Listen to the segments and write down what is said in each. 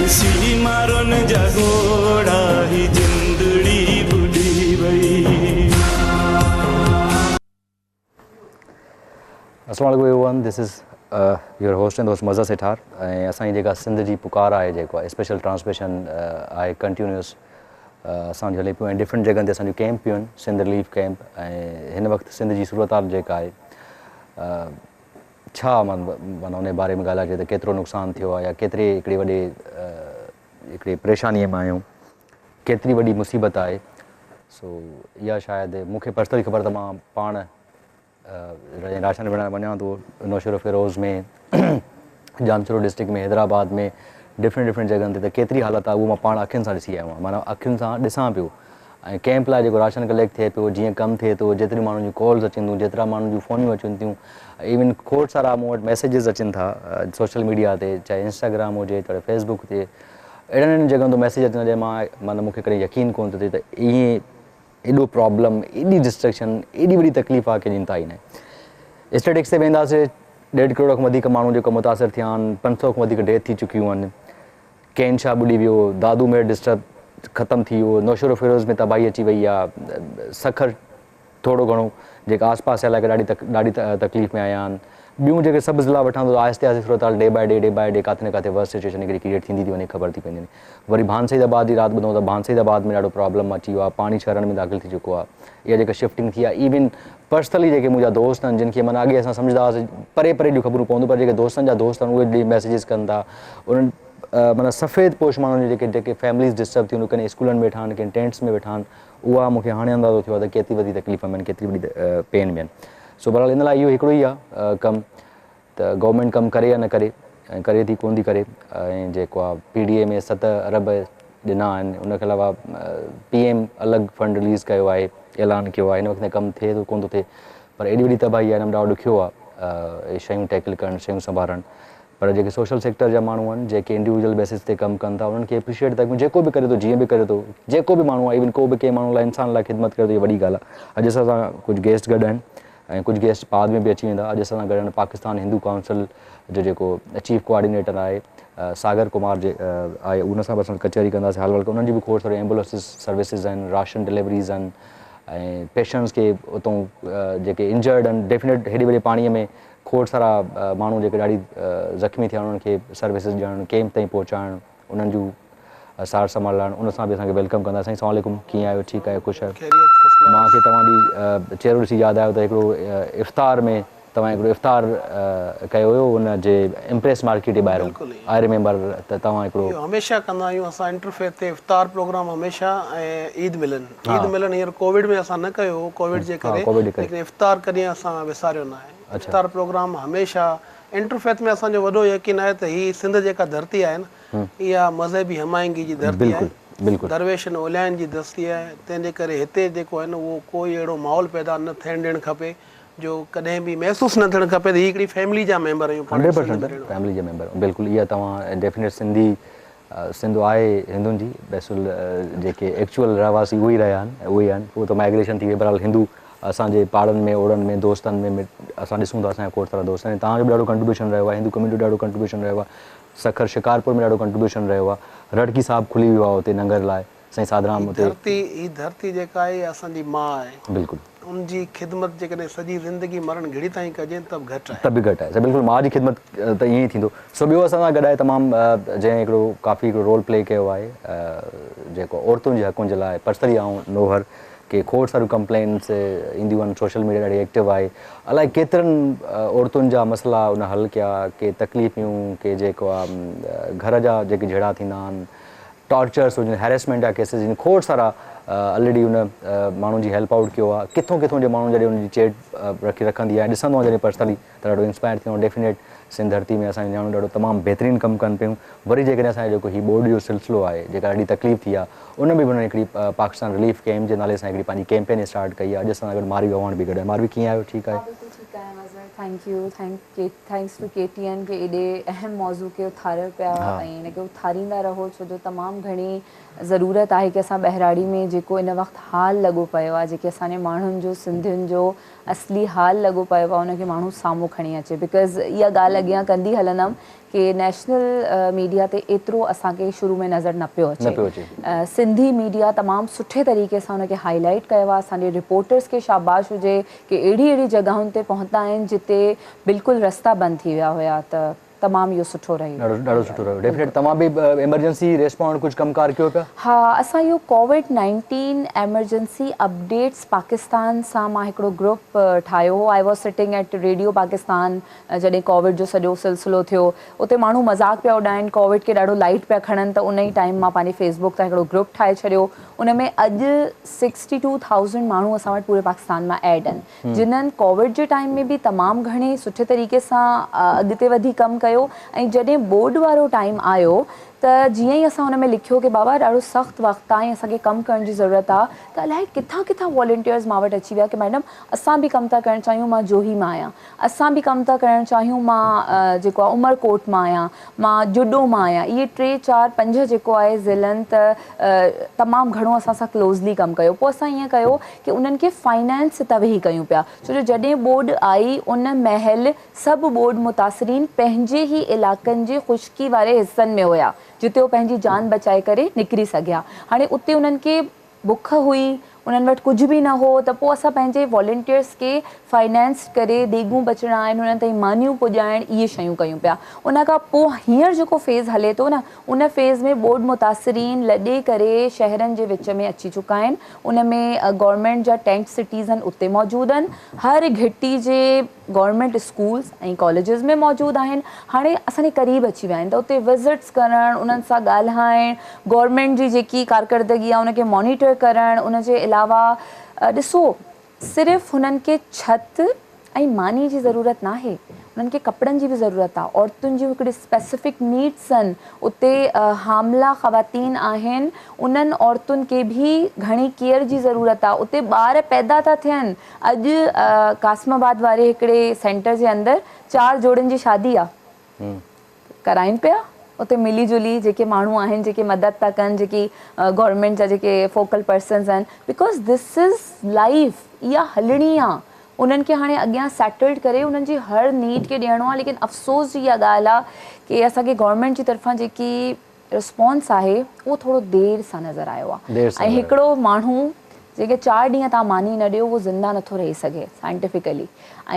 ڏسي مارن جا ڳوڙها هي جندڙي ٻڏي وئي. السلام عليڪم everyone this is your host and دوست مظهر سيٺار ۽ اسان جي جيڪا سنڌ جي پڪار آهي جيڪو اسپيشل ٽرانسميشن آهي ڪنٽينيوس اسان جو هلي پيو ۽ ڊفرنٽ جڳهن تي اسان جون ڪيمپ پيون آهن سنڌ رليف ڪيمپ ۽ هن وقت سنڌ جي صورتحال جيڪا آهي ڇا معنيٰ ان باري ۾ ڳالهائجي ته ڪيترو نقصان ٿيو آهي يا ڪيتري هڪڙي وڏي هڪڙي پريشاني ۾ آهيون ڪيتري وڏي مصيبت آهي سو اها شايد مون کي پرسنلي خبر ته مان پاڻ راشن وڙهائڻ وڃان ٿو Naushahro Feroze ۾ Jamshoro district ۾ Hyderabad ۾ different different جڳهن تي ته ڪيتري حالت آهي اهو مان پاڻ اکين سان ڏسي آيو آهيان معنيٰ اکين سان ڏسان پيو ۽ ڪئمپ لاء جيڪو راشن ڪليڪٽ ٿئي پيو جيئن ڪم ٿئي ٿو جيتريون ماڻهن جون ڪالز اچن ٿيون جيترا ماڻهن جون فونيون اچن ٿيون ايون کوڙ سارا مون وٽ ميسيجز اچن ٿا سوشل ميڊيا تي چاهي انسٽاگرام هجي توڙي فيسبڪ تي اهڙن اهڙن جڳهن تان ميسيج اچن ٿا جنهن مان معنيٰ مون کي ڪڏهن يقين ڪونه ٿو ٿئي ته ائين ايڏو پرابلم ايڏي ڊسٽرڪشن ايڏي وڏي تڪليف آ ڪنهن جي انتها ئي ناهي اسٽيٽڪس تي وينداسي ڏيڍ ڪروڙ کان وڌيڪ ماڻهو جيڪو متاثر ٿيا آهن 500 کان وڌيڪ ڊيٿ ٿي چڪيون آهن ڪين شاهه ٻڏي ويو دادو مير ڊسٽرڪٽ ختم ٿي ويو نوشهروفيروز ۾ تباهي اچي وئي آ سکر ٿورو گهڻو جيڪا آس پاس جا علائقا ڏاڍي ڏاڍي تڪليف ۾ آيا آهن ٻيون جيڪي سڀ ضلعا وٺان ٿو ته آهستي آهستي صورتحال day by day day by day ڪاٿي نه ڪاٿي ورس سچويشن هڪڙي ڪريئيٽ ٿيندي ٿي وڃي خبر ٿي پئجي وڃي وري ڀان سعيد آباد جي رات ٻڌون ته ڀان سعيد آباد ۾ ڏاڍو پرابلم اچي ويو آهي پاڻي شهرن ۾ داخل ٿي چڪو آهي اها جيڪا شفٽنگ ٿي آهي ايون پرسنلي جيڪي منهنجا دوست آهن جن کي معنيٰ اڳي اسان سمجهندا هئاسين پري پري جون خبرون پونديون پر جيڪي دوستن جا دوست آهن اهي ڏي ميسيجز ڪن ٿا انهن معنيٰ سفيد پوش ماڻهن جي جيڪي جيڪي فيمليز ڊسٽرب ٿيون ڪن اسڪولن ۾ ويٺا آهن ڪن ٽينٽس ۾ ويٺا آهن اها مون کي هاڻي اندازو ٿيو آهي ته ڪيتري وڏي تڪليف ۾ آهن ڪيتري وڏي پين ۾ آهن سو بهرحال ان لاء اهو هڪڙو ئي آهي ڪم ته گورنمينٽ ڪم ڪري يا نه ڪري ۽ ڪري ٿي ڪون ٿي ڪري ۽ جيڪو آهي پي ڊي اي ۾ 7 ارب ڏنا آهن ان کي علاوه پي ايم الڳ فنڊ رليز ڪيو آهي اعلان ڪيو آهي هن وقت ڪم ٿئي ٿو ڪون ٿو ٿئي پر ايڏي وڏي تباهي آهي ڏاڍو ڏکيو آهي شيون ٽيڪل ڪرڻ شيون سنڀارڻ پر جيڪي سوشل سيڪٽر جا ماڻهو آهن جيڪي انڊيويجول بيسس تي ڪم ڪن ٿا انهن کي اپريشيئيٽ ٿا ڪيون جيڪو به ڪري ٿو جيئن به ڪري ٿو جيڪو به ماڻهو آهي ايون ڪو به ڪنهن ماڻهو لاء انسان لاء خدمت ڪري ٿو اها وڏي ڳالهه آهي اڄ اسان سان ڪجهه گيسٽ گڏ آهن ۽ ڪجهه گيسٽ بعد ۾ به اچي ويندا اڄ اسان سان گڏ آهن پاڪستان هندو ڪائونسل جو جيڪو چيف ڪوآرڊينيٽر آهي ساگر ڪمار جي آهي ان سان به اسان ڪچهري ڪنداسين حال احوال انهن جي به کوڙ ساري ايمبولنسز سروسز آهن راشن ڊليوريز آهن ۽ پيشنٽس کي اتون جيڪي انجرڊ آهن ڊيفينيٽ هيڏي وڏي پاڻي ۾ کوڙ سارا ماڻهو جيڪي ڏاڍي زخمي ٿيا انهن کي سروسز ڏيڻ ڪيمپ تائين پهچائڻ انهن جون سار سنڀال لهڻ ان سان به اسان کي welcome ڪندا سائين سلام عليڪم ڪيئن آهيو ٺيڪ آهيو خوش آهيو مان کي توهان جي چهرو ڏسي ياد آيو ته هڪڙو افطار ۾ توهان هڪڙو افطار ڪيو هيو ان جي امپريس مارڪيٽ جي ٻاهرون I remember ته توهان هڪڙو اهو هميشه ڪندا آهيون اسان انٽرفيٿ تي افطار پروگرام هميشه ۽ عيد ملن عيد ملن هينئر ڪووڊ ۾ اسان نه ڪيو هو ڪووڊ جي ڪري ليڪن افطار ڪڏهن اسان وساريو ناهي افطار پروگرام هميشه انٽرفيٿ ۾ اسان جو وڏو يقين آهي ته هي سنڌ جيڪا ڌرتي آهي نه اها مذهبي هم آهنگي جي ڌرتي آهي درويشن اوليائن جي ڌرتي آهي تنهن جي ڪري هتي جيڪو آهي نه اهو ڪوئي اهڙو ماحول پيدا نه ٿيڻ ڏيڻ کپي جو ڪڏهن به محسوس نه ٿيڻ کپي ته هي هڪڙي فيملي جا ميمبر آهيون پاڻ سنڌ ۾ رهڻ وارا. فيملي جا ميمبر بلڪل اها توهان ڊيفينيٽ سنڌي سنڌ آهي هندن جي بيسل جيڪي ايڪچوئل رهواسي اهي ئي رهيا آهن اهي ئي آهن پوء ته مائگريشن ٿي وئي بهرحال هندو اسان جي پاڙن ۾ اوڙن ۾ دوستن ۾ اسان ڏسون ٿا اسان جا کوڙ سارا دوست آهن توهان جو به ڏاڍو ڪنٽريبيوشن رهيو آهي هندو ڪميونٽي جو ڏاڍو ڪنٽريبيوشن رهيو آهي سکر شڪارپور ۾ ڏاڍو ڪنٽريبيوشن رهيو آهي رڙڪي صاحب کلي ويو آهي اتي ننگر لاء سائين ساڌرام هي اتي. ڌرتي هي ڌرتي جيڪا آهي اها اسان جي ماء آهي. بلڪل. ان جي خدمت جيڪڏهن سڄي زندگي مرڻ گهڙي تائين ڪجي ته به گهٽ آهي. ته به گهٽ آهي. سو بلڪل ماء جي خدمت ته ائين ئي ٿيندو. سو ٻيو اسان سان گڏ آهي تمام جنهن هڪڙو ڪافي هڪڙو رول پلي ڪيو آهي جيڪو عورتن جي حقن جي لاء پرسنلي آئون نو هر ڪي کوڙ ساريون ڪمپلينس اينديون آهن سوشل ميڊيا ڏاڍي ايڪٽو آهي الائي ڪيترن عورتن جا مسئلا ان حل ڪيا ڪي تڪليفيون ڪي جيڪو آهي گهر جا جيڪي جهيڙا ٿيندا آهن ٽارچرس هجن هيريسمينٽ جا ڪيسز هجن کوڙ سارا الريڊي ان ماڻهن جي هيلپ آئوٽ ڪيو آهي ڪٿون ڪٿون جي ماڻهن جڏهن ان جي چيٽ رکي رکندي آهي ڏسندو آهيان جڏهن پرسنلي ته ڏاڍو انسپائر ٿيندو آهيان ڊيفينيٽ سنڌ ڌرتي ۾ اسان جون نياڻيون ڏاڍو تمام بهترين ڪم ڪن پيون وري جيڪڏهن اسان جو جيڪو هي ٻوڏ جو سلسلو آهي جيڪا ڏاڍي تڪليف ٿي آهي ان ۾ به انهن هڪڙي پاڪستان رليف ڪيمپ جي نالي سان هڪڙي پنهنجي ڪيمپين اسٽارٽ ڪئي آهي اڄ اسان سان گڏ ماروي اعواڻ به گڏ آهي ماروي ڪيئن آهيو ٺيڪ آهيو ها بلڪل ٺيڪ ڪيان Azhar thank you thank thanks to K T N ڪي ايڏي اهم موضوع کي اٿاريو پيا ۽ ان کي اٿاريندا رهو ڇو جو تمام گهڻي ضرورت آهي ڪي اسان ٻهراڙي ۾ جيڪو ان وقت حال لڳو پيو آهي جيڪي اسان جي ماڻهن جو سنڌين جو اصلي حال لڳو پيو آهي ان کي ماڻهو سامهون کڻي اچي because اها ڳالهه اڳيان ڪندي هلندم ڪي نيشنل ميڊيا تي ايترو اسان کي شروع ۾ نظر نه پيو اچي. سنڌي ميڊيا تمام سٺي طريقي سان ان کي هائي لائيٽ ڪيو آهي اسان جي رپورٽرز کي شاباش هجي ڪي اهڙي اهڙي جڳهن تي پهتا آهن جتي بلڪل رستا بند ٿي ويا هيا ته تمام اهو سٺو رهيو. ڏاڍو ڏاڍو سٺو رهيو ڊيفينيٽ توهان به ايمرجنسي ريسپانڊ ڪجهه ڪم ڪار ڪيو پيا؟ ها اسان اهو ڪووڊ 19 ايمرجنسي اپڊيٽس پاڪستان سان مان هڪڙو گروپ ٺاهيو هو I was sitting at radio Pakistan جڏهن ڪووڊ جو سڄو سلسلو ٿيو اتي ماڻهو مذاق پيا اڏائن ڪووڊ کي ڏاڍو لائيٽ پيا کڻن ته ان ئي ٽائيم مان پنهنجي فيس بڪ تان هڪڙو گروپ ٺاهي ڇڏيو ان ۾ اڄ سڪسٽي ٽو ٿائوزنڊ ماڻهو اسان وٽ پوري پاڪستان مان ايڊ آهن جنهن ڪووڊ جي ٽائيم ۾ به تمام گهڻي سٺي طريقي سان اڳتي وڌي ڪم ڪيو ۽ جڏهن ٻوڏ وارو ٽائيم آيو ته جيئن ئي اسان ان ۾ لکيو ڪي بابا ڏاڍو سخت وقت آهي ۽ اسان کي ڪم ڪرڻ جي ضرورت آهي ته الائي ڪٿان ڪٿان والنٽيئرز مان وٽ اچي ويا ڪي ميڊم اسان به ڪم ٿا ڪرڻ چاهيون مان جوهي مان آهيان اسان به ڪم ٿا ڪرڻ چاهيون مان جيڪو آهي عمر ڪوٽ مان آهيان مان جڏو مان آهيان اهي ٽي چار پنج جيڪو آهي ضلعن ته تمام گهڻو اسان سان ڪلوزلي ڪم ڪيو پوء اسان ائين ڪيو ڪي انهن کي فائنانس تان ويهي ڪيون پيا ڇو جو جڏهن ٻوڏ آئي ان مهل سڀ ٻوڏ متاثرين پنهنجي ئي علائقن جي خشڪي واري حصن ۾ هيا جتي هو پنهنجي جان بچائي ڪري نڪري سگهيا هاڻي اتي انهن کي بک هئي، انهن وٽ ڪجهه به نه هو ته پوء اسان پنهنجي والنٽيئرس کي فائنانس ڪري ديڳون بچڻا آهن انهن تائين مانيون پڄائڻ اهي شيون ڪيون پيا. ان کان پوء هينئر جيڪو فيز هلي ٿو نه ان فيز ۾ ٻوڏ متاثرين لڏي ڪري شهرن جي وچ ۾ اچي چڪا آهن ان ۾ گورنمينٽ جا ٽينٽ سٽيز آهن اتي موجود آهن هر گهٽي جي گورنمينٽ اسڪولز ۽ ڪاليجز ۾ موجود آهن هاڻي اسان جي قريب اچي ويا آهن ته اتي وزٽس ڪرڻ انهن سان ڳالهائڻ گورنمينٽ جي جيڪي ڪارڪردگي آهي ان کي مانيٽر ڪرڻ ان جي علاوه ڏسو صرف هنن کي ڇت ۽ ماني جي ضرورت ناهي انهن کي ڪپڙن جي به ضرورت آهي عورتن جون هڪڙي اسپيسفڪ نيڊس آهن اتي حامله خواتين آهن انهن عورتن کي به گهڻي ڪيئر جي ضرورت آهي اتي ٻار پيدا ٿا ٿين اڄ قاسم آباد واري هڪڙي سينٽر جي اندر چار جوڙن جي شادي آ ڪرائين پيا اتي ملي جلي جيڪي ماڻهو آهن جيڪي مدد ٿا ڪن جيڪي گورنمينٽ جا جيڪي فوڪل پرسنز آهن because this is life اها هلڻي آ انهن کي هاڻي اڳيان سيٽلڊ ڪري انهن جي هر نيڊ کي ڏيڻو آ ليڪن افسوس جي اها ڳالهه آ ڪي اسان کي گورنمينٽ جي طرفان جيڪي رسپانس آهي اهو ٿورو دير سان نظر آيو آهي ۽ هڪڙو ماڻهو جنهن کي چار ڏينهن توهان ماني نه ڏيو اهو زنده نٿو رهي سگهي سائنٽيفڪلي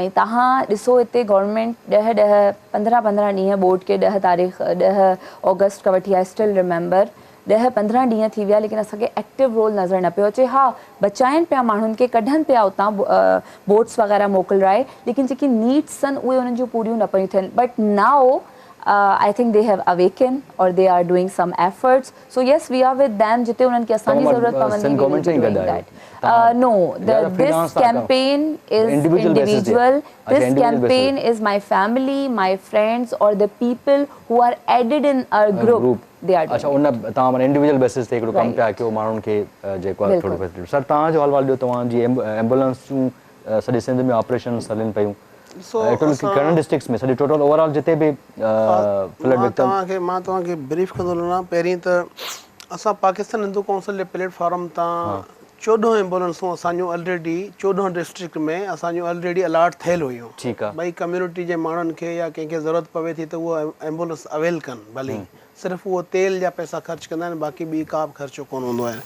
۽ توهان ڏسو هتي گورنمينٽ ڏهه ڏهه پندرهن پندرهن ڏينهن ٻوڏ کي ڏهه تاريخ ڏهه آگسٽ کان وٺي I still remember ڏهه پندرهن ڏينهن ٿي ويا ليڪن اسان کي ايڪٽو رول نظر نه پيو اچي ها بچائين پيا ماڻهن کي ڪڍن پيا اتان بوٽس وغيره موڪلرائي ليڪن جيڪي نيڊس آهن اهي انهن جون پوريون نه پيون ٿين but now I think they have awaken اور they are doing some efforts so yes we are with them جتي انهن کي اسان جي ضرورت پوندي we will be doing that no this campaign is individual this campaign is my family my friends اور the people who are added in our group they are اڇا ان توهان معنيٰ انڊيويجوئل بيسس تي هڪڙو ڪم پيا ڪيو ماڻهن کي جيڪو آهي ٿورو فيسلٽي سر توهان جو حال احوال ڏيو توهان جي ايمبولنس جون سڄي سنڌ ۾ آپريشنس هلن پيون ڏسو ٽوٽل اسان گهڻن ڊسٽرڪٽس ۾ سڄي ٽوٽل اوور آل جتي به فلڊ مان وڪٽم توهان کي مان توهان کي بريف ڪندو هلان پهرين ته اسان پاڪستان هندو ڪائونسل جي پليٽ فارم تان 14 ايمبولنسون اسان جون الريڊي 14 ڊسٽرڪٽ ۾ اسان جون الريڊي الاٽ ٿيل هيون ٺيڪ آ ڀئي ڪميونٽي جي ماڻهن کي يا ڪنهن کي ضرورت پوي ٿي ته اهو ايمبولنس اويل ڪن ڀلي صرف اهو تيل جا پئسا خرچ ڪندا آهن باقي ٻي ڪا به خرچو ڪونه هوندو آهي.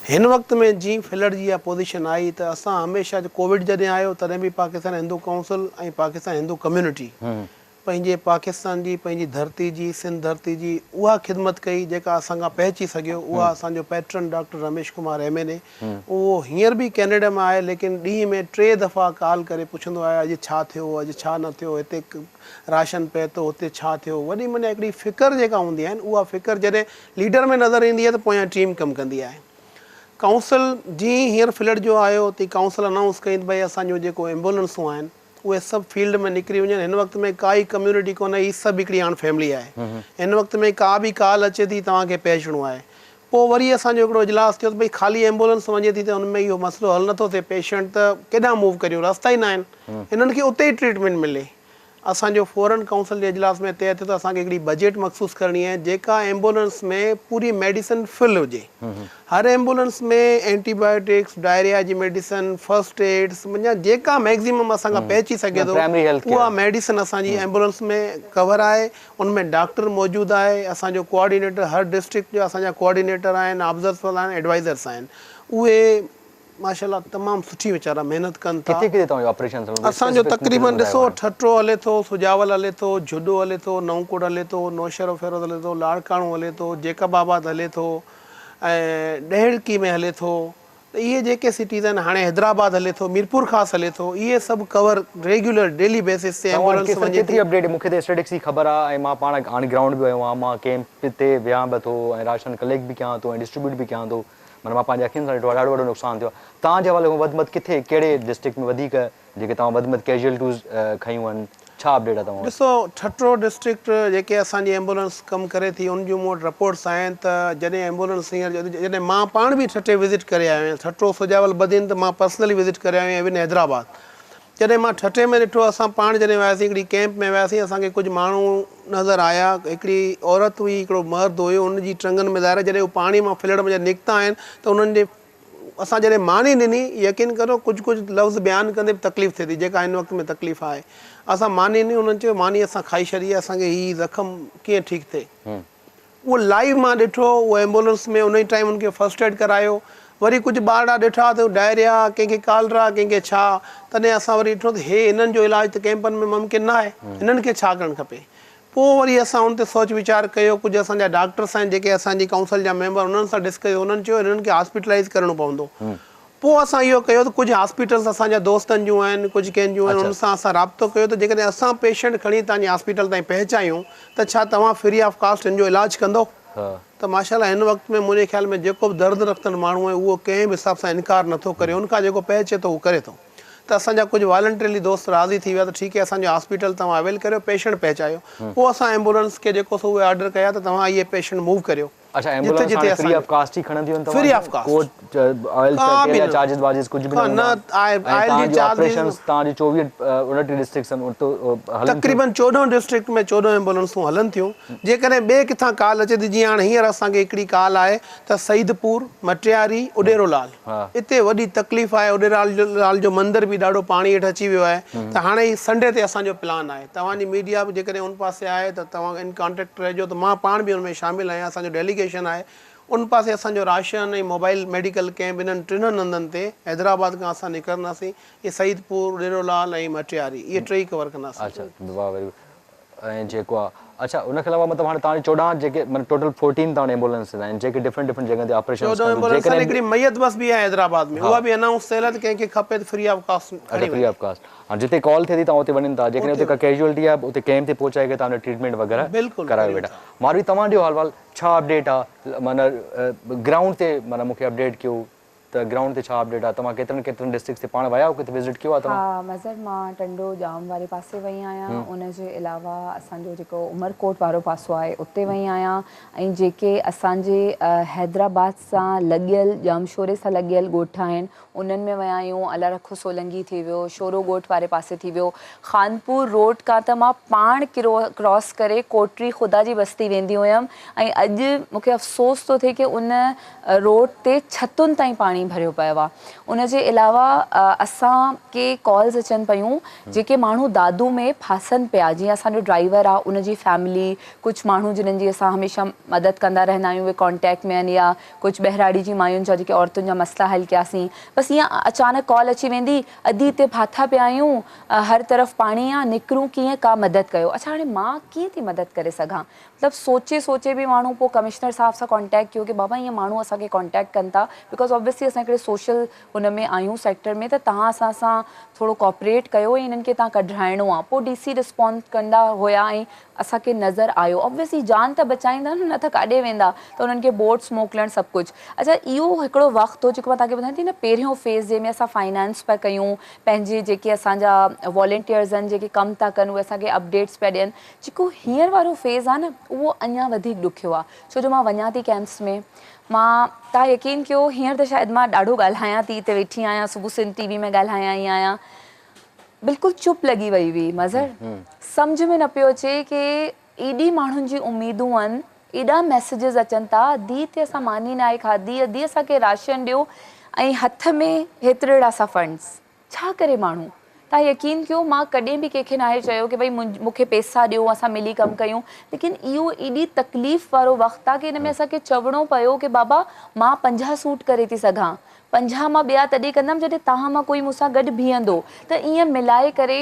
هن وقت ۾ جئين فلڊ جي اها پوزيشن آئي ته اسان هميشه ڪووڊ جڏهن آيو تڏهن به پاڪستان هندو ڪائونسل ۽ پاڪستان هندو ڪميونٽي پنهنجي پاڪستان جي پنهنجي ڌرتي جي سنڌ ڌرتي جي اها خدمت ڪئي جيڪا اسان کان پهچي سگهيو اها اسان جو patron doctor Ramesh Kumar M N A اهو هينئر به ڪينيڊا ۾ آهي ليڪن ڏينهن ۾ ٽي دفعا ڪال ڪري پڇندو آهي اڄ ڇا ٿيو اڄ ڇا نه ٿيو هتي راشن پهتو هتي ڇا ٿيو وڏي معنيٰ هڪڙي فڪر جيڪا هوندي آهي اها فڪر جڏهن ليڊر ۾ نظر ايندي آهي ته پويان ٽيم ڪم ڪندي آهي ڪائونسل جيئن ئي هينئر فلڊ جو آيو تيئن ڪائونسل انائونس ڪئي ته ڀئي اسان جون جيڪو ايمبولنسون آهن اهي سڀ فيلڊ ۾ نڪري وڃن هن وقت ۾ ڪائي ڪميونٽي ڪونهي هي سڀ هڪڙي هاڻ فيملي آهي هن وقت ۾ ڪا به ڪال اچي ٿي توهان کي پهچڻو آهي. پوء وري اسان جو هڪڙو اجلاس ٿيو ته ڀئي خالي ايمبولنس وڃي ٿي ته ان ۾ اهو مسئلو حل نٿو ٿئي پيشنٽ ته ڪيڏانهن موو ڪريون رستا ئي ناهن هنن کي اتي ئي ٽريٽمينٽ ملي. اسان جو فورن ڪائونسل جي اجلاس ۾ طئي ٿيو ته اسان کي هڪڙي بجيٽ مخصوص ڪرڻي آهي جيڪا ايمبولنس ۾ پوري ميڊيسن فل هجي. هر ايمبولنس ۾ اينٽي بايوٽڪس، ڊائريا جي ميڊيسن، فرسٽ ايڊس معنيٰ جيڪا ميڪزيمم اسان کان پهچي سگهي ٿو اها ميڊيسن اسان جي ايمبولنس ۾ ڪور آهي ان ۾ ڊاڪٽر موجود آهي اسان جو ڪوآرڊينيٽر هر ڊسٽرڪٽ جو اسان جا ڪوآرڊينيٽر آهن آبزرور آهن ايڊوائزرس آهن اهي ماشاء الله تمام سٺي ويچارا محنت ڪن ٿا. ڪٿي ڪٿي توهان جو آپريشن هلندو اسان جو تقريبن ڏسو ٺٽو هلي ٿو سجاول هلي ٿو جهڏو هلي ٿو نئون ڪوٽ هلي ٿو نوشهروفيروز هلي ٿو لاڙڪاڻو هلي ٿو جيڪب آباد هلي ٿو ۽ ڏهڙڪي ۾ هلي ٿو ته اهي جيڪي سٽيز آهن هاڻي حيدرآباد هلي ٿو ميرپورخاص هلي ٿو اهي سڀ ڪور ريگيولر ڊيلي بيسس تي توهان وٽ ايمبولنس وڃي ڪيتري ٿي. اپڊيٽ مون کي ته اسٽيٽڪس جي خبر آهي ۽ مان پاڻ آن گرائونڊ به ويو آهيان مان ڪيمپ تي ويهان به ٿو ۽ راشن ڪليڪٽ به ڪيان ٿو ۽ ڊسٽريبيوٽ به ڪيان ٿو معنيٰ مان پنهنجي اکين سان ڏٺو آهي ڏاڍو وڏو نقصان ٿيو آهي. توهان جي حوالي کان وڌ ۾ وڌ ڪٿي ڪهڙي ڊسٽرڪٽ ۾ وڌيڪ جيڪي توهان وڌ ۾ وڌ ڪيجوئلٽيز کنيون آهن ڇا اپڊيٽ آهي توهان وٽ؟ ڏسو ٺٽو ڊسٽرڪٽ جيڪي اسان جي ايمبولنس ڪم ڪري ٿي ان جون مون وٽ رپورٽس آهن ته جڏهن ايمبولنس هينئر جڏهن مان پاڻ به ٺٽي وزٽ ڪري آيو آهيان ٺٽو سجاول بدين ته مان پرسنلي وزٽ ڪري آيو آهيان ايون حيدرآباد جڏهن مان ٺٽي ۾ ڏٺو اسان پاڻ جڏهن وياسين هڪڙي ڪئمپ ۾ وياسين اسان کي ڪجهه ماڻهو نظر آيا هڪڙي عورت هئي هڪڙو مرد هيو ان جي ٽنگن ۾ ظاهر آهي جڏهن هو پاڻي مان فلڊ ۾ جڏهن نڪتا آهن ته انهن جي اسان جڏهن ماني ڏني يقين ڪرو ڪجهه ڪجهه لفظ بيان ڪندي به تڪليف ٿئي ٿي جيڪا هن وقت ۾ تڪليف آهي اسان ماني ڏني انهن چيو ماني اسان کائي ڇڏي آهي اسان کي هي زخم ڪيئن ٺيڪ ٿئي. اهو لائيو مان ڏٺو اهو ايمبولنس ۾ انهي ٽائيم ان کي فرسٽ ايڊ ڪرايو وري ڪجهه ٻارڙا ڏٺا ته ڊائريا ڪنهن کي ڪالرا ڪنهن کي ڇا تڏهن اسان وري ڏٺو ته هي هنن جو علاج ته ڪئمپن ۾ ممڪن نه آهي هنن کي ڇا ڪرڻ کپي پوء وري اسان ان تي سوچ ويچار ڪيو ڪجهه اسان جا ڊاڪٽرس آهن جيڪي اسان جي ڪائونسل جا ميمبر انهن سان ڊسڪس ڪيو انهن چيو هنن کي هاسپيٽلائيز ڪرڻو پوندو پوء اسان اهو ڪيو ته ڪجهه هاسپيٽلس اسان جا دوستن جون آهن ڪجهه ڪنهن جون آهن انهن سان اسان رابطو ڪيو ته جيڪڏهن اسان پيشنٽ کڻي توهان جي هاسپيٽل تائين پهچايون ته ڇا توهان فري آف ڪاسٽ هن جو علاج ڪندو ته ماشاء الله هن وقت ۾ منهنجي خيال ۾ جيڪو به درد رکندڙ ماڻهو آهي اهو ڪنهن به حساب سان انڪار نٿو ڪري ان کان جيڪو پهچي ٿو اهو ڪري ٿو ته اسان جا ڪجهه والنٽريلي دوست راضي ٿي ويا ته ٺيڪ آهي اسان جو هاسپيٽل توهان اويل ڪريو پيشنٽ پهچايو پوء اسان ايمبولنس کي جيڪو سو اهي آرڊر ڪيا ته توهان اهي پيشنٽ موو ڪريو. اڇا ايمبولنس هاڻي فري آف ڪاسٽ ئي کڻنديون آهن فري آف ڪاسٽ ڪو آئل تيل جا چارجز وارجز ڪجهه به نه هوندا آئل جي چارجز آپريشنز توهان جي 24 29 ڊسٽرڪٽس آهن اتي هلن ٿيون تقريبن 14 ڊسٽرڪٽ ۾ 14 ايمبولنسون هلن ٿيون جيڪڏهن ٻئي ڪٿان ڪال اچي ٿي جيئن هاڻي هينئر اسان کي هڪڙي ڪال آهي ته سعيد پور مٽياري اڏيرو لال اتي وڏي تڪليف آهي اڏيرو لال جو مندر به ڏاڍو پاڻي هيٺ اچي ويو آهي ته هاڻي هي سنڊي تي اسان جو پلان آهي توهان جي ميڊيا به جيڪڏهن ان پاسي آهي ته توهان ان ڪانٽيڪٽ رهجو ته مان پاڻ به ان ۾ شامل آهيان اسان جو ڊيليگيشن آهي ان پاسي اسان جو راشن ۽ موبائل ميڊيڪل ڪئمپ انهن ٽنهن هنڌن تي حيدرآباد کان اسان نڪرنداسين اهي سعيد پور ڏيرو لال ۽ مٽياري اهي ٽئي ڪور ڪنداسين. اڇا واهه ويري گڊ ۽ جيڪو آ اڇا ان کان علاوه مطلب هاڻي توهان جي 14 جيڪي معنيٰ ٽوٽل 14 توهان وٽ ايمبولنسز آهن جيڪي ڊفرنٽ ڊفرنٽ جڳهن تي آپريشنز 14 ڪن ٿيون ايمبولنس آهن جيڪڏهن هڪڙي ميت بس به آهي حيدرآباد ۾ ها اها به انائونس ٿيل آهي ته ڪنهن کي کپي ته فري آف ڪاسٽ اڇا کڻي فري وڃي آف ڪاسٽ هاڻي جتي ڪال ٿئي ٿي توهان اتي وڃن ٿا جيڪڏهن اتي اتي ڪا ڪيجوئلٽي آهي اتي ڪئمپ تي پهچائي ڪري توهان جو ٽريٽمينٽ وغيره بلڪل ڪرايو ڪريون ويٺا ٿا. ماروي توهان ڏيو حال وال ڇا اپڊيٽ آ معنيٰ گرائونڊ تي معنيٰ مون کي اپڊيٽ ڪيو ته گرائونڊ تي ڇا اپڊيٽ آ توهان ڪيترن ڪيترن ڊسٽرڪٽس تي پاڻ ويا آهيو ڪٿي وزٽ ڪيو آ توهان. ها مظهر مان ٽنڊو ڄام واري پاسي وئي آهيان ان جي علاوه اسان جو جيڪو عمرڪوٽ وارو پاسو آهي اتي وئي آهيان ۽ جيڪي اسان جي حيدرآباد سان لڳيل ڄامشوري سان لڳيل ڳوٺ آهن انهن ۾ ويا آهيون الله رکو سولنگي ٿي ويو شورو ڳوٺ واري پاسي ٿي ويو خانپور روڊ کان ته مان پاڻ ڪراس ڪري ڪوٽري خدا جي بستي ويندي هيم ۽ اڄ مون کي افسوس ٿو ٿئي ڪي ان روڊ تي ڇتن تائين پاڻي ڀريو پيو آ ان جي علاوه اسان کي ڪالز اچن پيون جيڪي ماڻهو دادو ۾ ڦاسن پيا جيئن اسان جو ڊرائيور آ ان جي فيملي ڪجهه ماڻهو جنن جي اسان هميشه مدد ڪندا رهندا آهيون اهي ڪانٽيڪٽ ۾ آهن يا ڪجهه ٻهراڙي جي ماين جا جيڪي عورتن جا مسئلا حل ڪياسين بس ائين اچانڪ ڪال اچي ويندي ادي هتي ڦاٿا پيا آهيون هر طرف پاڻي آ نڪرون ڪيئن ڪا مدد ڪيو اڇا هاڻي مان ڪيئن ٿي مدد ڪري سگهان مطلب سوچي سوچي به ماڻهو پوء ڪمشنر صاحب سان ڪانٽيڪٽ ڪيو ڪي بابا ائين ماڻهو اسان کي ڪانٽيڪٽ ڪن ٿا because obviously آبويسلي اسان هڪڙي سوشل ان ۾ آهيون سيڪٽر ۾ ته توهان اسان سان ٿورو ڪوآپريٽ ڪيو ۽ انهن کي توهان ڪڍرائڻو آهي پوء ڊي سي رسپانس ڪندا هيا ۽ اسان کي نظر آيو آبويسلي جان ته بچائيندا نه نه ته ڪاڏي ويندا ته انهن کي بوٽس موڪلڻ سڀ ڪجهه اڇا اهو هڪڙو وقت هو جيڪو مان توهان کي ٻڌايان ٿي نه پهريون فيز جنهن ۾ اسان فائنانس پيا ڪيون پنهنجي جيڪي اسان جا والنٽيئرز آهن جيڪي ڪم ٿا ڪن اهي اسان کي اپڊيٽس پيا ڏين جيڪو هينئر وارو فيز آهي نه اهو اڃا وڌيڪ ڏکيو آهي ڇو جو مان وڃان ٿي ڪيمپس ۾ مان توهان يقين ڪيو هينئر ته شايد مان ڏاڍو ڳالهايان ٿي هتي ويٺي آهيان صبح سنڌ ٽي وي ۾ ڳالهايان ئي آهيان بلڪل چپ لڳي وئي هئي مظهر سمجهه ۾ نه پيو اچي ڪي ايڏي ماڻهن جي اميدون آهن ايڏا ميسيجز اچن ٿا ادي هتي اسان ماني ناهي کاڌي ادي اسان کي راشن ڏيو ۽ هٿ ۾ هيترڙا سا فنڊز ڇا ڪري ماڻهو توهان يقين ڪيو مان ڪڏهن به ڪنهن کي ناهي چيو ڪي ڀئي مون کي پيسا ڏيو اسان ملي ڪم ڪيون ليڪن اهو ايڏي تڪليف وارو وقت آهي ڪي ان ۾ اسان کي چوڻو پيو ڪي بابا مان 50 سوٽ ڪري ٿي سگهان 50 مان ٻيا تڏهن ڪندم جڏهن توهان مان ڪوئي مون سان گڏ بيهندو ته ائين ملائي ڪري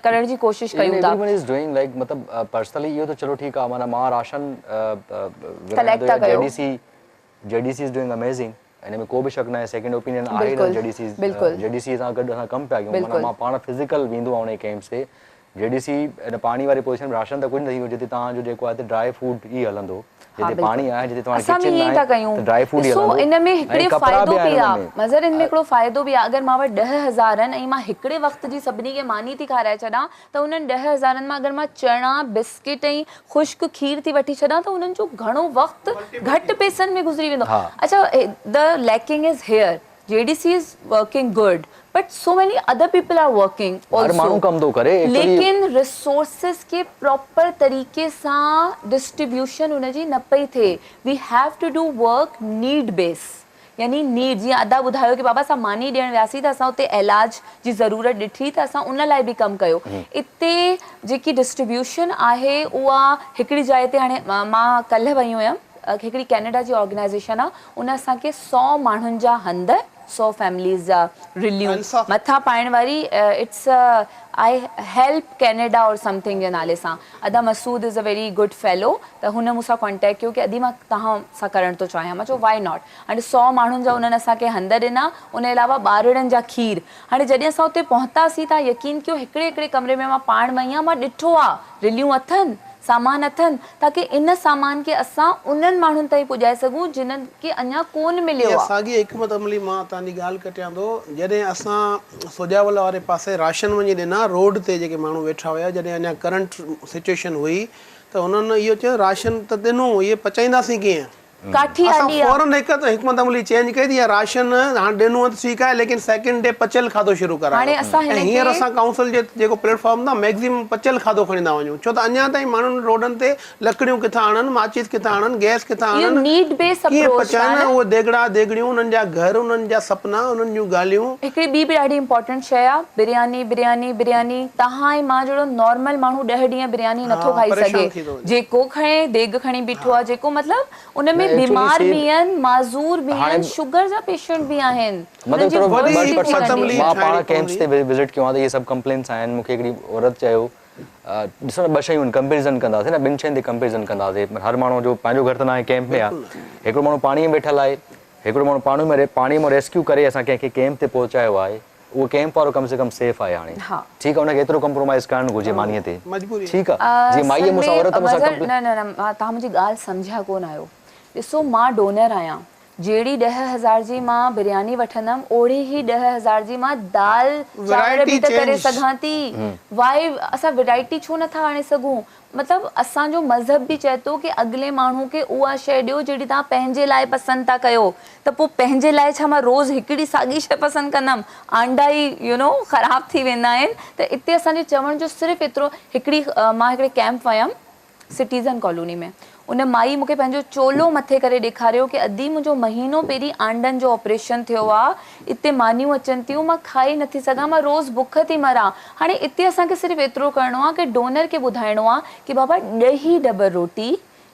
ڪرڻ جي ڪوشش ڪيون ٿا. Everyone is doing like مطلب پرسنلي اهو ته چلو ٺيڪ آهي معنيٰ مان راشن ڪليڪٽ ٿا ڪيو. G D C G D C is doing amazing ان ۾ ڪو به شڪ ناهي سيڪنڊ اوپينين آهي نه جي ڊي سي جي ڊي سي سان گڏ اسان ڪم پيا ڪيون معنيٰ مان پاڻ فزيڪل ويندو آهيان انهي ڪيمپس تي جي ڊي سي ان پاڻي واري پوزيشن ۾ راشن ته ڪجهه نه ٿيندو جتي توهان جو جيڪو آهي ڊرائي فوڊ ئي هلندو جتي پاڻي آهي جتي توهان اسان به ائين ٿا ڪيون ڏسو ان ۾ هڪڙي فائدو به آ مظهر ان ۾ هڪڙو فائدو به آ اگر مان وٽ 10,000 آهن ۽ مان هڪڙي وقت جي سڀني کي ماني ٿي کارائي ڇڏان ته انهن 10,000 مان اگر مان چڻا بسڪٽ ۽ خشڪ کير ٿي وٺي ڇڏان ته انهن جو گهڻو وقت گهٽ پئسن ۾ گذري ويندو اڇا the lacking is here G D C is working good but so many other people are working هر ماڻهو ڪم ٿو ڪري ايڪچوئلي. ليڪن ريسورسز کي پراپر طريقي سان ڊسٽريبيوشن ان جي نه پئي ٿئي we have to do work need base يعني نيڊ جيئن ادا ٻڌايو ڪي بابا اسان ماني ڏيڻ وياسين ته اسان اتي علاج جي ضرورت ڏٺي ته اسان ان لاء به ڪم ڪيو اتي جيڪي ڊسٽريبيوشن آهي اها هڪڙي جاء تي هاڻي مان ڪلهه وئي هيم هڪڙي ڪينيڊا جي آرگنائيزيشن آ ان اسان کي سئو ماڻهن جا هنڌ، سئو فيمليز جا رليون مٿان پائڻ واري it's I help Canada اور سمٿنگ جي نالي سان ادا Masood is a very good fellow ته هن مون سان ڪانٽيڪٽ ڪيو ڪي ادي مان توهان سان ڪرڻ ٿو چاهيان مان چيو وائي not هاڻي سئو ماڻهن جا انهن اسان کي هنڌ ڏنا ان علاوه ٻارڙن جا کير هاڻي جڏهن اسان اتي پهتاسين توهان يقين ڪيو هڪڙي هڪڙي ڪمري ۾ مان پاڻ وئي آهيان مان ڏٺو آ رليون اٿن سامان اٿن تاڪه ان سامان کي اسان انهن ماڻهن تائين پڄائي سگهون جنھن کي اڃا ڪون مليو اها آ. ساڳي حڪمت عملي مان توهان جي ڳالهه ڪٽيان ٿو جڏهن اسان سجاول واري پاسي راشن وڃي ڏنا روڊ تي جيڪي ماڻهو ويٺا هيا جڏهن اڃا ڪرنٽ سچوئيشن هئي ته هنن اهو چيو راشن ته ڏنو اهي پچائينداسين ڪيئن؟ ڪاٺي اسان آلي آ. فورن هڪ ته حڪمت عملي چينج ڪئي ته اها راشن هاڻ ڏنو ته ٺيڪ آهي ليڪن سيڪنڊ ڊي پچيل کاڌو شروع ڪرايو هاڻي اسان ۽ هن هينئر کي. اسان ڪائونسل جي جيڪو پليٽ فارم تان ميڪزيمم پچيل کاڌو کڻي ٿا وڃون ڇو ته اڃا تائين ماڻهن روڊن تي لڪڙيون ڪٿان آڻن ماچيس ڪٿان آڻن گئس ڪٿان اهو آڻن نيڊ بيس ڪيئن اپروچ پچائن آهي نه. اهي ديڳڙا ديڳڙيون انهن جا گهر انهن جا سپنا انهن جون ڳالهيون. هڪڙي ٻي به ڏاڍي امپارٽنٽ شيء آ برياني برياني برياني توهان ۽ مان جهڙو نارمل ماڻهو ڏهه ڏينهن برياني نٿو ها کائي پريشان سگهي ٿي ٿو وڃي. جيڪو کڻي ديڳ کڻي بيٺو آ جيڪو مطلب ان ۾ بيمار به آهن، معذور به آهن، شگر جا پيشنٽ به آهن، انهن جي وڏي ورسٽ ٿي حڪمت وڃي. عملي مان پاڻ ٺاهڻي ڪيمپس پوندي. تي وزٽ ڪيو آهي ته اهي سڀ ڪمپلينس آهن مون کي هڪڙي عورت چيو ڏسو نه ٻه شيون آهن ڪمپيرزن ڪنداسين نه ٻن شين تي ڪمپيرزن ڪنداسين هر ماڻهو جو پنهنجو گهر ته ناهي ڪيمپ ۾ آهي هڪڙو ماڻهو پاڻي ۾ ويٺل آهي هڪڙو ماڻهو پاڻي ۾ پاڻي مان ريسڪيو ڪري اسان ڪنهن کي ڪيمپ تي پهچايو آهي اهو ڪيمپ وارو ڪم سي ڪم سيف آهي هاڻي ٺيڪ آهي ان کي ايترو ڪمپرومائيز ڪرڻ گهرجي مانيء تي ٺيڪ آهي جيئن مائيء مون سان عورت مون سان ڪمپلين. نه نه نه توهان منهنجي ڳالهه سمجهيا ڪونه آهيو ڏسو مان ڊونر آهيان جهڙي 10,000 جي مان برياني وٺندم اوهڙي ئي 10,000 جي مان دال چانور به ته ڪري سگهان ٿي وائي اسان ورائٽي ڇو نٿا آڻي سگهون مطلب اسان جو مذهب به چئي ٿو ڪي اڳلي ماڻهو کي اها شيء ڏيو جهڙي توهان پنهنجي لاء پسند ٿا ڪيو ته پوء پنهنجي لاء ڇا مان روز هڪڙي ساڳي شيء پسند ڪندم آنڊا ئي يو نو خراب ٿي ويندا آهن ته اتي اسان جي چوڻ جو صرف ايترو هڪڙي مان هڪڙي ڪيمپ ويم سٽيزن ڪالوني ۾ ان مائي مون کي پنهنجو چولو مٿي ڪري ڏيکاريو ڪي ادي منهنجو مهينو پهرين آنڊن جو آپريشن ٿيو آ اتي مانيون اچن ٿيون مان کائي نٿي سگهان مان روز بک ٿي مران هاڻي اتي اسان کي صرف ايترو ڪرڻو آ ڪي ڊونر کي ٻڌائڻو آ ڪي بابا ڏهي ڊٻر روٽي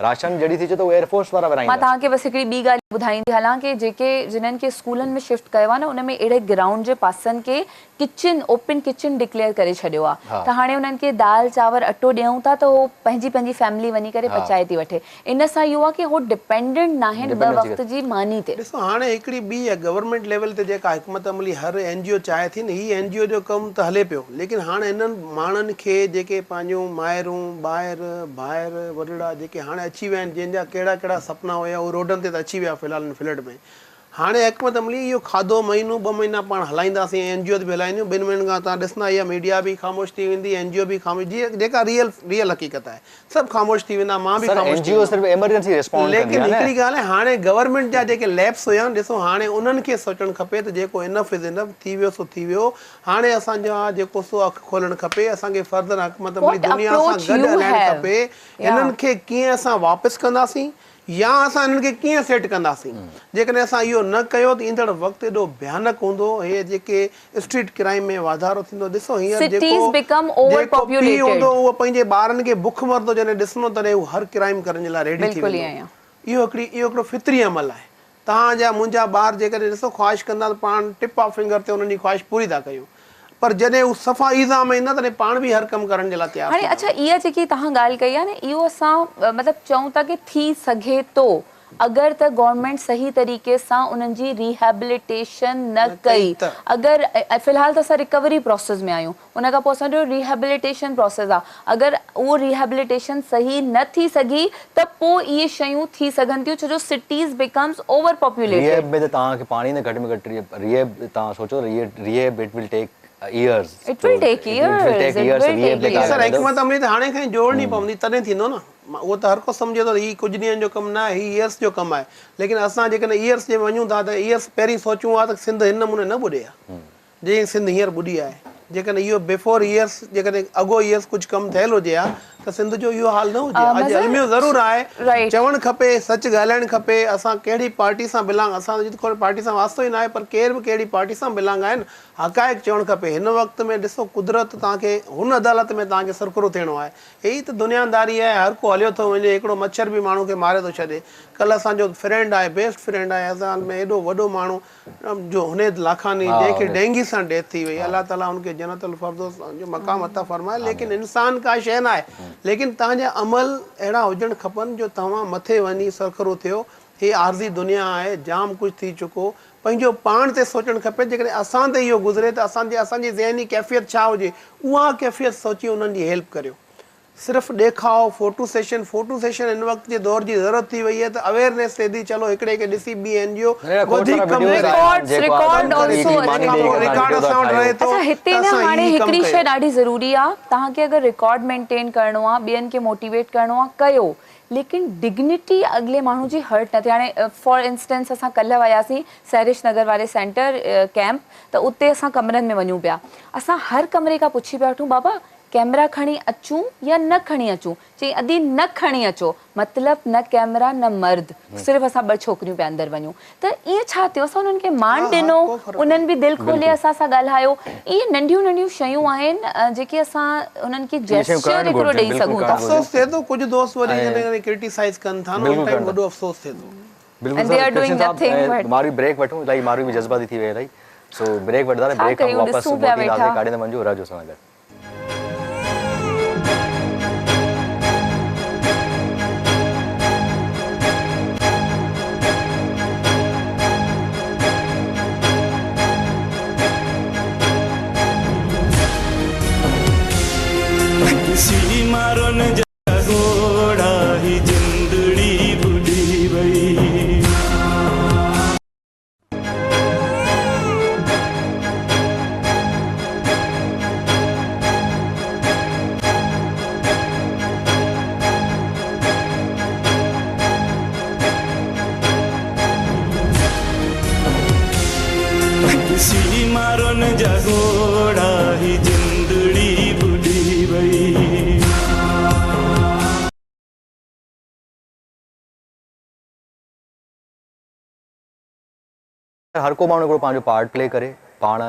راشن جڏهن ٿي اچي ته اهو ايئر فورس وارا مان ورهائيندا. توهان کي بس هڪڙي ٻي ڳالهه. ٻڌائيندي هلان ڪي جيڪي جنھن کي اسڪولن ۾ شفٽ ڪيو آ نه ان ۾ اهڙي گرائونڊ جي پاسن کي ڪچن اوپن ڪچن ڊڪليئر ڪري ڇڏيو آ ته هاڻي انهن کي دال چانور اٽو ڏيون ٿا ته هو پنهنجي پنهنجي فيملي وڃي ڪري پچائي ٿي وٺي ان سان اهو آ ڪي هو ڊپينڊنٽ ناهن ٻه وقت جي ماني تي. ڏسو هاڻي هڪڙي ٻي گورنمينٽ ليول تي جيڪا حڪمت عملي هر اين جي او چاهي ٿي نه هي اين جي او جو ڪم ته هلي پيو ليڪن هاڻي انهن ماڻهن کي جيڪي پنهنجون مائرون ٻائر ڀائر وڏڙا جيڪي هاڻي اچي ويا آهن جن جا ڪهڙا ڪهڙا سپنا هيا اهي روڊن تي ته اچي ويا في الحال هن فلڊ ۾ هاڻي حڪمت عملي اهو کاڌو مهينو ٻه مهينا پاڻ هلائينداسين اين جي او به هلائينديون ٻن مهينن کان توهان ڏسندا اها ميڊيا به خاموش ٿي ويندي اين جي او به خاموش جي جيڪا ريئل ريئل حقيقت آهي سڀ خاموش ٿي ويندا مان به سر خاموش اين ٿي جي او ويندم صرف ايمرجنسي ريسپونڊ ڪندي ليڪن آهي نه. هڪڙي ڳالهه آهي هاڻي گورنمينٽ جا جيڪي ليپس هيا ڏسو هاڻي انهن کي سوچڻ کپي ته جيڪو انف از انف ٿي ويو سو ٿي ويو هاڻي اسان جا جيڪو سو اک کولڻ کپي اسان کي فرضن حڪمت عملي What دنيا سان approach گڏ you هلائڻ have? کپي Yeah. هنن کي ڪيئن اسان واپس ڪنداسين يا اسان انهن کي ڪيئن سيٽ ڪنداسين؟ جيڪڏهن اسان اهو نه ڪيو ته ايندڙ وقت ايڏو ڀيانڪ هوندو، هي جيڪي اسٽريٽ ڪرائيم ۾ واڌارو ٿيندو، ڏسو هينئر Cities جيڪو become جيڪو پيء هوندو overpopulated. اهو پنهنجي ٻارن کي بک مرندو جڏهن ڏسندو تڏهن هو هر ڪرائيم ڪرڻ جي لاء ريڊي ٿي بلڪل ويندو. ائين. اهو هڪڙي اهو هڪڙو فطري عمل آهي. توهان جا منهنجا ٻار جيڪڏهن ڏسو خواهش ڪندا ته پاڻ ٽپ آف فنگر تي انهن جي خواهش پوري ٿا ڪيون پر جڏهن هو صفا ايذاء ۾ ايندا تڏهن پاڻ به هر ڪم ڪرڻ جي لاء تيار هاڻي ٿيندا. اڇا اها جيڪي توهان ڳالهه ڪئي آهي نه اهو اسان مطلب چئون ٿا ڪي ٿي سگهي ٿو اگر ته گورنمينٽ صحيح طريقي سان انهن جي ريهيبليٽيشن نه نه ڪئي ڪئي ته. اگر في الحال ته اسان ريڪوري پراسيس ۾ آهيون ان کان پوء اسان جو ريهيبليٽيشن پراسيس آ اگر اهو ريهيبليٽيشن صحيح نه ٿي سگهي ته پوء اهي شيون ٿي سگهن ٿيون ڇو جو cities becomes over populated. Rehab ۾ ته توهان کي پاڻ ئي نه گهٽ ۾ گهٽ ريهيب توهان سوچو rehab it will take years It will take years, it will take years. Sir حڪمت عملي ته هاڻي کان ئي جوڙڻي پوندي تڏهن ٿيندو نه اهو ته هر ڪو سمجهي ٿو ته هي ڪجهه ڏينهن جو ڪم نه آهي هي ييئرس جو ڪم آهي ليڪن اسان جيڪڏهن ييئرس جي وڃون ٿا ته ييئرس پهرين سوچون ها ته سنڌ هن نموني نه ٻڏي ها جيئن سنڌ هينئر ٻڏي آهي. جيڪڏهن اهو بيفور ييئرس جيڪڏهن اڳو ييئرس ڪجهه ڪم ٿيل هجي ها ته سنڌ جو اهو حال نه هجي ها. اڄ الميو ضرور آهي. چوڻ کپي، سچ ڳالهائڻ کپي، اسان ڪهڙي پارٽي سان بلانگ اسان جو ته پارٽي سان واسطو ئي ناهي پر ڪير به ڪهڙي پارٽي سان بلانگ آهن حقائق چوڻ کپي. هن وقت ۾ ڏسو قدرت توهان کي هن عدالت ۾ توهان کي سرخرو ٿيڻو آهي. هي ئي ته دنياداري آهي هر ڪو هليو ٿو وڃي هڪڙو مڇر به ماڻهو کي ماري ٿو ڇڏي. ڪلهه اسان جو فرينڊ آهي بيسٽ فرينڊ آهي اسان ۾ ايڏو وڏو ماڻهو جو حنيد لاکاني جنهن کي ڊينگي سان ڊيٿ ٿي وئي الله تعالي ان کي جنت الفردوس جو مقام عطا فرمائي ليڪن انسان ڪا شيء ناهي ليڪن توهان جا عمل اهڙا هجڻ کپن جو توهان مٿي وڃي سرخرو ٿيو هي عارضي دنيا آهي جام ڪجهه ٿي چڪو پنهنجو پاڻ تي سوچڻ کپي جيڪڏهن اسان تي اهو گذري ته اسان جي اسان جي ذهني ڪيفيت ڇا هجي اها ڪيفيت سوچي انهن جي هيلپ ڪريو صرف ڏيکاء، فوٽو سيشن، فوٽو سيشن هن وقت جي دور جي ضرورت ٿي وئي آهي ته اويئرنيس ٿئي ٿي چلو هڪڙي کي ڏسي ٻي اين جي او وڌيڪ ڪم ڪري. رڪارڊس رڪارڊ آلسو اچي ٿو. رڪارڊ اسان وٽ رهي ٿو اڇا هتي ته نه اسان هاڻي هي ڪم هڪڙي شيء ڪيو. ڏاڍي ضروري آ توهان کي اگر رڪارڊ مينٽين ڪرڻو آ ٻين کي موٽيويٽ ڪرڻو آ ڪيو ليڪن ڊگنيٽي اڳلي ماڻهو جي هرٽ نه ٿئي هاڻي فار انسٽنس اسان ڪلهه وياسين سحرش نگر واري سينٽر ڪيمپ ته اتي اسان ڪمرن ۾ وڃون پيا اسان هر ڪمري کان پڇي پيا وٺون بابا ڪئميرا کڻي اچون يا نه کڻي اچون؟ چيائين ادي نه کڻي اچو، مطلب نه ڪئميرا نه مرد، صرف اسان ٻه ڇوڪريون پيا اندر وڃون. ته ائين ڇا ٿيو؟ اسان انهن کي مان ڏنو، انهن به دل کولي اسان سان ڳالهايو. اهي ننڍيون ننڍيون شيون آهن جيڪي اسان انهن کي جيسچر هڪڙو ڏئي سگهون ٿا. افسوس ٿئي ٿو ڪجهه دوست وري ڪڏهن ڪڏهن ڪرٽيسائيز ڪن ٿا نه ان ٽائيم وڏو افسوس ٿئي ٿو. بلڪل سر ڪرشن صاحب ماروي بريڪ وٺون الائي ماروي به جذباتي ٿي وئي الائي سو بريڪ وٺندا بريڪ کان واپس موٽي اينداسين ڪاڏي نه وڃجو رهجو اسان سان گڏ. هر ڪو ماڻهو هڪڙو پنهنجو پارٽ پلي ڪري. پاڻ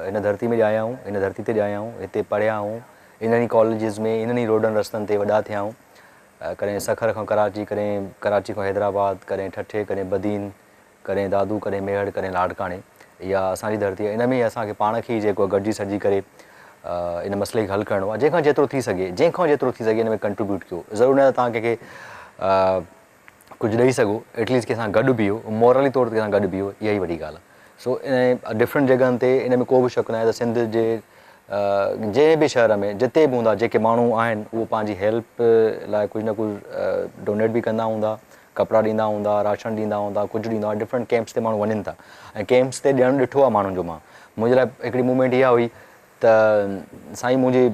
هن ڌرتي ۾ ڄايا آهيون، هن ڌرتي تي ڄايا آهيون، هتي پڙهيا آهيون، انهن ئي ڪاليجز ۾، انهن ئي روڊن رستن تي وڏا ٿيا آهيون ڪڏهن سکر کان ڪراچي، ڪڏهن ڪراچي کان حيدرآباد، ڪڏهن ٺٽي، ڪڏهن بدين، ڪڏهن دادو، ڪڏهن ميهڙ، ڪڏهن لاڙڪاڻي. اها اسان جي ڌرتي آهي. ان ۾ ئي اسان کي پاڻ کي ئي جيڪو آهي گڏجي سڏجي ڪري ان مسئلي کي حل ڪرڻو آهي. جنهن کان جيترو ٿي سگهي، جنهن کان جيترو ٿي سگهي ان ۾ ڪنٽريبيوٽ ڪيو. ضروري ناهي ته توهان ڪنهن کي ڪجهه ڏئي سگهو، ايٽليسٽ ڪنهن سان گڏ بيهو، مورلي طور تي ڪنهن سان گڏ بيهو، اها ئي وڏي ڳالهه آهي. سو ان ڊفرنٽ جڳهن تي ان ۾ ڪو به شڪ ناهي ته سنڌ جي جنهن به شهر ۾ جتي به هوندا جيڪي ماڻهو آهن اهو پنهنجي هيلپ لاء ڪجهه نه ڪجهه ڊونيٽ به ڪندا هوندا، ڪپڙا ڏيندا هوندا، راشن ڏيندا هوندا، ڪجهه ڏيندا هوندا، ڊفرنٽ ڪيمپس تي ماڻهو وڃن ٿا ۽ ڪيمپس تي ڏيڻ ڏٺو آهي ماڻهن جو مان منهنجي لاء هڪڙي موومينٽ اها هئي ته سائين منهنجي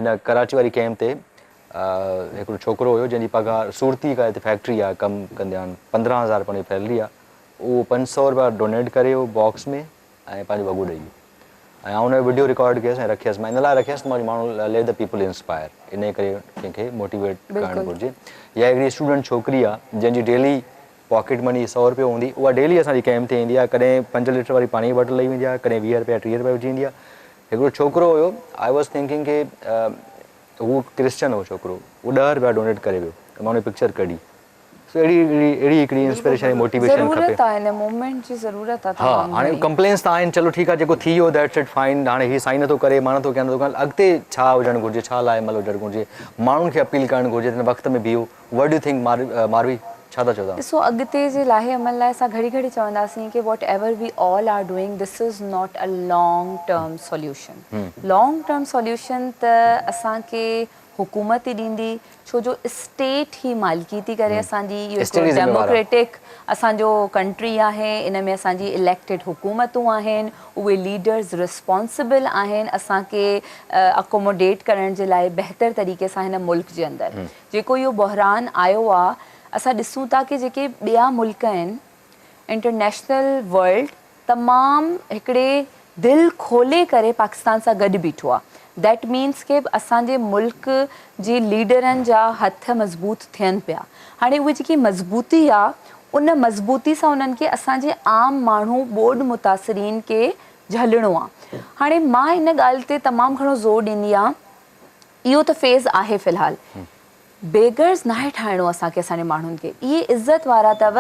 هن ڪراچي واري ڪيمپ تي هڪڙو ڇوڪرو هيو جنهن جي پگهار سورتي ڪا هتي فيڪٽري آهي ڪم ڪندي آهن 15 هزار رپيا ان جي سيلري آهي اهو 500 رپيا ڊونيٽ ڪري ويو باڪس ۾ ۽ پنهنجو وڳو ڏئي ويو ۽ آئون ان جو وڊيو رڪارڊ ڪيس ۽ رکيس مان ان لاء رکيس ته ماڻهو ليٽ the people inspire ان ڪري ڪنهن کي موٽيويٽ ڪرڻ گهرجي يا هڪڙي اسٽوڊنٽ ڇوڪري آهي جنهن جي ڊيلي پاڪيٽ مني 100 رپيو هوندي اها ڊيلي اسان جي ڪيمپ تي ايندي آهي ڪڏهن 5 ليٽر واري پاڻي جي باٽل لئي ويندي آهي ڪڏهن 20 رپيا 30 رپيا وجهي ايندي آهي هڪڙو ڇوڪرو هيو I was thinking ڪي هو ڪرسچن هو ڇوڪرو هو 10 رپيا ڊونيٽ ڪري ويو ته مان ان جي پڪچر ڪڍي سو اهڙي اهڙي هڪڙي انسپريشن ۽ موٽيويشن کپي. ضرورت آهي ان موومينٽ جي ضرورت آهي تمام گهڻي. ها هاڻي ڪمپلينس ته آهن چلو ٺيڪ آهي جيڪو ٿي ويو that's it fine هاڻي هي سائين نٿو ڪري مان نٿو ڪيان نٿو ڪيان اڳتي ڇا هجڻ گهرجي ڇا لاء عمل هجڻ گهرجي ماڻهن کي اپيل ڪرڻ گهرجي ته هن وقت ۾ بيهو what do you think Marvi ڇا ٿا چئو توهان. ڏسو اڳتي جي لاء عمل لاء اسان گهڙي گهڙي چونداسين ڪي whatever we all are doing this is not a long term solution long term solution ته اسان کي حڪومت ئي ڏيندي ڇو جو اسٽيٽ ئي مالڪي ٿي ڪري اسان جي اهو هڪڙو ڊيموڪريٽڪ اسان جو ڪنٽري آهي ان ۾ اسان جي اليڪٽيڊ حڪومتون آهن اهي ليڊرز ريسپانسبل آهن اسان کي اڪوموڊيٽ ڪرڻ جي لاء بهتر طريقي سان هن ملڪ جي اندر جيڪو اهو بحران آيو آ اسان ڏسون ٿا ڪي جيڪي ٻيا ملڪ آهن انٽرنيشنل ورلڊ تمام هڪڙي دل کولي ڪري پاڪستان سان گڏ بيٺو آ that means ڪي اسان جي ملڪ جي ليڊرن جا هٿ مضبوط ٿين پيا هاڻي اهي جيڪي مضبوطي آ ان مضبوطي سان انهن کي اسان جي عام ماڻهو ٻوڏ متاثرين کي جهلڻو آ هاڻي مان ان ڳالهه تي تمام گهڻو زور ڏيندي آ اهو ته فيز آهي في الحال بيگرز ناهي ٺاهڻو اسان کي اسان جي ماڻهن کي اهي عزت وارا اٿو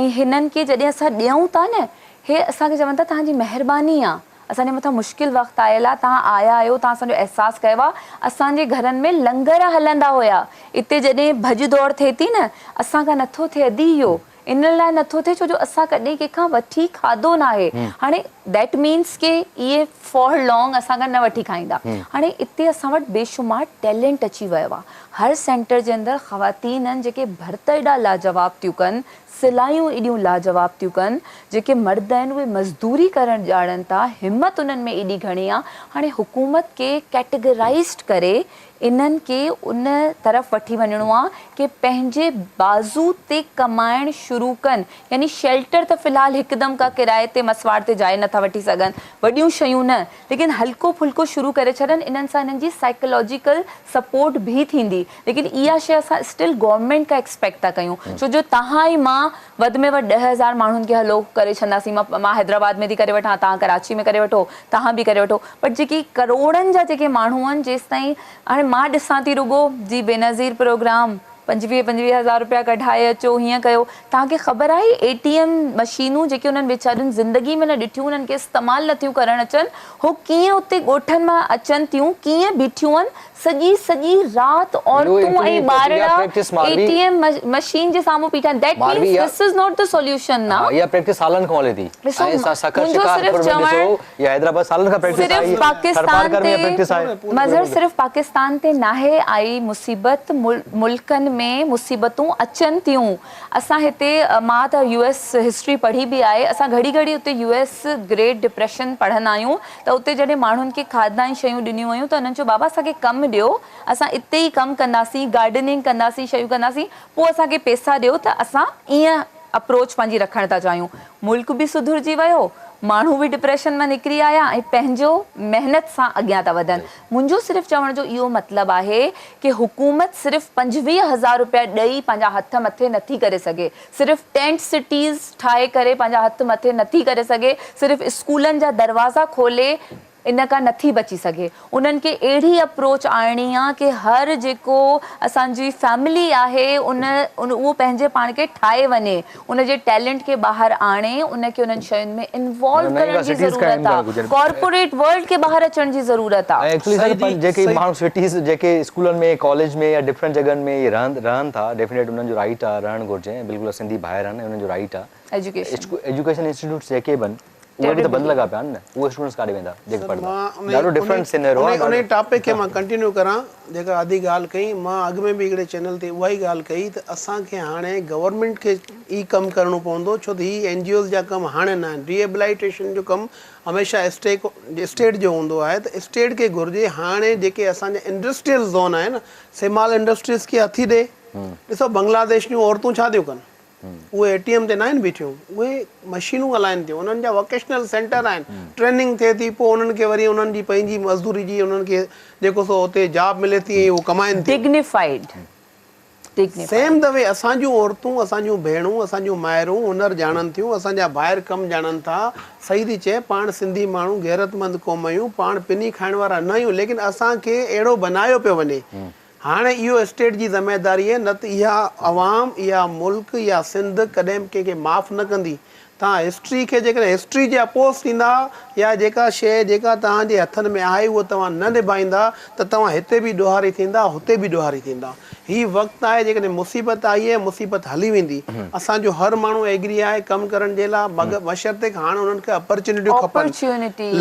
۽ هنن کي جڏهن اسان ڏيون ٿا نه هي اسان کي چون ٿا توهان جي مهرباني آ اسان جي مٿان مشڪل وقت آيل آ توهان آيا آهيو توهان اسان جو احساس ڪيو آ اسان جي گهرن ۾ لنگر هلندا هيا اتي جڏهن ڀڄ ڊوڙ ٿئي ٿي نه اسان کان نٿو ٿئي ادي اهو ان لاء نٿو ٿئي ڇو جو اسان ڪڏهن ڪنهن کان وٺي کاڌو ناهي هاڻي that means ڪي اهي فار لانگ اسان کان نه وٺي کائيندا هاڻي اتي اسان وٽ بيشمار ٽيلنٽ اچي ويو آهي هر سينٽر جي اندر خواتين آهن جيڪي ڀرت ايڏا لاجواب ٿيون ڪن سلايون ايڏيون لاجواب ٿيون ڪن جيڪي مرد آهن اهي مزدوري ڪرڻ ڄاڻن ٿا همت انهن ۾ ايڏي گهڻي آهي هاڻي حڪومت کي ڪيٽيگرائزڊ ڪري انهن کي ان طرف وٺي وڃڻو آ ڪي پنهنجي بازو تي ڪمائڻ شروع ڪن يعني شيلٽر ته في الحال هڪدم ڪا ڪرائي تي مسواڙ تي جاء نٿا وٺي سگهن وڏيون شيون نه ليڪن هلڪو ڦلڪو شروع ڪري ڇڏن انهن سان انهن جي سائيڪالاجيڪل سپورٽ به ٿيندي ليڪن اها شيء اسان اسٽل گورنمينٽ کان ايڪسپيڪٽ ٿا ڪيون ڇو جو توهان ۽ مان وڌ ۾ وڌ 10,000 ماڻهن کي هلو ڪري ڇڏنداسين مان مان حيدرآباد ۾ ٿي ڪري وٺان توهان ڪراچي ۾ ڪري وٺو توهان به ڪري وٺو بٽ جيڪي ڪروڙن جا جيڪي ماڻهو آهن جيستائين هاڻي مان ڏسان ٿي رڳو جي بينظير پروگرام 25 25 هزار روپيا ڪڍائي اچو هيئن ڪيو توهان کي خبر آهي اي ٽي ايم مشينون جيڪي انهن ويچارين زندگي ۾ نه ڏٺيون انهن کي استعمال نه ٿيون ڪرڻ اچن هو ڪيئن اتي ڳوٺن مان اچن ٿيون ڪيئن بيٺيون آهن سڄي سڄي رات عورتون ۽ ٻارڙا اي ٽي ايم مشين جي سامهون بيٺا آهن that means this is not the solution نه. اها پريڪٽس سالن کان هلي ٿي ڏسو منهنجو صرف چوڻ صرف پاڪستان تي مظهر صرف پاڪستان تي ناهي آئي مصيبت ملڪن ۾ مصيبتون اچن ٿيون اسان هتي مان ته يو ايس هسٽري پڙهي به آهي اسان گهڙي گهڙي اتي يو ايس گريٽ ڊپريشن پڙهندا آهيون ته اتي جڏهن ماڻهن کي کاڌا ۽ شيون ڏنيون ويون ته انهن چيو بابا اسان کي ڪم ڏيو اسان اتي ئي ڪم ڪنداسين گارڊننگ ڪنداسين شيون ڪنداسين پوء اسان کي پيسا ڏيو ته اسان ائين اپروچ پنهنجي رکڻ ٿا چاهيون ملڪ به سڌرجي ويو ماڻهو به ڊپريشن مان نڪري آيا ۽ پنهنجو محنت سان اڳيان ٿا وڌن منهنجو صرف چوڻ جو اهو مطلب آهي ڪي حڪومت صرف 25,000 روپيا ڏئي پنهنجا هٿ مٿي نٿي ڪري سگهي صرف ٽينٽ سٽيز ٺاهي ڪري پنهنجا هٿ مٿي نٿي ڪري سگهي، صرف اسڪولن جا دروازا کولي ان کان نٿي بچي سگهي. انهن کي اهڙي اپروچ آڻڻي آ ڪي هر جيڪو اسان جي فيملي آهي ان اهو پنهنجي پاڻ کي ٺاهي وڃي ان جي ٽيلنٽ کي ٻاهر آڻي ان کي انهن شين ۾ انوالو معنيٰ نئين ڪرڻ ڪا جي سٽيز قائم ضرورت آ ڪرڻ گهرجن. ڪارپوريٽ ورلڊ کي ٻاهر اچڻ جي ضرورت آ. ۽ ايڪچولي سر پر جيڪي ماڻهو سٽيز جيڪي اسڪولن ۾ ڪاليج ۾ يا ڊفرنٽ جڳهن ۾ اهي رهن رهن ٿا ڊيفينيٽ انهن جو رائيٽ آ رهڻ گهرجي ۽ بلڪل سنڌي ڀائر آهن ۽ انهن جو رائيٽ آ ايجوڪيشن. ايجوڪيشن انسٽيٽيوٽس جيڪي به آهن اهي به ته بند لڳا پيا آهن نه اهي اسٽوڊنٽس ڪاڏي ويندا جيڪي پڙهندا ڏاڍو ڊفرنٽ سينيرو آهي انهي ٽاپڪ کي مان ڪنٽينيو ڪران جيڪا ادي ڳالهه ڪئي مان اڳ ۾ به هڪڙي چينل تي اها ئي ڳالهه ڪئي ته اسان کي هاڻي گورنمينٽ کي ئي ڪم ڪرڻو پوندو ڇو ته هي اين جي اوز جا ڪم هاڻي نه آهن ريهيبلائيٽيشن جو ڪم هميشه اسٽيڪ اسٽيٽ جو هوندو آهي ته اسٽيٽ کي گهرجي هاڻي جيڪي اسان جا انڊسٽريل زون آهن سمال انڊسٽريز کي هٿي ڏي ڏسو بنگلاديش جون عورتون ڇا ٿيون ڪن اهي اي ٽي ايم تي ناهن بيٺيون، اهي مشينون هلائن ٿيون، انهن جا ووڪيشنل سينٽر آهن، ٽريننگ ٿئي ٿي، پوء انهن کي وري انهن جي پنهنجي مزدوري جي انهن کي جيڪو سو اتي جاب ملي ٿي ۽ اهو ڪمائن ٿيون. ڊگنيفائيڊ Dignified. Same the V اسان جون عورتون، اسان جون ڀيڻون، اسان جون مائرون هنر ڄاڻن ٿيون، اسان جا ڀائر ڪم ڄاڻن ٿا، صحيح ٿي چئي، پاڻ سنڌي ماڻهو غيرتمند قوم آهيون، پاڻ پني کائڻ وارا نه آهيون، ليڪن اسان کي اهڙو بنايو پيو وڃي. هاڻي اهو اسٽيٽ جي ذميداري آهي نه ته اها عوام، اها ملڪ، اها سنڌ ڪڏهن به ڪنهن کي معاف نه ڪندي. توهان هسٽري کي جيڪڏهن هسٽري جي اپوز ٿيندا يا جيڪا شيء جيڪا توهان جي هٿن ۾ آهي اهو توهان نه نڀائيندا ته توهان هتي به ڏوهاري ٿيندا هتي به ڏوهاري ٿيندا. هي وقت آهي جيڪڏهن مصيبت آئي آهي مصيبت هلي ويندي. اسان جو هر ماڻهو ايگري آهي ڪم ڪرڻ جي لاء مگر بشرطيڪ هاڻ انهن کي اپرچونٽيون کپن.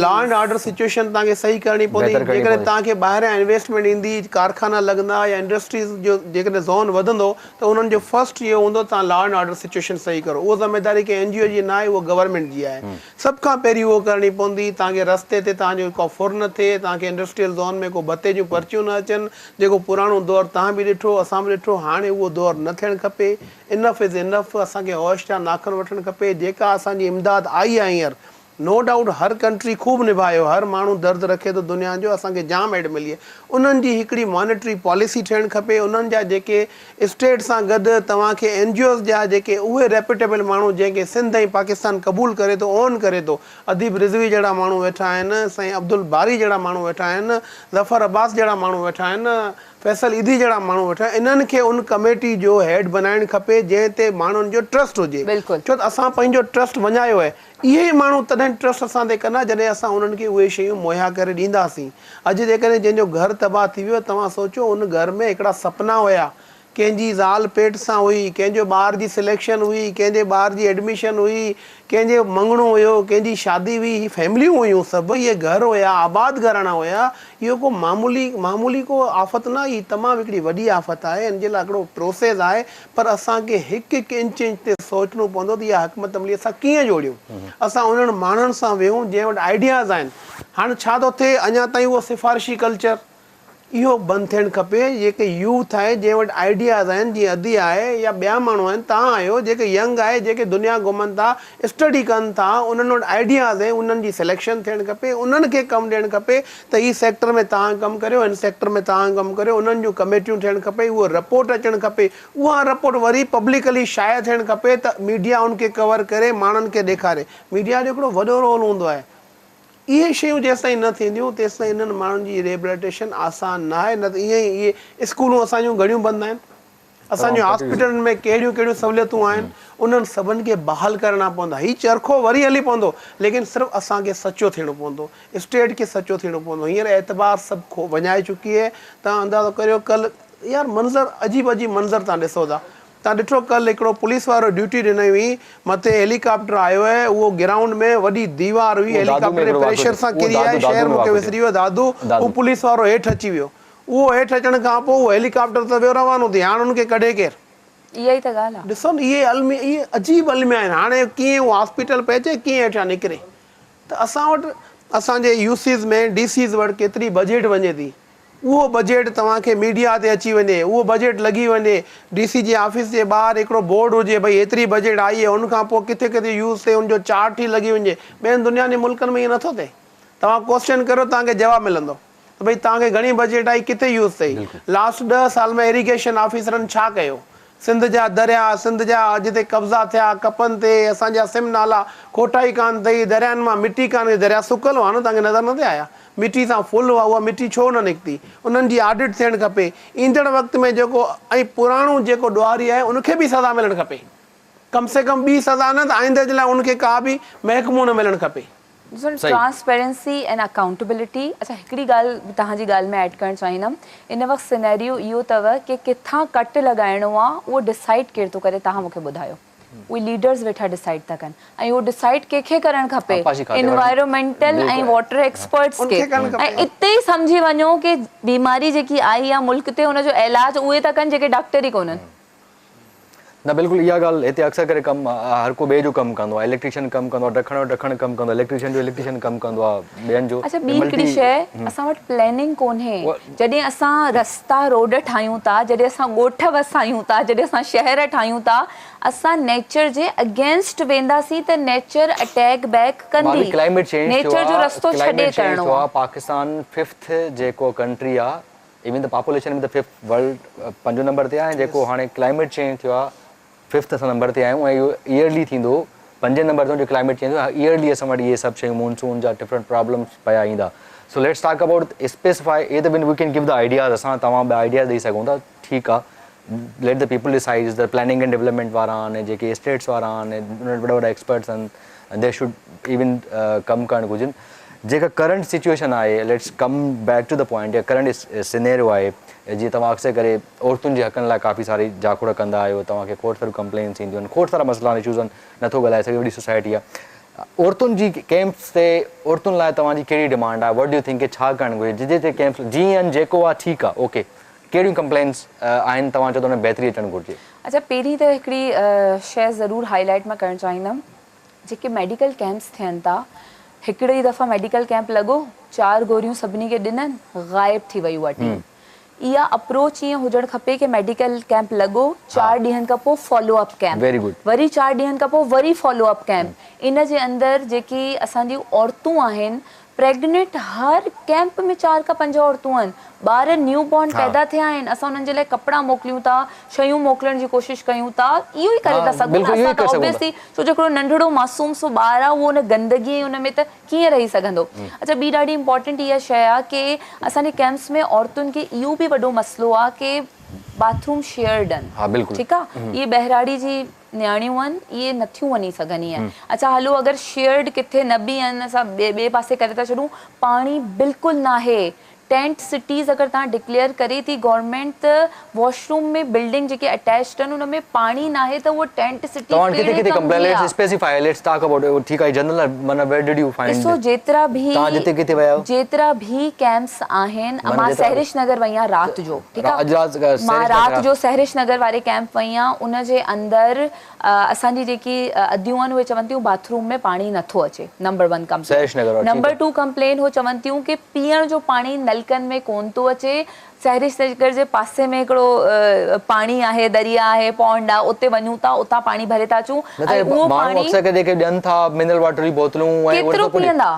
لا اينڊ آرڊر سچوئيشن توهان کي صحيح ڪرڻي پوندي بهتر ڪرڻي جيڪڏهن پوندي. توهان کي ٻاهريان انويسٽمينٽ ايندي ڪارخانا لڳندا يا انڊسٽريز جو جيڪڏهن زون وڌندو ته انهن جو فرسٽ اهو هوندو توهان لا اينڊ آرڊر سچوئيشن صحيح ڪرو اهو ذميداري ڪنهن اين جي او جي ناهي اهو گورنمينٽ جي آهي سڀ کان پهرين اهو ڪرڻي پوندي توهان کي رستي تي توهان جو ڪو ڦر نه ٿئي توهان کي انڊسٽريل زون ۾ ڪو ڀتي جون پرچيون نه اچن جيڪو پراڻو دور توهان به ڏٺو اسان به ڏٺو هاڻي اهو دور نه ٿيڻ کپي انف از انف اسان کي هوش جا ناخن وٺڻ کپي جيڪا اسان جي امداد آئي آهي هينئر نو ڊائوٽ هر ڪنٽري خوب نڀايو هر ماڻهو درد رکي ٿو دنيا جو اسان کي جام ايڊ ملي انهن جي هڪڙي مانيٽري پاليسي ٺهڻ کپي انهن جا جيڪي اسٽيٽ سان گڏ توهان کي اين جي اوز جا جيڪي اهي ريپيوٽيبل ماڻهو جنهن کي سنڌ ۽ پاڪستان قبول ڪري ٿو اون ڪري ٿو اديب رضوي جهڙا ماڻهو ويٺا آهن سائين عبدالباري جهڙا ماڻهو ويٺا آهن ظفر عباس جهڙا ماڻهو ويٺا آهن فيصل ايڌي جهڙا ماڻهو ويٺا آهن انهن کي ان ڪميٽي جو هيڊ بنائڻ کپي جنهن تي ماڻهن جو ٽرسٽ هجي بلڪل. ڇو ته اسان پنهنجو ٽرسٽ وڃايو آهي اهي ئي ماڻهو تڏهن ٽرسٽ اسان تي ڪندا جڏهن اسان انهن کي اهي شيون مهيا ڪري ڏينداسين. اڄ جيڪڏهن جنهن جو گهر تباهه ٿي ويو، توهان سوچو ان گهر ۾ هڪڙا سپنا هيا، ڪنهن جي زال پيٽ سان هئي، ڪنهن جو ٻار جي سليڪشن هئي، ڪنهن جي ٻار جي ايڊميشن هئي، ڪنهن جي مڱڻو هيو، ڪنهن جي شادي هئي، هي فيمليون هيون سڀ، اهي گهر هيا، آباد گهراڻا هيا، اهو ڪو معمولي معمولي ڪو آفت نه آهي، هي تمام هڪڙي وڏي آفت آهي، ان جي لاء هڪڙو پروسيس آهي، پر اسان کي هڪ هڪ انچ انچ تي سوچڻو پوندو ته اها حڪمت عملي اسان ڪيئن جوڙيون. اسان انهن ماڻهن سان ويهون جنهن وٽ آئيڊياز آهن. هاڻ ڇا ٿو ٿئي اڃا تائين اهو سفارشي ڪلچر اهو بند ٿيڻ کپي. جيڪي يوٿ آهي جنهن وٽ آئيڊياز آهن جيئن ادي آهي يا ٻيا ماڻهو آهن توهان آهيو جيڪي ينگ آهي جيڪي دنيا گهمن ٿا اسٽڊي ڪن ٿا انهن وٽ آئيڊياز آهن انهن جي سليڪشن ٿيڻ کپي انهن کي ڪم ڏيڻ کپي ته هي سيڪٽر ۾ توهان ڪم ڪريو هن سيڪٽر ۾ توهان ڪم ڪريو انهن جون ڪميٽيون ٿيڻ کپي اهو رپورٽ اچڻ کپي اها رپورٽ وري پبلڪلي شايع ٿيڻ کپي ته ميڊيا ان کي ڪور ڪري ماڻهن کي ڏيکاري ميڊيا جو هڪڙو وڏو رول هوندو آهي اهي شيون جيستائين نه ٿينديون تيستائين انهن ماڻهن جي ريهبليٽيشن آسان نه آهي نه ته ائين ئي اهي اسڪولون اسان جون گهڻيون بند آهن اسان جي هاسپيٽلن ۾ ڪهڙيون ڪهڙيون سهوليتون آهن انهن سڀن کي بحال ڪرڻا پوندا هي چرخو وري هلي پوندو ليڪن صرف اسان کي سچو ٿيڻو پوندو اسٽيٽ کي سچو ٿيڻو پوندو هينئر اعتبار سڀ کو وڃائي چڪي اهي توهان اندازو ڪريو ڪل يار منظر عجيب عجيب منظر توهان ڏسو ٿا توهان ڏٺو ڪل هڪڙو پوليس وارو ڊيوٽي ڏني هئي مٿي هيليڪاپٽر آيو اهي اهو گرائونڊ ۾ وڏي ديوار هئي هيليڪاپٽر جي پريشر سان ڪري آئي شهر مون کي وسري ويو دادو اهو پوليس وارو هيٺ اچي ويو اهو هيٺ اچڻ کان پوء اهو هيليڪاپٽر ته ويو روانو ٿي، هاڻ ان کي ڪڍي ڪير؟ اها ئي ته ڳالهه آ. ڏسو نه اهي الميا اهي عجيب الميا آهن، هاڻي ڪيئن اهو هاسپيٽل پهچي ڪيئن هيٺيان نڪري ته اسان وٽ اسان جي يو سيز ۾ ڊي سيز وٽ ڪيتري بجيٽ وڃي ٿي، اهو بجيٽ توهان کي ميڊيا تي اچي وڃي، اهو بجيٽ لڳي وڃي، ڊي سي جي آفيس جي ٻاهر هڪڙو بورڊ هجي ڀئي هيتري بجيٽ آئي آهي، ان کان پوء ڪٿي ڪٿي يوز ٿئي ان جو چارٽ ئي لڳي وڃي، ٻين دنيا جي ملڪن ۾ ائين نٿو ٿئي، توهان ڪوسچن ڪريو توهان کي جواب ملندو. ته ڀئي توهان کي گهڻي بجيٽ آئي ڪٿي يوز ٿئي، لاسٽ ڏهه سال ۾ ايريگيشن آفيسرن ڇا ڪيو، سنڌ جا درياء، سنڌ جا جتي قبضا ٿيا، ڪپن تي اسان جا سم نالا، کوٽائي ڪانه ٿئي، دريائن مان مٽي ڪانه نڪتي، درياء سڪل هئا نه توهان کي نظر نه ٿي آيا، مٽي سان فل هئا، اها مٽي ڇو نه نڪتي، انهن جي آڊٽ ٿيڻ کپي، ايندڙ وقت ۾ جيڪو ۽ پراڻو جيڪو ڏوهاري آهي ان کي به سزا ملڻ کپي، ڪم سي ڪم ٻي سزا نه ته آئنده جي لاء ان کي ڪا به محڪمو نه ملڻ کپي. ڏسو ٽرانسپيرنسي اينڊ اڪائونٽبلٽي اڇا هڪڙي ڳالهه به توهان جي ڳالهه ۾ ايڊ ڪرڻ چاهيندم ان وقت سينيريو اهو اٿو ڪي ڪٿان ڪٽ لڳائڻو آ اهو ڊسائيڊ ڪير ٿو ڪري توهان مون کي ٻڌايو اهي ليڊرز ويٺا ڊسائيڊ ٿا ڪن ۽ اهو ڊسائيڊ ڪنهن کي ڪرڻ کپي انوائرومينٽل ۽ واٽر ايڪسپرٽس کي ۽ اتي ئي سمجهي وڃو ڪي بيماري جيڪي آئي آ ملڪ تي ان جو علاج اهي ٿا ڪن جيڪي ڊاڪٽر ئي ڪونهن. نه بلڪل اها ڳالهه هتي اڪثر ڪري ڪم هر ڪو ٻئي جو ڪم ڪندو آهي اليڪٽريشن ڪم ڪندو آهي ڊکڻ جو ڊکڻ ڪم ڪندو آهي اليڪٽريشن جو اليڪٽريشن ڪم ڪندو آهي ٻين جو اڇا ٻي هڪڙي شيء اسان وٽ پلاننگ ڪونهي جڏهن اسان رستا روڊ ٺاهيون ٿا جڏهن اسان ڳوٺ وسايون ٿا جڏهن اسان شهر ٺاهيون ٿا اسان نيچر جي اگينسٽ وينداسين ته نيچر اٽيڪ بيڪ ڪندي ڪلائميٽ چينج ٿيو نيچر جو رستو ڇڏي ڪرڻو آهي پاڪستان ففٿ جيڪو ڪنٽري آهي ايون ته پاپوليشن ۾ ته ففٿ ورلڊ پنجون نمبر تي آهي ۽ جيڪو هاڻي ڪلائميٽ چينج ٿيو آهي ففٿ اسان نمبر تي آهيون ۽ اهو ايئرلي ٿيندو پنجين نمبر تي جو ڪلائميٽ چينج ٿيو آهي ايئرلي اسان وٽ اهي سڀ شيون مونسون جا ڊفرنٽ پرابلمس پيا ايندا سو let's talk about specify اهي ته we can give the ideas اسان توهان ٻه آئيڊياز ڏئي سگهون ٿا ٺيڪ آهي let the people decide the planning and development وارا آهن جيڪي اسٽيٽس وارا آهن انهن وٽ وڏا وڏا ايڪسپرٽس آهن they should ايون ڪم ڪرڻ گهرجن جيڪا ڪرنٽ سچوئيشن آهي let's come back to the point يا ڪرنٽ سينيريو آهي جيئن توهان اڪثر ڪري عورتن جي حقن لاء ڪافي ساري جاکوڙ ڪندا آهيو توهان کي کوڙ ساريون ڪمپلينس اينديون آهن کوڙ سارا مسئلا آهن اشوز آهن نٿو ڳالهائي سگهي وڏي سوسائٽي آهي عورتن جي ڪيمپس تي عورتن لاء توهان جي ڪهڙي ڊمانڊ آهي what do you think ڇا ڪرڻ گهرجي جتي جتي ڪيمپس جيئن آهن جيڪو آهي ٺيڪ آهي اوڪي ڪهڙيون ڪمپلينس آهن توهان چئو ته ان ۾ بهتري اچڻ گهرجي. اڇا پهرين ته هڪڙي شيء ضرور هائي لائيٽ مان ڪرڻ چاهيندم جيڪي ميڊيڪل ڪيمپس ٿين ٿا هڪڙي ئي دفعا ميڊيڪل ڪيمپ لڳو چار گوريون سڀني کي ڏنن غائب ٿي وئي اها ٽيم اها اپروچ ائين هجڻ کپي ڪي ميڊيڪل ڪيمپ لڳو چار ڏينهن کان پوء فالو اپ ڪيمپ وري چار ڏينهن کان پوء وري فالو اپ ڪيمپ ان جي اندر جيڪي اسان جون عورتون آهن پريگنيٽ هر ڪيمپ ۾ چار کان پنج عورتون آهن ٻار نيو بورن پيدا ٿيا آهن اسان انهن جي لاء ڪپڙا موڪليون ٿا شيون موڪلڻ جي ڪوشش ڪيون ٿا اهو ئي ڪري ٿا سگهون نه اسان ته اوبويسلي ڇو جو هڪڙو ننڍڙو معصوم سو ٻار آهي اهو ان گندگي ۽ ان ۾ ته ڪيئن رهي سگهندو اڇا ٻي ڏاڍي امپارٽنٽ اها شيء آهي ڪي اسان جي ڪيمپس ۾ عورتن کي اهو به وڏو مسئلو آهي ڪي باٿ روم شيئرڊ آهن ٺيڪ آهي اهي ٻهراڙي جي نياڻيون آهن اهي نٿيون وڃي سگهن ائين اڇا هلو اگر شيئرڊ ڪٿي نه به آهن اسان ٻئي پاسي ڪري ٿا ڇڏون پاڻي بلڪل ناهي ٽينٽ سٽيز اگر توهان ڊڪليئر ڪري ٿي گورنمينٽ ته واش روم ۾ بلڊنگ جيڪي اٽيچڊ آهن ان ۾ پاڻي ناهي ته اهو ٽينٽ سٽي توهان وٽ ڪٿي ڪهڙي ڪٿي ڪم ڪمپلين جي ليٽس آ. اسپيسيفائي let's talk about ٺيڪ آهي جنرل آهي معنيٰ ويئر did you find ڏسو جيترا به توهان جتي ڪٿي ويا آهيو جيترا به ڪيمپس آهن معنيٰ مان جيترا سحرش نگر وئي آهيان رات جو ٺيڪ آ اڄ رات مان سحرش رات نگر جو سحرش نگر واري ڪيمپ وئي آهيان ان جي اندر اسان جي جيڪي اديون آهن اهي چون ٿيون باٿ روم ۾ پاڻي نٿو اچي نمبر ون سحرش ڪمپلين نگر وارو ٺيڪ نمبر آ. ٽو ڪمپلين هو چون ٿيون ڪي پيئڻ جو پاڻي نلڪن ۾ ڪون ٿو اچي سحرش نگر جي پاسي ۾ هڪڙو پاڻي آهي دريا آهي پونڊ آهي اتي وڃون ٿا اتان پاڻي ڀري ٿا اچون نه ته ۽ اهو ماڻهو پاڻي اڪثر ڪري جيڪي ڏين ٿا منرل واٽر جون بوتلون ۽ اهي ڪيترو نٿو پڄي. پيئندا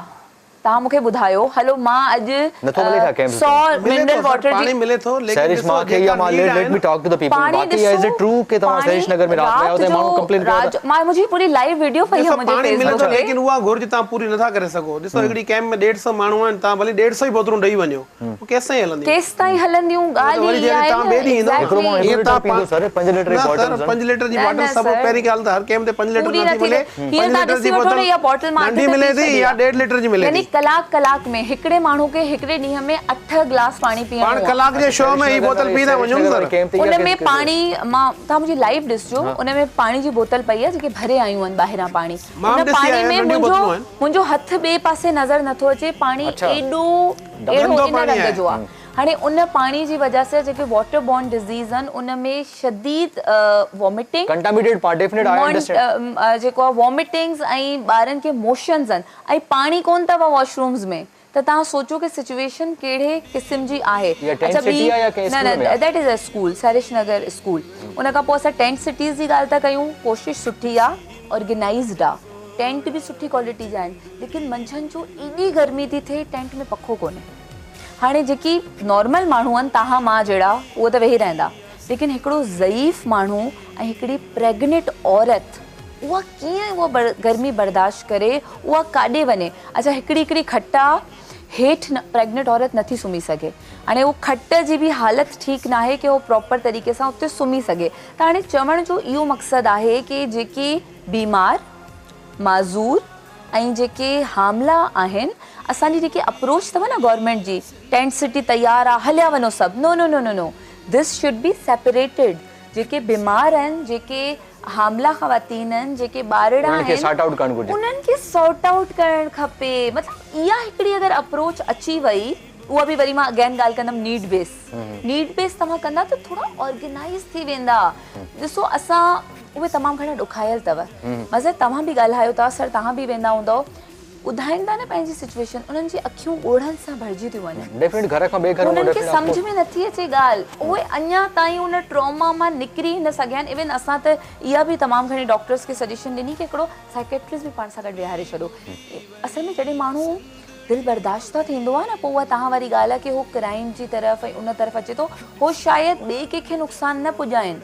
توهان مون کي ٻڌايو هلو مان اڄ نٿو ملي ڇا ڪنهن به سو ملي ٿو منرل سر واٽر جي پاڻي ملي ٿو ليڪن سحرش ڏسو مان کي جيڪا اها مان نيڊ ليٽ آهي ليٽ مي نه ٽاڪ ٽو the people پاڻي واقعي اها از ڏسو it true ڪي توهان پاڻي سحرش نگر ۾ رات ويا رات آهيو ته جو ماڻهو ڪمپلين ڪيو رات ته جو مان منهنجي پوري لائيو ويڊيو پئي ڏسو آهي منهنجي پاڻي فيس ملي بڪ ٿو تي ليڪن اها گهرج توهان پوري نٿا ڪري سگهو ڏسو هڪڙي ڪيمپ ۾ ڏيڍ سئو ماڻهو آهن توهان ڀلي ڏيڍ سئو ئي بوتلون ڏئي وڃو پوء ڪيستائين هلنديون؟ ڪيستائين هلنديون اهو ته ڳالهه وري ئي اها جڏهن آهي توهان نه ٻئي ڏينهن ايندؤ هڪڙو ماڻهو ايگزيڪٽلي هڪ هيئن ليٽر توهان پيئندو سر پنج ليٽر جي نه سر باٽلز آهن پنج ليٽر جي نه باٽل نه سڀ سر پهرين ڳالهه ته هر ڪيمپ تي پنج ليٽر پوري نٿي نٿي ملي ٿئي هينئر پنج توهان ليٽر ڏسي جي وٺو بوتل نه اها باٽل مان اٺ ننڍي ته ملي پي ٿي ڇڏي يا آهي ڏيڍ ليٽر جي ملي يعني ٿي. ڪلاڪ ڪلاڪ ۾ هڪڙي ماڻهو کي هڪڙي ڏينهن ۾ اٺ گلاس پاڻي پاڻ پيئڻو آهي. ڪلاڪ جي اڇا شو سحرش ۾ هي نگر بوتل واري پي ٿا سحرش وڃون نگر سر. واري ڪيمپ تي ان اها ۾ ڪيس پاڻي مان توهان منهنجي لائيو ڏسجو ان ۾ پاڻي جي بوتل پئي آهي جيڪي ڀري آيون آهن ٻاهران پاڻي مان ان به ڏسي پاڻي آيو ۾ آهيان ننڍيون منهنجو بوتلون آهن. منهنجو هٿ ٻئي پاسي نظر نٿو اچي پاڻي اڇا ايڏو اهڙو گندو ان پاڻي رنگ آهي. جو آهي هاڻي ان پاڻي جي وجه سان جيڪي واٽر بورن ڊزيز آهن ان ۾ شديد وومٽنگ ڪنٽاميٽيڊ پاڻي ڊيفينيٽ I understand جيڪو آهي وومٽنگز ۽ ٻارن کي موشنز آهن ۽ پاڻي ڪون اٿو واش رومز ۾ ته توهان سوچو ڪي سچويشن ڪهڙي قسم جي آهي اها ٽينٽ اڇا ٻي سٽي آهي يا ڪنهن نه اسڪول نه ۾ آهي that is a school Sehrish Nagar school ان کان پوء اسان ٽينٽ سٽيز جي ڳالهه ٿا ڪيون ڪوشش سٺي آهي آرگنائيزڊ آ ٽينٽ به سٺي ڪوالٽي جا آهن ليڪن منجهند جو ايڏي گرمي ٿي ٿئي ٽينٽ ۾ پکو ڪونهي هاڻي جيڪي نارمل ماڻهو آهن توهان مان جهڙا اهي ته ويهي رهندا ليڪن هڪڙو ضعيف ماڻهو ۽ هڪڙي پريگنيٽ عورت اها ڪيئن اها گرمي برداشت ڪري اها ڪاڏي وڃي اڇا هڪڙي هڪڙي کٽ آ هيٺ پريگنيٽ عورت نٿي سمهي سگهي هاڻي اهو کٽ جي به حالت ٺيڪ ناهي ڪي هو پراپر طريقي سان اتي سمهي سگهي ته هاڻي چوڻ جو اهو مقصد آهي ڪي جيڪي بيمار معذور ۽ جيڪي حاملا آهن اسان جي جيڪي اپروچ اٿو نه گورنمينٽ جي ٽينٽ سٽي تيار آ هليا وڃو سڀ no no no no no this should be separated جيڪي بيمار آهن جيڪي حاملا خواتين آهن جيڪي ٻارڙا انهن کي آهن سارٽ آئوٽ ڪرڻ گهرجي. انهن کي سارٽ آئوٽ ڪرڻ کپي مطلب اها هڪڙي اگر اپروچ اچي وئي اها به وري مان اگين ڳالهه ڪندم نيڊ بيس نيڊ بيس توهان ڪندا ته ٿورا آرگنائيز ٿي ويندا ڏسو اسان اهي تمام گهڻا ڏکايل اٿو مظهر توهان به ڳالهايو ٿا سر توهان به ويندا هوندؤ ٻڌائين ٿا نه پنهنجي سچويشن انهن جي اکيون ڳوڙهن سان ڀرجي ٿيون وڃن ڊيفنيٽ گهر کان بي گهر انهن کي سمجهه ۾ نٿي اچي ڳالهه اهي اڃا تائين ان ٽراما مان نڪري نه سگهيا آهن ايون اسان ته اها به تمام گهڻي ڊاڪٽرس کي سجيشن ڏني ڪي هڪڙو سائيڪيٽرسٽ به پاڻ سان گڏ ويهاري ڇڏو اصل ۾ جڏهن ماڻهو دل برداشته ٿيندو آهي نه پوء اها توهان واري ڳالهه آهي ڪي هو ڪرائيم جي طرف ۽ ان طرف اچي ٿو هو شايد ٻئي ڪنهن کي نقصان نه پڄائين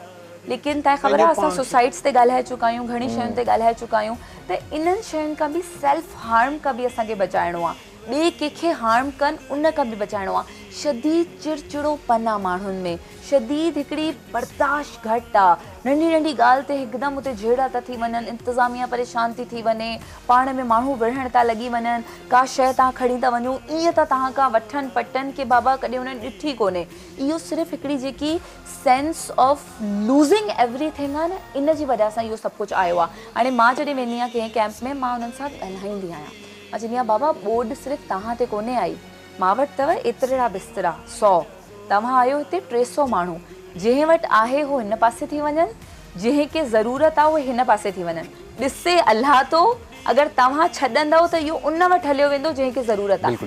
ليڪن توهان کي خبر آهي اسان سوسائيڊس تي ڳالهائي چڪا آهيون گهڻي شين تي ڳالهائي چڪا آهيون ته انهن شين کان به سيلف هارم کان به اسان کي بچائڻو آهي ٻئي ڪنهن کي هارم ڪن ان کان به بچائڻو آهي شديد چڙچڙو پن آهي ماڻهن ۾ شديد هڪڙي برداشت گهٽ آ، ننڍي ننڍي ڳالهه تي هڪدم اتي جهيڙا ٿا ٿي وڃن، انتظاميا پريشان ٿي ٿي وڃي، پاڻ ۾ ماڻهو وڙهڻ ٿا لڳي وڃن، ڪا شيء توهان کڻي ٿا وڃو ائين ٿا توهان کان وٺن پٽن ڪي بابا ڪڏهن انهن ڏٺي ڪونهي. اهو صرف هڪڙي جيڪي sense of losing every thing آ نه ان جي وجه سان اهو سڀ ڪجهه آيو آ. هاڻي مان جڏهن ويندي آهيان ڪنهن ڪئمپ ۾ مان انهن سان ڳالهائيندي آهيان، مان چوندي آهيان بابا ٻوڏ صرف توهان تي ڪونهي آئي، مان وٽ اٿو ايترڙا بسترا، سو. توهان آهيو هتي 300 ماڻهو، جنهن وٽ آهي هو هن پاسي ٿي وڃن، جنهن کي ضرورت آ اهي هن پاسي ٿي وڃن. ڏسي الله ٿو، اگر توهان ڇڏندؤ ته اهو ان وٽ هليو ويندو جنهن کي ضرورت آ.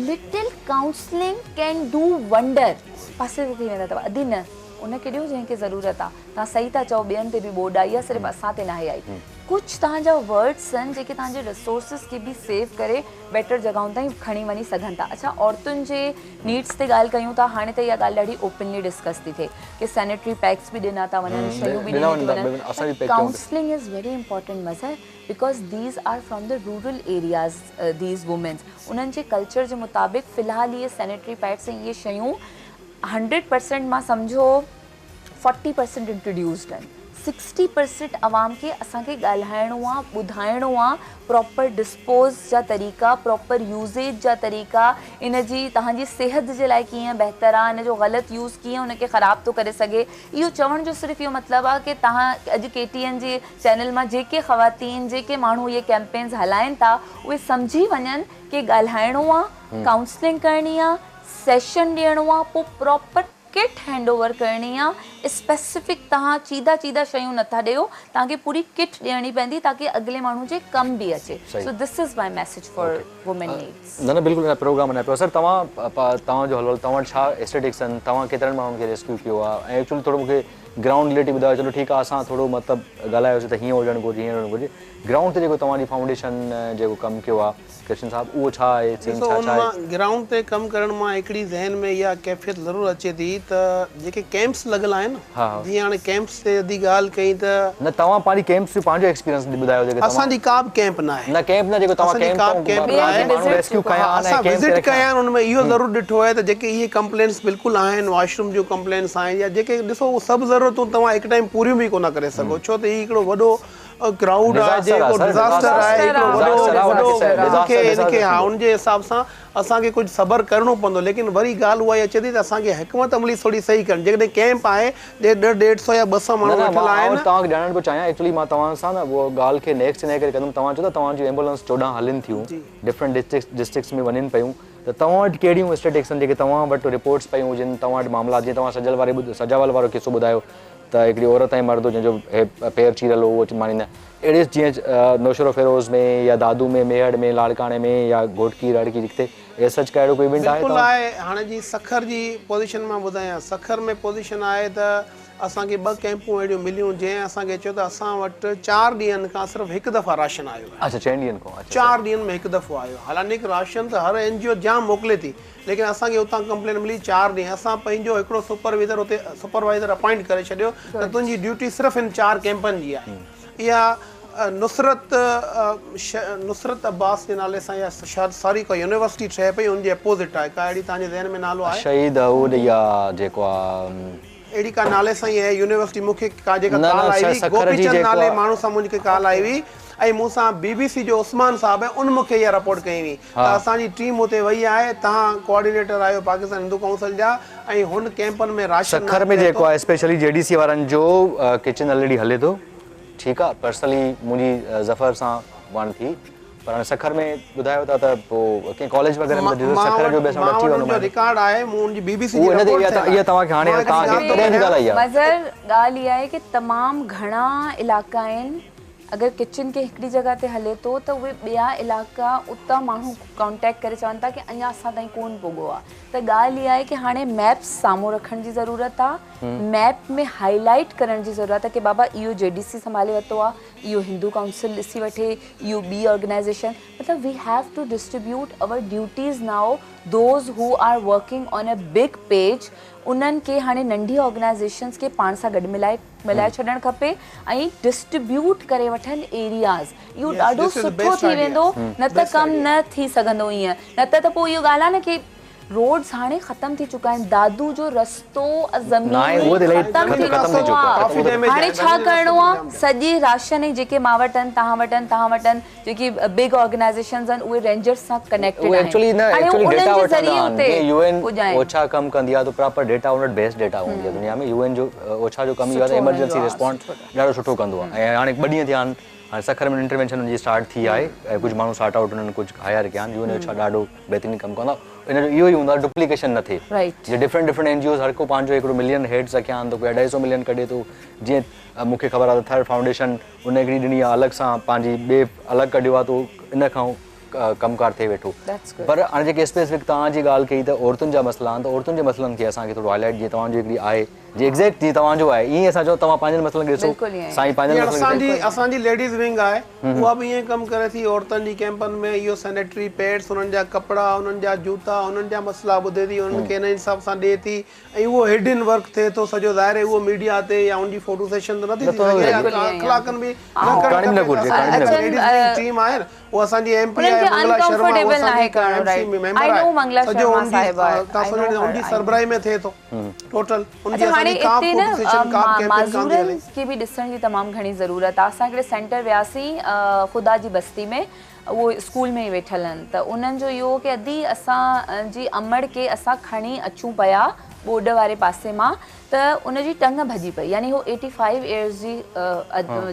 Little counselling can do wonder. پاسي تي ٿي ويندا اٿو، ادي نه، ان کي ڏيو جنهن کي ضرورت آ. توهان صحيح ٿا چئو ٻين تي به ٻوڏ آئي آ صرف اسان تي ناهي آئي. ڪجهه توهان جا ورڊس آهن جيڪي توهان جي ريسورسز کي به سيو ڪري بيٽر جڳهن تائين کڻي وڃي سگهن ٿا. اڇا عورتن جي نيڊس تي ڳالهه ڪيون ٿا هاڻي ته اها ڳالهه ڏاڍي اوپنلي ڊسڪس ٿي ٿئي ڪي سينيٽري پيڪس به ڏنا ٿا وڃن شيون به ڏنيون ٿيون وڃن پر counselling is very important Mazhar because these are from the rural areas these womens انهن جي ڪلچر جي مطابق في الحال اهي سينيٽري پيڊس ۽ اهي شيون 100% مان سمجهو 40% انٽروڊيوسڊ آهن 60% عوام کي اسان کي ڳالهائڻو آ ٻڌائڻو آ پراپر ڊسپوز جا طريقا پراپر يوزيج جا طريقا ان جي توهان جي صحت جي لاء ڪيئن بهتر آ ان جو غلط يوز ڪيئن ان کي خراب ٿو ڪري سگهي اهو چوڻ جو صرف اهو مطلب آ ڪي توهان اڄ ڪي ٽي اين جي چينل مان جيڪي خواتين جيڪي ماڻهو اهي ڪيمپينز هلائن ٿا اهي سمجهي وڃن ڪي ڳالهائڻو آ ڪائونسلنگ ڪرڻي آ سيشن ڏيڻو آ پوء پراپر ڪٽ هينڊ اوور ڪرڻي آ اسپيسفڪ توهان چيدا چيدا شيون نٿا ڏيو توهان کي پوري ڪٽ ڏيڻي پوندي تاڪي اڳلي ماڻهو جي ڪم به اچي so this is my message for women needs. نه نه بلڪل ان پروگرام اڃا پيو سر توهان توهان جو حال توهان وٽ ڇا اسٽيٽڪس آهن توهان ڪيترن ماڻهن کي ريسڪيو ڪيو آ ۽ ايڪچولي ٿورو مونکي گرائونڊ ريئلٽي ٻڌايو چلو ٺيڪ آ اسان ٿورو مطلب ڳالهايوسي ته هيئن هجڻ گهرجي هيئن هجڻ گهرجي گرائونڊ تي جيڪو توهان جي فائونڊيشن جيڪو ڪم ڪيو آ ڪرشن صاحب اهو ڇا آهي سين ڏسو ڇا ان ڇا آهي. مان گرائونڊ تي ڪم ڪرڻ مان هڪڙي ذهن ۾ اها ڪيفيت ضرور اچي ٿي ته جيڪي ڪيمپس لڳل آهن ها ها. جيئن هاڻي ڪيمپس تي ادي ڳالهه ڪئي ته. نه توهان پنهنجي ڪيمپس جو پنهنجو ايڪسپيرينس ٻڌايو جيڪي توهان. اسان جي ڪا به ڪيمپ نه آهي. نه ڪيمپ نه جيڪو توهان اسان جي ڪيمپ ڪا به ڪيمپ نه آهي. ماڻهو ريسڪيو ڪيا آهن ۽ اسان ڪيمپ تي وزٽ رکيا ڪيا آهن ان ۾ اهو ضرور ڏٺو آهي ته جيڪي اهي ڪمپلينٽس بلڪل آهن واش روم جون ڪمپلينٽس آهن يا جيڪي ڏسو اهي سڀ ضرورتون توهان هڪ ٽائيم پوريون به ڪونه ڪري سگهو ڇو ته هي هڪڙو وڏو ڪرائوڊ آهي جيڪو ڊزاسٽر آهي هڪڙو وڏو وڏو ان کي ان کي ها ان جي حساب سان اسان کي ڪجهه صبر ڪرڻو پوندو ليڪن وري ڳالهه اها ئي اچي ٿي ته اسان کي حڪمت عملي ٿوري صحيح ڪرڻ جيڪڏهن ڪيمپ آهي ڏيڍ ڏيڍ سو يا 200 ماڻهو ويٺل آهن. نه نه مان توهان کي ڄاڻڻ پيو چاهيان ايڪچولي مان توهان سان نه اهو ڳالهه کي نيڪسٽ ان ڪري ڪندم توهان چئو ٿا توهان جون ايمبولنس 14 هلن ٿيون ڊفرنٽ ڊسٽرڪٽس ۾ وڃن پيون ته توهان وٽ ڪهڙيون اسٽيٽڪس آهن جيڪي توهان وٽ رپورٽس پيون هجن توهان وٽ معاملا جيئن توهان سجل واري سجاول وارو قصو ٻڌايو ته هڪڙي عورت ۽ مرد هو جنهن جو هي پير چيريل هو اهو ماني نه اهڙي جيئن نوشهروفيروز ۾ يا دادو ۾ ميهڙ ۾ لاڙڪاڻي ۾ يا گهوٽڪي رهڙڪي جتي ايز سچ ڪا اهڙو ڪوئي ايونٽ آهي بلڪل توهان آهي هاڻي جي سکر جي پوزيشن مان ٻڌايان سکر ۾ پوزيشن آهي ته اسان کي ٻه ڪئمپون اهڙيون مليون جنهن اسان کي چيو ته اسان وٽ چار ڏينهن کان صرف هڪ دفعا راشن آيو آهي. اڇا چئن ڏينهن کان اڇا چار ڏينهن ۾ هڪ دفعو آيو حالانڪ راشن ته هر اين جي او جام موڪلي ٿي ليڪن اسان کي اتان ڪمپلين ملي چار ڏينهن اسان پنهنجو هڪڙو سپرويزر اتي سپروائيزر اپائنٽ ڪري ڇڏيو ته تنهنجي ڊيوٽي صرف ان چار ڪئمپن جي آهي اها نصرت نصرت عباس جي نالي سان يا شايد ساري ڪا يونيورسٽي ٺهي پئي ان جي اپوزٽ آهي ڪا اهڙي توهان جي ذهن ۾ نالو آهي؟ شهيد اهو ڏئي آ جيڪو آ. اهڙي ڪا نالي سان ئي آهي يونيورسٽي مون کي ڪا جيڪا ڪال آئي هئي گوپي چند نالي ماڻهو سان منهنجي ڪال آئي هئي ۽ مون سان بي بي سي جو عثمان صاحب آهي ان مون کي اها رپورٽ ڪئي هئي ته اسان جي ٽيم اتي وئي آهي توهان ڪوآرڊينيٽر آهيو پاڪستان هندو ڪائونسل جا ۽ هن ڪئمپن ۾ راشن سکر ۾ جيڪو آهي اسپيشلي جي ڊي سي وارن جو ڪچن الريڊي هلي ٿو ٺيڪ آ پرسنلي منهنجي ظفر سان وڻ ٿي پر هاڻي سکر ۾ ٻڌايو ٿا ته پوء ڪنهن ڪاليج وغيره ۾ ته سکر جو به اسان وٽ اچي وڃو مان رڪارڊ آهي مون ان جي بي بي سي جي رپورٽ ٿيل آهي اها توهان کي هاڻي توهان کي ڪڏهن جي ڳالهه آئي آهي. مظهر ڳالهه اها آهي ڪي تمام گهڻا علائقا آهن اگر ڪچن ڪنهن هڪڙي جڳهه تي هلي ٿو ته اهي ٻيا علائقا اتان ماڻهو ڪانٽيڪٽ ڪري چون ٿا ڪي اڃا اسان تائين ڪون پڳو آهي ته ڳالهه اها آهي ڪي هاڻي ميپس سامهون رکڻ جي ضرورت آهي ميپ ۾ هائي لائيٽ ڪرڻ جي ضرورت آهي ڪي بابا اهو جي ڊي سي سنڀالي ورتو آهي اهو هندو ڪائونسل ڏسي وٺي اهو ٻي آرگنائيزيشن مطلب we have to distribute our duties now those who are working on a big page انهن کي هاڻي ننڍي آرگنائيزيشنس کي پاڻ سان گڏ ملائي ملائي ڇڏڻ کپي ۽ ڊسٽريبيوٽ ڪري وٺن ايرياز اهو ڏاڍو سٺو ٿي ويندو نه ته ڪم نه ٿي سگهندو ائين نه ته ته پوء اهو ڳالهه آهي نه ڪي روڊز هاڻي ختم ٿي چڪا آهن دادو جو رستو زمين ختم ٿي چڪو آهي هاڻي ڇا ڪرڻو آهي سڄي راشن ۽ جيڪي مان وٽ آهن توهان وٽ آهن توهان وٽ آهن جيڪي بگ آرگنائيزيشنز آهن اهي رينجرز سان ڪنيڪٽيڊ آهن ايڪچولي نه ايڪچولي ڊيٽا وٺندا آهن جيئن يو اين اوڇا ڪم ڪندي آهي ته پراپر ڊيٽا ان وٽ بيسٽ ڊيٽا هوندي آهي دنيا ۾ يو اين جو اوڇا جو ڪم اهو آهي ته ايمرجنسي ريسپانس ڏاڍو سٺو ڪندو آهي ۽ هاڻي ٻه ڏينهن ٿيا آهن هاڻي سکر ۾ انٽروينشن ان جي اسٽارٽ ٿي آهي ۽ ڪجهه ماڻهو سارٽ آئوٽ انهن ڪجهه هائر ڪيا آهن يو اين اوڇا ڏاڍو بهترين ڪم ڪندو آهي ان جو اهو ئي هوندو آهي ڊپليڪيشن نه ٿئي جي ڊفرنٽ ڊفرنٽ اين جي Os هر ڪو پنهنجو هڪڙو ملين هيڊز رکيا آهن ته ڪوئي اڍائي سو ملين ڪڍي ٿو جيئن مون کي خبر آهي ته ٿر فائونڊيشن ان هڪڙي ڏني آهي الڳ سان پنهنجي ٻئي الڳ ڪڍيو آهي ته ان کان ڪم ڪار ٿئي ويٺو پر هاڻي جيڪي اسپيسفڪ توهان جي ڳالهه ڪئي ته عورتن جا مسئلا آهن ته عورتن جي مسئلن کي اسان کي ٿورو هائي لائيٽ جيئن توهان جو هڪڙي آهي جي ايگزيڪٽ جيئن توهان جو آهي ائين اسان چئون توهان پنهنجن مسئلن کي ڏسو سائين پنهنجن مسئلن کي اسان جي ليڊيز ونگ آهي اها به ائين ڪم ڪري ٿي عورتن جي ڪيمپن ۾ اهو سينيٽري پيڊس انهن جا ڪپڙا انهن جا جوتا انهن جا مسئلا ٻڌي ٿي انهن کي ان حساب سان ڏي ٿي ۽ اهو هڊن ورڪ ٿئي ٿو سڄو ظاهر آهي اهو ميڊيا تي يا ان جي فوٽو سيشن ته نٿي ٿي سگهي يا اخلاقن به نه ڪرڻ کپي ته اسان جي ليڊيز ونگ ٽيم آهي نه اها اسان جي ايم پي آهي منگلا شرما اها اسان جي ايم سي ۾ ميمبر آهي سڄو ان جي تان سمجهو ان جي سربراهي ۾ ٿئي ٿو ٽوٽل ان جي اسان جي ڪا به فوٽو سيشن ڪا به ڪيمپين ڪانه ٿي هلي. معذورن کي به ڏسڻ جي تمام گهڻي ضرورت آهي اسان هڪڙي سينٽر وياسين خدا جي بستي ۾ اهو اسڪول ۾ ئي ويٺل آهن ته انهن جو اهو هو ڪي ادي اسان جي امڙ کي اسان کڻي اچون پيا ٻوڏ واري پاسي مان ته ان جي ٽنگ ڀڄي پئي يعني هو ايٽي فائيو ايئرز جي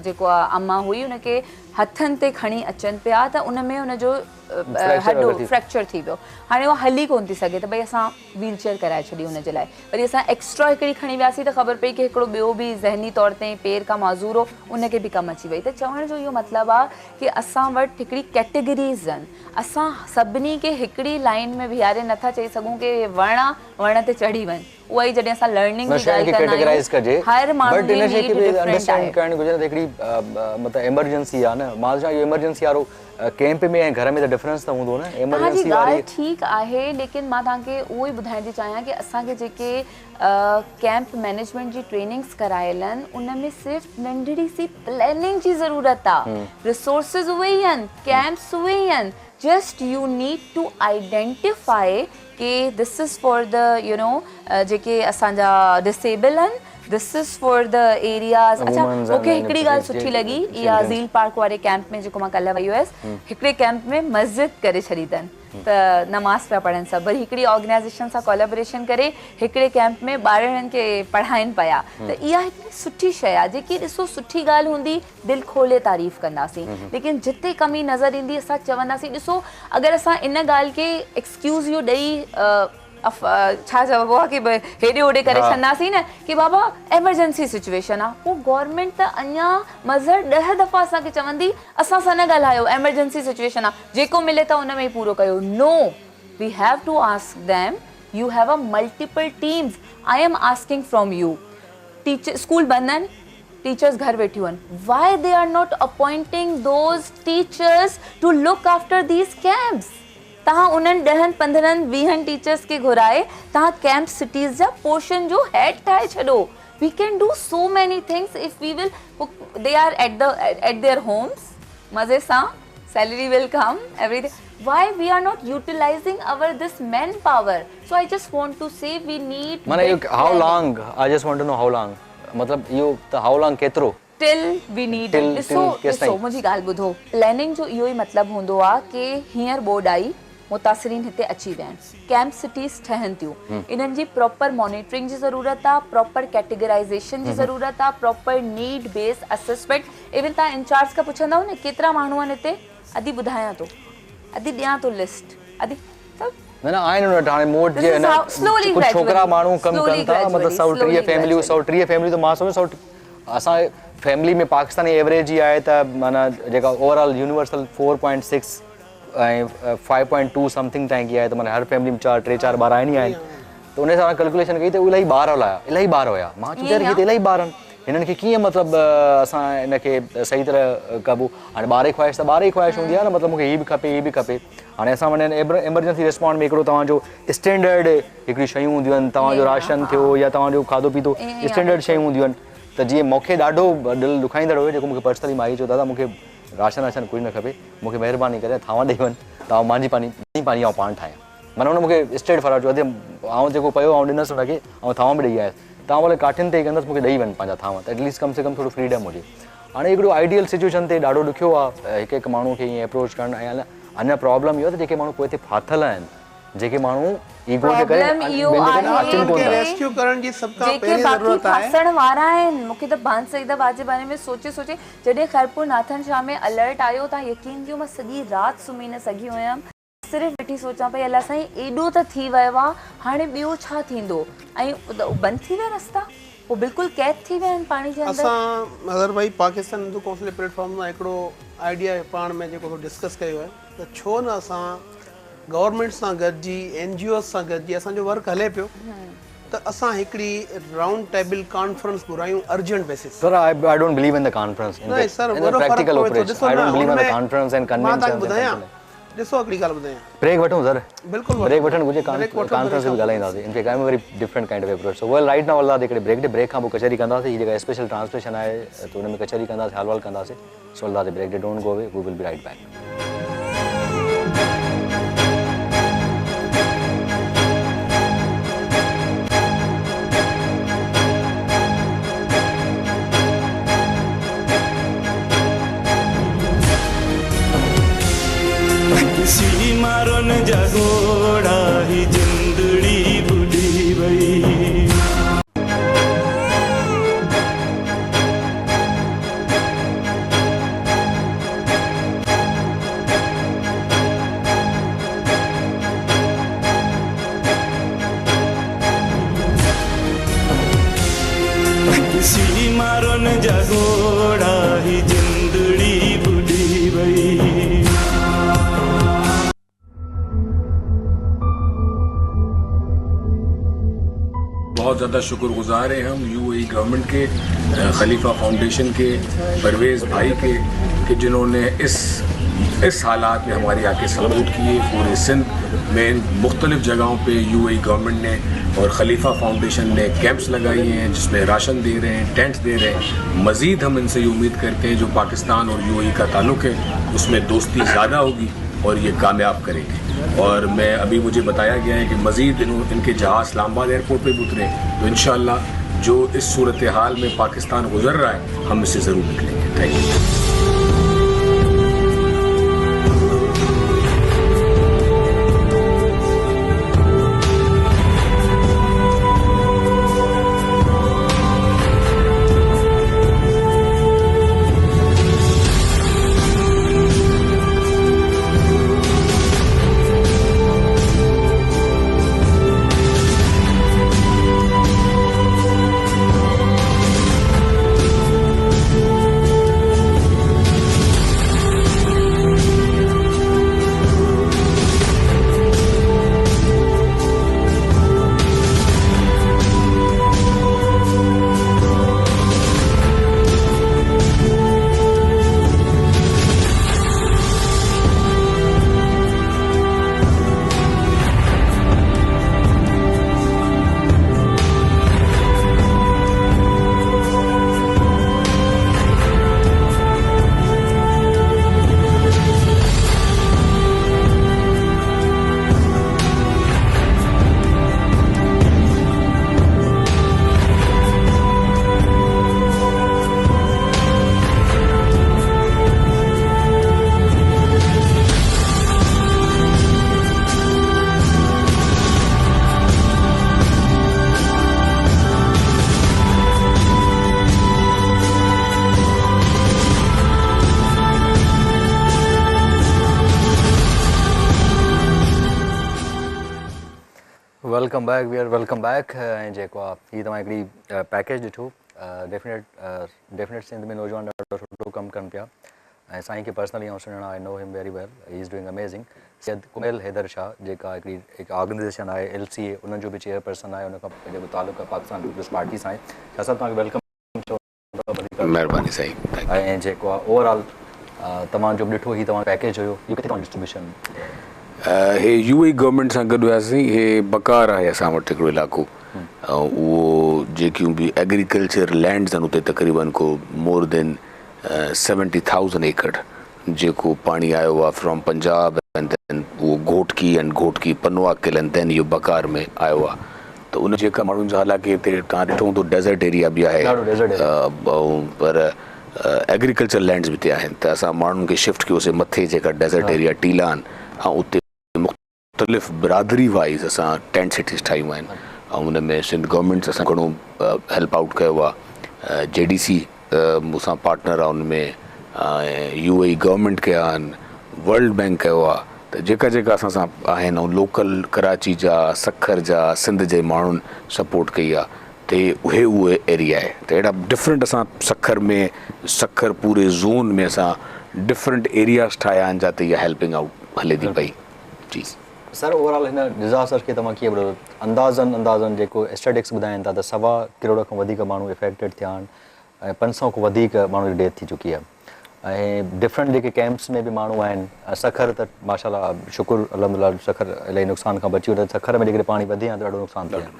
جيڪو آ اما هئي ان کي هٿن تي کڻي اچن پيا ته ان ۾ ان جو هڏو فريڪچر ٿي ويو هاڻي اها هلي ڪونه ٿي سگهي ته ڀئي اسان ويل چيئر ڪرائي ڇڏي ان جي لاء وري اسان ايڪسٽرا هڪڙي کڻي وياسين ته خبر پئي ڪي هڪڙو ٻيو به ذهني طور تي پير کان معذور هو ان کي به ڪم اچي وئي ته چوڻ جو اهو مطلب آ ڪي اسان وٽ هڪڙي ڪيٽيگريز آهن اسان سڀني کي هڪڙي لائين ۾ بيهاري نٿا چئي سگهون ڪي هي وڻ آ وڻ تي چڙهي وڃ اها ئي جڏهن اسان لرننگ جي ڳالهه ڪندا آهيون هر ماڻهو جي نيڊ ڊفرنٽ آهي. ڪرڻ گهرجي نه ته هڪڙي مطلب ايمرجنسي آ نه مان چوان اهو ايمرجنسي وارو ڪيمپ ۾ ۽ گهر ۾ ته ڊفرنس ته هوندو نه توهان جي ڳالهه ٺيڪ آهي ليڪن مان توهان کي اهو ئي ٻڌائڻ ٿي چاهيان ڪي اسان کي جيڪي ڪيمپ مئنيجمينٽ جي ٽريننگس ڪرايل آهن ان ۾ صرف ننڍڙي سي پلاننگ جي ضرورت آ ريسورسز اهي ئي آهن ڪيمپس اهي ئي آهن just you need to identify K this is for the you know جيڪي اسان جا ڊسيبل آهن this is for the areas اڇا مون کي هڪڙي ڳالهه سٺي لڳي اها زيل پارڪ واري ڪيمپ ۾ جيڪو مان ڪلهه وئي هيس هڪڙي ڪيمپ ۾ مسجد ڪري ڇڏي اٿن ته نماز پيا پڙهن سڀ وري هڪڙي آرگنائيزيشن سان ڪولابريشن ڪري هڪڙي ڪيمپ ۾ ٻارڙن کي پڙهائين پيا ته اها هڪڙي سٺي شيء آهي جيڪي ڏسو سٺي ڳالهه هوندي دل کولي تعريف ڪنداسين ليڪن جتي ڪمي نظر ايندي اسان چونداسين ڏسو اگر اسان ان ڳالهه کي ايڪسڪيوز اهو ڏئي ڇا چئبو آهي ڪي هيڏي هوڏي ڪري ڇڏنداسين نه ڪي بابا ايمرجنسي سچويشن آهي پوء گورنمينٽ ته اڃا مظهر ڏهه دفعا اسان کي چوندي اسان سان نه ڳالهايو ايمرجنسي سچويشن آهي جيڪو ملي ته ان ۾ ئي پورو ڪيو no we have to ask them you have a multiple teams I am asking from you. Teacher school बंदि आहिनि, टीचर्स घर वेठियूं आहिनि। Why they are not appointing those teachers to look after these camps? तव्हां उन्हनि 10, 15, 20 teachers खे घुराए तव्हां कैंप सिटीज़ जा पोर्शन जो हेड ठाहे छॾो। We can do so many things if we will. They are at their homes, मज़े सां, salary will come, everything. Why we are not utilizing our this manpower? So I just want to say we need माना how long? I just want to know how long. मतिलबु इहो त how long केतिरो? Till we need it. ॾिसो ॾिसो मुंहिंजी ॻाल्हि ॿुधो, प्लानिंग जो इहो ई मतिलबु हूंदो आहे की हींअर ॿोॾ आई, मुतासिरीन हिते अची विया आहिनि, कैंप सिटीज़ ठहनि थियूं, इन्हनि जी प्रॉपर मॉनिटरिंग जी ज़रूरत आहे, प्रॉपर कैटेगराइज़ेशन जी ज़रूरत आहे, proper need base assessment. Even तव्हां इंचार्ज खां पुछंदव न केतिरा माण्हू आहिनि हिते, अदी ॿुधायां थो, अदी ॾियां थो लिस्ट, अदी सभु न न आहिनि हुन वटि। हाणे मूं वटि जीअं कुझु छोकिरा माण्हू कमु कनि था, मतिलबु 130 फैमिलियूं, 130 फैमिलियूं त मां सम्झो 100 असां फैमिली में पाकिस्तानी एवरेज ई आहे त माना जेका ओवरऑल यूनिवर्सल 4.6 ऐं 5.2 समथिंग ताईं की आहे त माना हर फैमिली में 4 3 4 ॿार आहिनि ई आहिनि। त उन हिसाब सां कैलकुलेशन कई त इलाही ॿार हुया, इलाही ॿार हुया। मां चयो यार, हिते इलाही ॿार आहिनि, हिननि खे कीअं मतिलबु असां हिनखे सही तरह कबो। हाणे ॿार जी ख़्वाहिश त ॿार जी ख़्वाहिश हूंदी आहे न, मतिलबु मूंखे हीअ बि खपे, हीअ बि खपे। हाणे असां वटि एमरजेंसी रिस्पॉन्स में हिकिड़ो तव्हांजो स्टैंडर्ड हिकिड़ी शयूं हूंदियूं आहिनि, तव्हांजो राशन थियो या तव्हांजो खाधो पीतो, स्टैंडर्ड शयूं हूंदियूं आहिनि। त जीअं मूंखे ॾाढो दिलि ॾुखाईंदड़ हुयो, जेको मूंखे पर्सनली माई चयो, दादा मूंखे राशन वाशन कुझु न खपे, मूंखे महिरबानी करे थांवा ॾेई वञ, तव्हां मांझी पाणी पाणी आउं पाण ठाहियां। माना हुन मूंखे स्ट्रेट फॉरवर्ड चयो, अदे आउं जेको पियो आउं ॾिनसि हुनखे, ऐं थांवा बि ॾेई आयुसि, तव्हां भले काठियुनि ते ई कंदसि, मूंखे ॾेई वञ पंहिंजा थांवा, त एटलीस्ट कम से कम थोरो फ्रीडम हुजे। हाणे हिकिड़ो आइडियल सिचुएशन ते ॾाढो ॾुखियो आहे हिकु हिकु माण्हू खे ईअं अप्रोच करणु। ऐं अञा प्रॉब्लम इहो आहे त जेके माण्हू पोइ ते फाथिल आहिनि, जेके माण्हू ईगो जे करे अचनि कोन था, रेस्क्यू करण जी सब खां पहिरीं ज़रूरत आहे। फासण वारा आहिनि। मूंखे त बान सईदा जे बारे में सोचे सोचे जॾहिं ख़ैरपुर नाथन शाह में अलर्ट आयो, तव्हां यकीन कयो मां सॼी राति सुम्ही न सघी हुयमि, सिर्फ़ वेठी सोचां पई अलाह साईं एॾो त थी वियो आहे, हाणे ॿियो छा थींदो? ऐं बंदि थी विया रस्ता, पोइ बिल्कुलु क़ैद थी विया आहिनि पाणी जे अंदरि। असां मज़हर भाई पाकिस्तान हिंदू काउंसिल जे प्लेटफॉर्म सां हिकिड़ो आइडिया पाण में जेको डिस्कस कयो आहे त छो न असां गवर्नमेंट सां गॾिजी, एन जी ओज़ सां गॾिजी असांजो वर्क हले पियो, त असां हिकिड़ी राउंड टेबल कॉन्फ्रेंस घुरायूं urgent basis. Sir, I don't believe in the conference. न sir, in the practical approach. I don't believe in the conference and conventions. ॿुधायां, ॾिसो हिकिड़ी ॻाल्हि ॿुधायां, ब्रेक वठूं सर? बिल्कुलु ब्रेक वठणु घुरिजे, कॉन्फ्रेंस बि ॻाल्हाईंदासीं। In fact I am very different kind of approach. So well right now अल्लाह हिकिड़े ब्रेक ॾे, ब्रेक खां पोइ कचहरी कंदासीं। हीअ जेका स्पेशल ट्रांसलेशन आहे त हुन में कचहरी कंदासीं, हाल वाल कंदासीं। सो अल्लाह ते ब्रेक ॾे, don't go away, we will be right back. मारन जगोड़ा ही जिंदड़ी बुढ़ी वई। मारन जगोड़ा ही जिंदड़ी बुढ़ी वई। बहुत ज़्यादा शुक्रगुजार हैं हम यूएई गवर्नमेंट के, खलीफा फाउंडेशन के, परवेज़ भाई के, कि जिन्होंने इस हालात में हमारी आके सपोर्ट किए। पूरे सिंध में मुख्तलिफ़ जगहों पे यूएई गवर्नमेंट ने और खलीफा फाउंडेशन ने कैंप्स लगाई हैं जिसमें राशन दे रहे हैं, टेंट्स दे रहे हैं। मज़ीद हम इनसे ये उम्मीद करते हैं जो पाकिस्तान और यूएई का ताल्लुक़ है उसमें दोस्ती ज़्यादा होगी और ये कामयाब करेंगे। और मैं अभी मुझे बताया गया है कि मज़ीद इनके जहाज़ इस्लामाबाद एयरपोर्ट पे भी उतरे, तो इंशाअल्लाह जो इस सूरत हाल में पाकिस्तान गुजर रहा है हम इससे ज़रूर निकलेंगे। Thank you. Welcome back we are welcome back ۽ جيڪو آ هي توهان هڪڙي پيڪيج ڏٺو ڊيفينيٽ ڊيفينيٽ سنڌ ۾ نوجوان ڏاڍو سٺو ڪم ڪن پيا ۽ سائين کي پرسنلي آئون سڃاڻان I know him very well he is doing amazing Syed Kumail Haider Shah جيڪا هڪڙي هڪ آرگنائيزيشن آهي ايل سي اي انهن جو به چيئر پرسن آهي ان کان پوء جيڪو تعلق آهي پاڪستان پيپلز پارٽي سان آهي شاهه صاحب توهان کي welcome مهرباني سائين thank you. ۽ جيڪو آ اوور آل توهان جو به ڏٺو هي توهان پيڪيج هيو اهو ڪٿي توهان ڊسٽريبيوشن. هي يو اي گورنمينٽ سان گڏ وياسين هي بڪار آهي اسان وٽ هڪڙو علائقو ۽ اهو جيڪيون به ايگريڪلچر لينڊز آهن اتي تقريبن ڪو مور دين سيونٽي ٿائوزنڊ ايڪڙ جيڪو پاڻي آيو آ فرام پنجاب اينڊ then اهو Ghotki and Ghotki Pano Aqil and then اهو بڪار ۾ آيو آ ته ان جيڪا ماڻهن جا حالانڪه هتي توهان ڏٺو هوندو ڊيزرٽ ايريا به آهي پر ايگريڪلچر لينڊز به هتي آهن ته اسان ماڻهن کي شفٽ ڪيوسي مٿي جيڪا ڊيزرٽ ايريا ٽيلا آهن ۽ اتي مختلف برادري وائيز اسان ٽينٽ سٽيز ٺاهيون آهن ۽ ان ۾ سنڌ گورنمينٽ اسان گهڻو هيلپ آئوٽ ڪيو آهي جي ڊي سي مون سان پارٽنر آهي ان ۾ ۽ يو اي گورنمينٽ ڪيا آهن ورلڊ بينڪ ڪيو آهي ته جيڪا جيڪا اسان سان آهن ۽ لوڪل ڪراچي جا سکر جا سنڌ جي ماڻهن سپورٽ ڪئي آهي ته اهي اهي ايريا آهي ته اهڙا ڊفرنٽ اسان سکر ۾ سکر پوري زون ۾ اسان ڊفرنٽ ايرياز ٺاهيا آهن جاتي اها هيلپنگ آئوٽ هلي ٿي پئي. جي. سر اوور آل هن ڊزاسٽر کي توهان ڪيئن ٻڌو اندازن اندازن جيڪو اسٽيٽڪس ٻڌائين ٿا ته سوا ڪروڙ کان وڌيڪ ماڻهو افيڪٽيڊ ٿيا آهن ۽ 500 کان وڌيڪ ماڻهن جي ڊيٿ ٿي چڪي آهي ۽ ڊفرنٽ جيڪي ڪيمپس ۾ به ماڻهو آهن سکر ته ماشاء الله شڪر الحمد لله سکر الاهي نقصان کان بچي ويو ته سکر ۾ جيڪڏهن پاڻي وڌي ها ته ڏاڍو نقصان ٿئي ها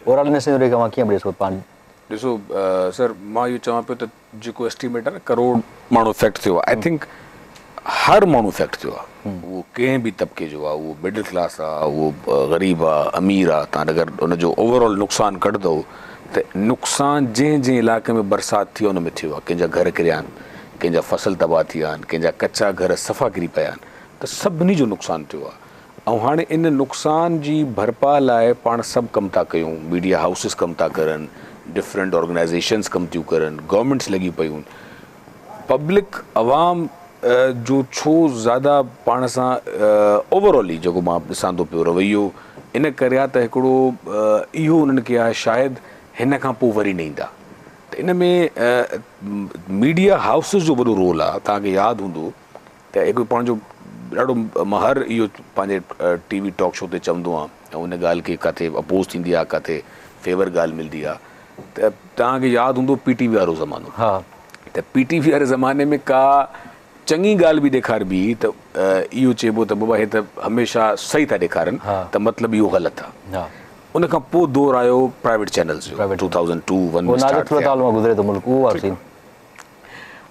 اوور آل ان سينريو کي اوهان ڪيئن ڏسو پاڻ ڏسو سر مان اهو چوان پيو ته جيڪو اسٽيميٽ آهي نه ڪروڙ ماڻهو افيڪٽ ٿيو آهي I think هر ماڻهو افيڪٽ ٿيو آهي اهو ڪنهن به طبقي جو آهي اهو مڊل ڪلاس آهي اهو غريب آهي امير آهي تان اگر ان جو اوور آل نقصان ڪڍندو ته نقصان جنهن جنهن علائقي ۾ برسات ٿي ان ۾ ٿيو آهي ڪنهن جا گهر ڪريا آهن ڪنهن جا فصل تباهه ٿي ويا آهن ڪنهن جا ڪچا گهر صفا ڪري پيا آهن ته سڀني جو نقصان ٿيو آهي ۽ هاڻي ان نقصان جي ڀرپاء لاء پاڻ سڀ ڪم ٿا ڪيون، ميڊيا هائوسز ڪم ٿا ڪرن، ڊفرنٽ آرگنائيزيشنز ڪم ٿيون ڪرن، گورنمينٽس لڳيون پيون، پبلڪ عوام جو ڇو زياده پاڻ سان اوور آل ئي جيڪو مان ڏسان ٿو پيو رويو ان ڪري آ ته هڪڙو اهو انهن کي آ شايد هن کان پوء وري نه ايندا ته ان ۾ ميڊيا هائوسز جو وڏو رول آ توهان کي ياد هوندو ته هڪ پنهنجو ڏاڍو مان هر اهو پنهنجي ٽي وي ٽاڪ شو تي چوندو آهيان ۽ ان ڳالهه کي ڪاٿي اپوز ٿيندي آهي ڪاٿي فيور ڳالهه ملندي آهي ته توهان کي ياد هوندو پي ٽي وي وارو زمانو ها ته پي ٽي وي واري زماني ۾ ڪا چڱي ڳالهه به ڏيکاربي هئي ته اهو چئبو ته بابا هي ته هميشه صحيح ٿا ڏيکارن ته مطلب اهو غلط آهي ان کان پوء دور آيو پرائيويٽ چينلز جو 2002 1 ۾ اسٽارٽ ٿيا گذري ٿو ملڪ اهو وارو سين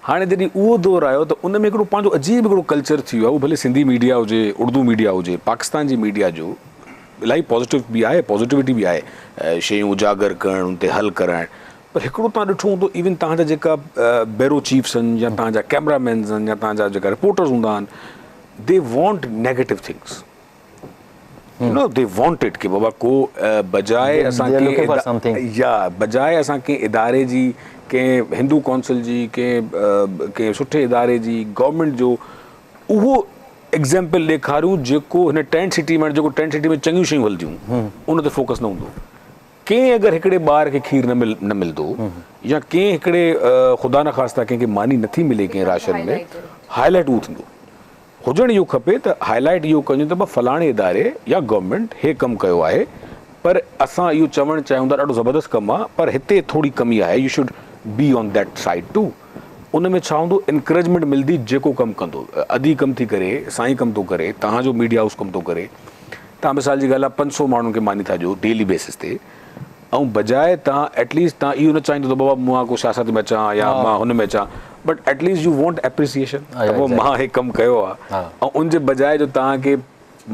هاڻي جڏهن اهو دور آيو ته ان ۾ هڪڙو پنهنجو عجيب هڪڙو ڪلچر ٿي ويو آهي اهو ڀلي سنڌي ميڊيا هجي اردو ميڊيا هجي پاڪستان جي ميڊيا جو الاهي پازيٽو به آهي پازيٽوٽي به آهي شيون اجاگر ڪرڻ ان تي حل ڪرائڻ پر هڪڙو تان ڏٺو هوندو ايون تان جا جيڪا بيرو چيفس آهن يا تان جا ڪيمرا مينز آهن يا تان جا جيڪا رپورٽرز هوندا آهن the want negative things you know the want it ڪي بابا ڪو بجاء اسان کي يا بجاء اسان ڪنهن اداري جي ڪنهن هندو ڪونسل جي ڪنهن ڪنهن سٺي اداري جي گورنمينٽ جو اهو ايگزامپل ڏيکاريون جيڪو هن ٽينٽ سٽي ۾ جيڪو ٽينٽ سٽي ۾ چڱيون شيون هلنديون ان تي فوڪس نه هوندو ڪنهن اگر هڪڙي ٻار کي کير نه مل نه ملندو يا ڪنهن هڪڙي خدا نخواسته ڪنهن کي ماني نٿي ملي ڪنهن راشن ۾ هائي لائيٽ اهو ٿيندو هجڻ اهو کپي ته هائي لائيٽ اهو ڪجي ته فلاڻي اداري يا گورنمينٽ هي ڪم ڪيو آهي پر اسان اهو چوڻ چاهيون ٿا ڏاڍو زبردست ڪم آهي پر هتي ٿوري ڪمي آهي you should be on that side too ان ۾ ڇا هوندو انڪريجمينٽ ملندي جيڪو ڪم ڪندو ادي ڪم ٿي ڪري سائين ڪم ٿو ڪري توهان جو ميڊيا هائوس ڪم ٿو ڪري توهان مثال جي ڳالهه آهي 500 ماڻهن کي ماني ٿا ڏيو ڊيلي بيسس تي ۽ بجاء تان ايٽ ليسٽ تان اهو نه چاهيندو ته بابا مان ڪو سياست ۾ اچان يا مان هن ۾ اچان but at least you want appreciation ته بابا مان هي ڪم ڪيو آهي ۽ ان جي بجاء جو توهان کي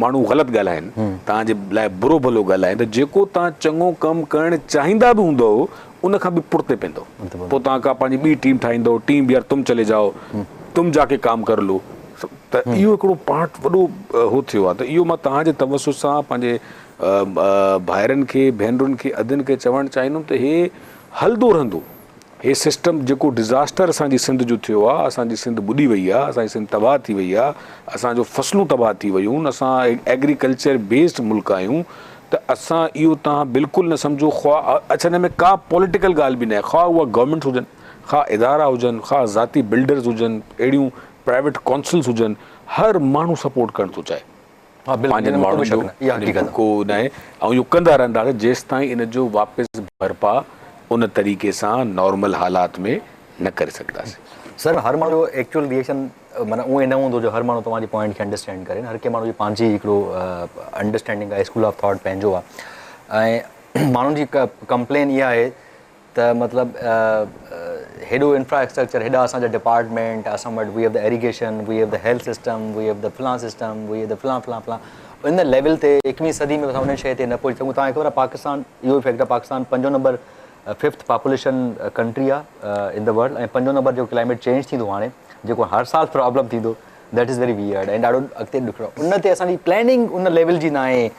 ماڻهو غلط ڳالهائن توهان جي لاء برو ڀلو ڳالهائن ته جيڪو توهان چڱو ڪم ڪرڻ چاهيندا به هوندؤ ان کان به پٺتي پوندؤ پوء توهان ڪا پنهنجي ٻي ٽيم ٺاهيندؤ ٽيم يار تم چلي جائو تم جا ڪي ڪام ڪر لو ته اهو هڪڙو پارٽ وڏو هو ٿيو آهي ته اهو مان توهان جي توسط سان پنهنجي ڀائرن کي، ڀينرن کي، ادين کي چوڻ چاهيندم ته هي هلندو رهندو. هي سسٽم جيڪو ڊزاسٽر اسان جي سنڌ جو ٿيو آ، اسان جي سنڌ ٻڏي وئي آ، اسان جي سنڌ تباهه ٿي وئي آ، اسان جو فصلون تباهه ٿي ويون، اسان ايگريڪلچر بيسڊ ملڪ آهيون ته اسان اهو توهان بلڪل نه سمجهو خواه اڇا ان ۾ ڪا پوليٽيڪل ڳالهه به ناهي خواه اها گورنمينٽس هجن خواه ادارا هجن خواه ذاتي بلڊرز هجن اهڙيون پرائيويٽ ڪونسلز هجن هر ماڻهو سپورٽ ڪرڻ ٿو چاهي پنهنجن ماڻهن جو ڪو ناهي ۽ اهو ڪندا رهنداسين جيستائين ان جو واپس ڀرپا ان طريقي سان نارمل حالات ۾ نه ڪري سگهنداسين. سر هر ماڻهو جو ايڪچوئل ريئيڪشن معنيٰ اونئن نه هوندو جو هر ماڻهو توهان جي پوائنٽ کي انڊرسٽينڊ ڪري نه هر ڪنهن ماڻهو جي پنهنجي هڪڙو انڊرسٽينڊنگ آهي اسڪول آف ٿاٽ پنهنجو آهي ۽ ماڻهن جي ڪمپلين اها آهي ته مطلب هيڏو انفراسٽرڪچر هيڏا اسان جا ڊپارٽمينٽ اسان وٽ we have the irrigation we have the health system we have the فلان سسٽم we have the فلان فلان فلان ان ليول تي ايڪويهين صدي ۾ اسان انهن شيء تي نه پهچي سگهون توهان کي خبر آهي پاڪستان اهو فيڪٽ آهي پاڪستان پنجون نمبر ففٿ پاپوليشن ڪنٽري آ ان the world ۽ پنجون نمبر جيڪو ڪلائميٽ چينج ٿيندو هاڻي جيڪو هر سال پرابلم ٿيندو that is very weird ۽ ڏاڍو اڳتي ڏکيو ان تي اسان جي پلاننگ ان ليول جي ناهي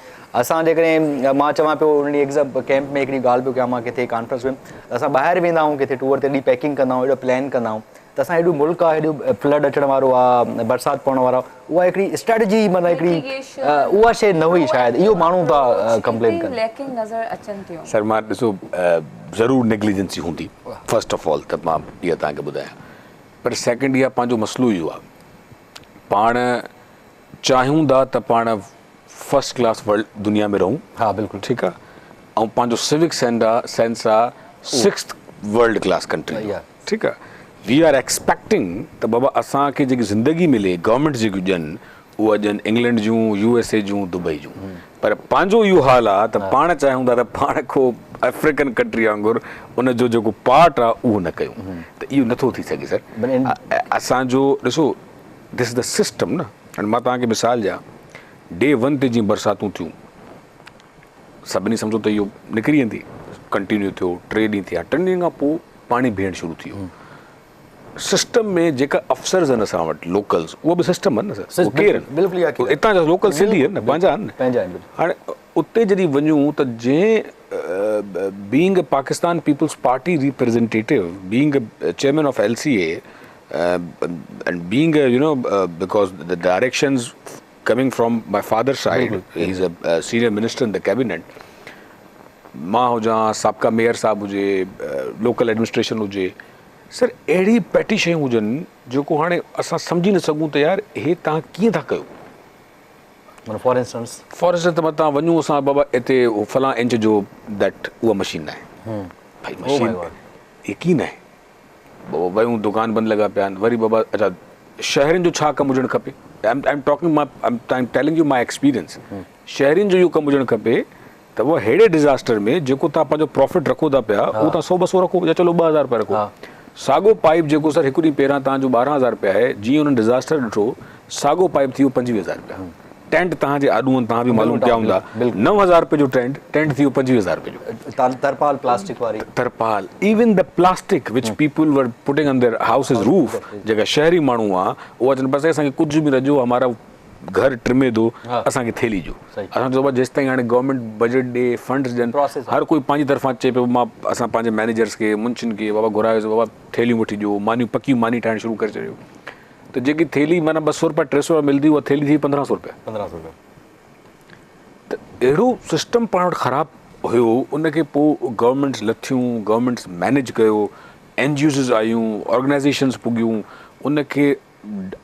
اسان جيڪڏهن مان چوان پيو ان ڏينهن ايگزام ڪيمپ ۾ هڪڙي ڳالهه پيو ڪيان مان ڪٿي ڪانفرنس ۾ اسان ٻاهر ويندا آهيون ڪٿي ٽوئر تي ايڏي پيڪنگ ڪندا آهيون ايڏو پلان ڪندا آهيون ته اسان هيڏو ملڪ آهي هيڏو فلڊ اچڻ وارو آهي برسات پوڻ وارو آهي اها هڪڙي اسٽريٽجي معنيٰ هڪڙي اها شيء نه هئي شايد اهو ماڻهو ٿا ڪمپلين ڪن. ليڪنگ نظر اچن ٿيون. سر مان ڏسو ضرور نيگليجنسي هوندي فرسٽ آف آل ته مان اها توهان کي ٻڌايان پر سيڪنڊ اها پنهنجو مسئلو اهو آهي پاڻ چاهيون ٿا ته پاڻ فرسٽ ڪلاس ورلڊ دنيا ۾ رهون ها بلڪل ٺيڪ آ ۽ پنهنجو سوڪ سينس آ سڪسٿ ورلڊ ڪلاس ڪنٽري ٺيڪ آ وي آر ايڪسپيڪٽنگ ته بابا اسان کي جيڪي زندگي ملي گورنمينٽس جيڪيون ڏين اها ڏين انگلينڊ جون يو ايس اي جون دبئي جون پر پنهنجو اهو حال آ ته پاڻ چاهيون ٿا ته پاڻ ڪو آفريڪن ڪنٽري وانگر ان جو جيڪو پارٽ آ اهو نه ڪيون ته اهو نٿو ٿي سگهي سر اسان جو ڏسو دس از the system نه هاڻي مان توهان کي مثال ڏيان ڊي ون تي جيئن برساتون ٿيون سڀني سمجهو ته اهو نڪري ويندي ڪنٽينيو ٿيو ٽي ڏينهن ٿيا ٽن ڏينهن کان پوء پاڻي بيهڻ شروع ٿي ويو سسٽم ۾ جيڪا افسرز آهن اسان وٽ لوڪلز اهو به سسٽم آهن نه سر اهو ڪير آهن بلڪل اتان جا لوڪل سنڌي آهن نه پنهنجا آهن نه پنهنجا آهن هاڻي اتي جڏهن وڃون ته جنهن being a Pakistan Peoples Party representative being a chairman of L C A and being you know because the directions coming from my father side he is a senior minister in the cabinet مان هجان سابقا mayor صاحب هجي local administration هجي سر اهڙي پيٽي شيون هجن جيڪو هاڻي اسان سمجهي نه سگهون ته يار هي توهان ڪيئن ٿا ڪيو معنيٰ فار انسٽنس فار انسٽنس ته توهان وڃون اسان بابا هتي فلان انچ جو that اها مشين ناهي ڀائي مشين هي ڪيئن ناهي بابا ويون دڪان بند لڳا پيا آهن وري بابا اڇا شهرين جو ڇا ڪم هجڻ کپي I am talking مان I am telling you my experience شهرين جو اهو ڪم هجڻ کپي ته اهو ههڙي ڊزاسٽر ۾ جيڪو توهان پنهنجو پرافٽ رکو ٿا پيا اهو توهان سو ٻه سو رکو يا چلو 2000 رپيا رکو ساڳو پائيپ جيڪو سر هڪ ڏينهن پهريان توهان جو 12000 رپيا آهي جيئن انهن ڊزاسٽر ڏٺو ساڳو پائيپ ٿي ويو 25000 رپيا ٽينٽ توهان جي آڏو آهن توهان به معلوم ڪيا هوندا 9000 رپئي جو ٽينٽ ٽينٽ ٿي ويو 25000 رپئي جو ترپال پلاسٽڪ واري ترپال even the plastic which people were putting on their houses roof جيڪا شهري ماڻهو آ اها چون بس اسان کي ڪجهه به نه ڏيو همارا گهر ٽمي دو اسان کي ٿيلهي ڏيو اسان چيو بابا جيستائين هاڻي گورنمينٽ بجيٽ ڏي فنڊز ڏين هر ڪوئي پنهنجي طرفان چئي پيو مان اسان پنهنجي مئنيجرس کي منشين کي بابا گهرايوسي بابا ٿيلهيون وٺي ڏيو مانيون پڪيون ماني ٺاهڻ شروع ڪري ڇڏيو ته جيڪي ٿيلهي معنيٰ ٻه سؤ رپيا ٽي سؤ رپيا ملندي اها ٿيلهي ٿي پندرهن سؤ رپيا. پندرهن سؤ رپيا. ته اهڙو سسٽم پاڻ وٽ خراب هيو ان کي پوء گورنمينٽس لٿيون گورنمينٽس مينيج ڪيو اين جي اوز آيون آرگنائيزيشنس پڳيون ان کي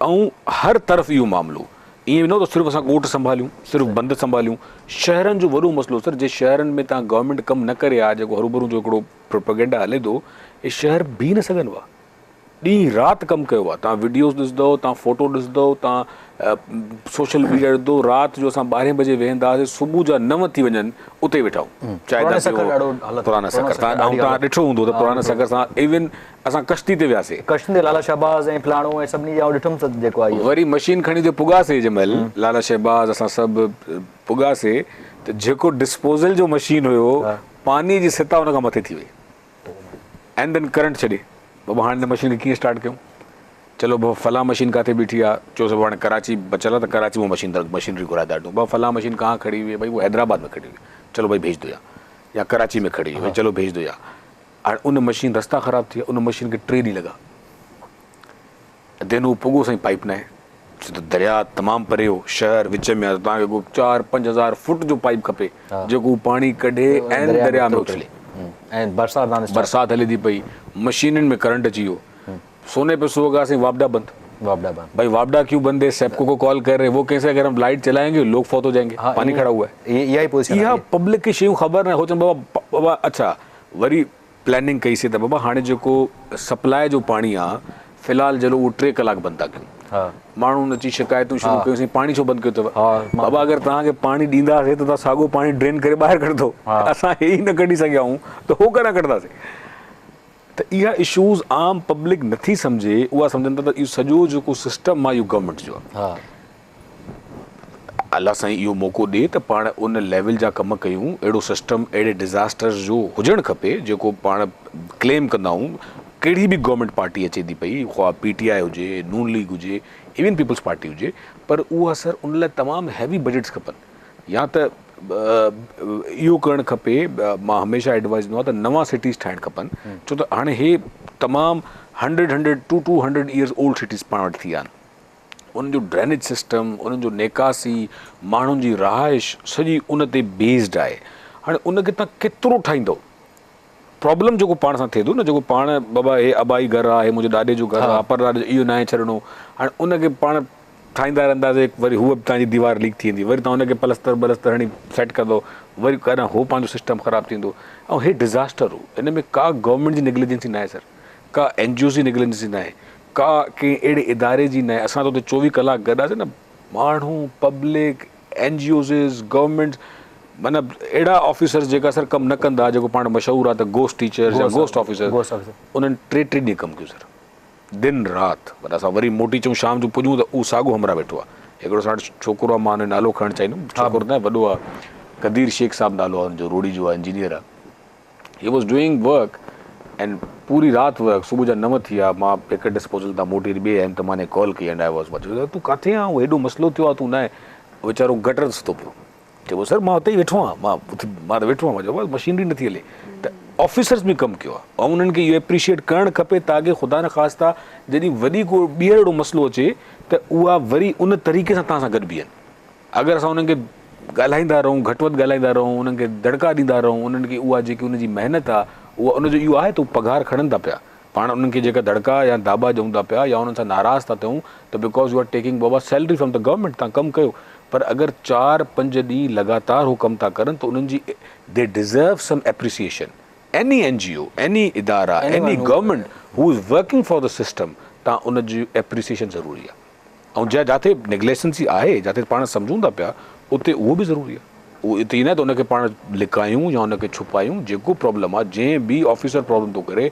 ۽ هر طرف اهو معاملو ائين نه ته صرف اسان ڳوٺ سنڀاليون صرف بند سنڀاليون شهرن جو وڏو مسئلو سر جي شهرن ۾ تان گورنمينٽ ڪم نه ڪري ها جيڪو هروڀرو جو هڪڙو پروپيگنڊا هلي ٿو اهي شهر بيهي نه سگهن هئا ڏينهن رات ڪم ڪيو آهي توهان وڊيوز ڏسندؤ توهان فوٽو ڏسندؤ توهان سوشل ميڊيا ڏسندؤ رات جو اسان ٻارهين بجي ويهندا هئاسين صبح جا نو ٿي وڃن اتي ويٺا آهيون چانهه ٿا پيئون پرانا سکر توهان توهان ڏٺو هوندو ته پرانا سکر سان ايون اسان ڪشتي تي وياسين ڪشتي تي لالا شهباز ۽ فلاڻو ۽ سڀني جي آئون ڏٺم ته جيڪو آهي وري مشين کڻي اتي پڳاسين جنهن مهل لالا شهباز اسان سڀ پڳاسين ته جيڪو ڊسپوزل جو مشين هيو پاني جي سطح ان کان مٿي ٿي وئي اينڊ then current ڇڏي بابا هاڻي هن مشين کي ڪيئن اسٽارٽ ڪيون چلو بابا فلان مشين ڪاٿي بيٺي آ چيوسين بابا هاڻي ڪراچي بچل آ ته ڪراچي مان مشين مشينري گهرائي ٿا وٺون بابا فلان مشين ڪهان کڙي هئي ڀئي هو حيدرآباد ۾ کڙي هئي چلو ڀئي ڀيج دو يا يا ڪراچي ۾ کڙي هئي چلو ڀيج دو يا هاڻي ان مشين رستا خراب ٿي ويا ان مشين کي ٽي ڏينهن لڳا دين هو پڳو سائين پائپ ناهي درياء تمام پري هو، شهر وچ ۾ آ ته توهان کي ڪو چار پنج هزار فوٽ جو پائيپ کپي جيڪو هو پاڻي ڪڍي ۽ درياء ۾ اڇلي. ۽ برسات نان اسٽاپ. برسات هلي ٿي پئي، مشينن ۾ ڪرنٽ اچي ويو. سونے پي سهاگا سائين واپڊا بند. واپڊا بند. ڀائي واپڊا ڪيون بند هي سيپڪو ڪو ڪال ڪر رهي وو ڪيسي اگر هم لائيٽ چلائين گي لوگ فوت هو جائين گي پاني کڙا هوا هي. اها ئي پوزيشن آهي. اها پبلڪ کي شيون خبر ناهي هو چون بابا بابا اڇا وري پلاننگ ڪئي سي ته بابا هاڻي جيڪو سپلاء جو پاڻي آ في الحال جلو اهو ٽي ڪلاڪ بند ٿا ڪيون ماڻهن اچي شڪايتون شروع ڪيون سائين پاڻي ڇو بند ڪيو اٿو بابا اگر توهان کي پاڻي ڏينداسي ته توهان ساڳو پاڻي ڊرين ڪري ٻاهر ڪڍندو اسان هي ئي نه ڪڍي سگهيا آهيون ته هو ڪڏهن ڪڍنداسي ته اها اشوز عام پبلڪ نٿي سمجهي اها سمجهن ٿا ته اهو سڄو جيڪو سسٽم آهي اهو گورنمينٽ جو آهي الله سائين اهو موقعو ڏي ته پاڻ ان ليول جا ڪم ڪيون اهڙو سسٽم اهڙي ڊزاسٽرز جو هجڻ کپي جيڪو پاڻ ڪليم ڪندا آهيون ڪهڙي به گورنمينٽ پارٽي اچي ٿي پئي خواه پي ٽي آء هجي نون ليگ هجي ايون پيپلز پارٽي هجي پر اها سر ان لاء تمام هيوي بجيٽس کپن يا ته اهو ڪرڻ کپي مان هميشه ايڊوائز ڏيندو آهيان ته نوان سٽيز ٺاهڻ کپن ڇو ته هاڻي هي تمام hundred hundred two two hundred years old cities پاڻ وٽ ٿي ويا آهن انهن جو ڊرينيج سسٽم انهن جو نيڪاسي ماڻهن جي رهائش سڄي ان تي بيسڊ آهي هاڻي ان کي تان ڪيترو ٺاهيندو پرابلم جيڪو پاڻ سان ٿئي ٿو نه جيڪو پاڻ بابا هي ابائي گهر آهي منهنجي ڏاڏي جو گهر آهي پر ڏاڏي جو اهو ناهي ڇڏڻو هاڻي ان کي پاڻ ٺاهيندا رهنداسي وري هو به تان جي ديوار ليڪ ٿي ويندي وري تان ان کي پلستر بلستر هڻي سيٽ ڪندو وري ڪڏهن هو پنهنجو سسٽم خراب ٿيندو ۽ هي ڊزاسٽر هو ان ۾ ڪا گورنمينٽ جي نيگليجنسي ناهي سر ڪا اين جي اوز جي نيگليجنسي ناهي ڪا ڪنهن اهڙي اداري جي ناهي اسان ته اتي چوويهه ڪلاڪ گڏ هئاسين نه ماڻهو پبلڪ اين جي اوزز گورنمينٽ معنيٰ اهڙا آفيسرز جيڪا سر ڪم نه ڪندا جيڪو پاڻ مشهور آهي ته گوسٽ ٽيچرز يا گوسٽ آفيسرز انهن ٽي ٽي ڏينهن ڪم ڪيو سر دن رات معنيٰ اسان وري موٽي اچون شام جو پڄون ته اهو ساڳو همراهه ويٺو آهي هڪڙو اسان وٽ ڇوڪرو آهي مان ان جو نالو کڻڻ چاهيندم ڇوڪرو نه وڏو آهي قدير شيخ صاحب نالو آهي ان جو روهڙي جو آهي انجنيئر آهي he was doing work and پوري رات ورڪ صبح جا نو ٿي ويا مان پيڪٽ ڊسپوزل تان موٽي ٻئي آيم ته مان ڪال ڪئي اينڊ I was مان چيو تون ڪاٿي آن هيڏو مسئلو ٿيو آ تون ناهي ويچارو گٽر تي ستو پيو چيو سر مان اتي ئي ويٺو آهيان مان مان ته ويٺو آهيان مان چيو بس مشينري نٿي هلي ته آفيسرز به ڪم ڪيو آ ۽ انهن کي اهو اپريشيئيٽ ڪرڻ کپي تاڪه خدا نخواسته جڏهن وڏي ڪو ٻيهر اهڙو مسئلو اچي ته اها وري ان طريقي سان توهان سان گڏ بيهن اگر اسان انهن کي ڳالهائيندا رهون، گهٽ وڌ ڳالهائيندا رهون، انهن کي دڙڪا ڏيندا رهون، انهن کي اها جيڪي انهن جي محنت آ، اها ان جو اهو آهي ته هو پگهار کڻن ٿا پيا. پاڻ انهن کي جيڪا دڙڪا يا داٻا ڏيون ٿا پيا يا انهن سان ناراض ٿا ٿيون ته because you are taking بابا سيلري فرام the government توهان ڪم ڪيو پر اگر چار پنج ڏينهن لڳاتار هو ڪم ٿا ڪرن ته انهن جي they deserve some appreciation any N G O any ادارا any government who is working for the system تان ان جي اپريسيئيشن ضروري آ. ۽ جنهن جاتي نيگليسنسي آهي، جاتي پاڻ سمجهون ٿا پيا، اتي اهو به ضروري آهي. اهو اتي ئي نه ته ان کي پاڻ لڪايون يا ان کي ڇپايون، جيڪو پرابلم آهي، جنهن به آفيسر پرابلم ٿو ڪري،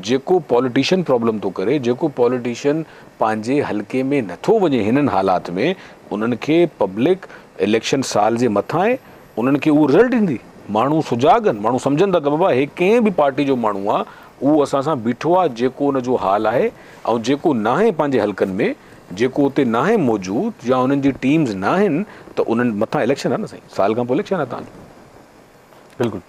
جيڪو پاليٽيشن پرابلم ٿو ڪري، جيڪو پاليٽيشن پنهنجي حلقي ۾ نٿو وڃي هنن حالات ۾، انهن کي پبلڪ اليڪشن سال جي مٿان آهي، انهن کي اهو رزلٽ ڏيندي. ماڻهو سجاڳ آهن، ماڻهو سمجهن ٿا ته بابا هي ڪنهن به پارٽي جو ماڻهو آهي، اهو اسان سان بيٺو آهي، جيڪو ان جو حال آهي ۽ جيڪو ناهي پنهنجي حلقن ۾، جيڪو اتي ناهي موجود يا انهن جي ٽيمز ناهن ته انهن مٿان اليڪشن آهي نه سائين، سال کان پوء اليڪشن آهي توهان جو. بلڪل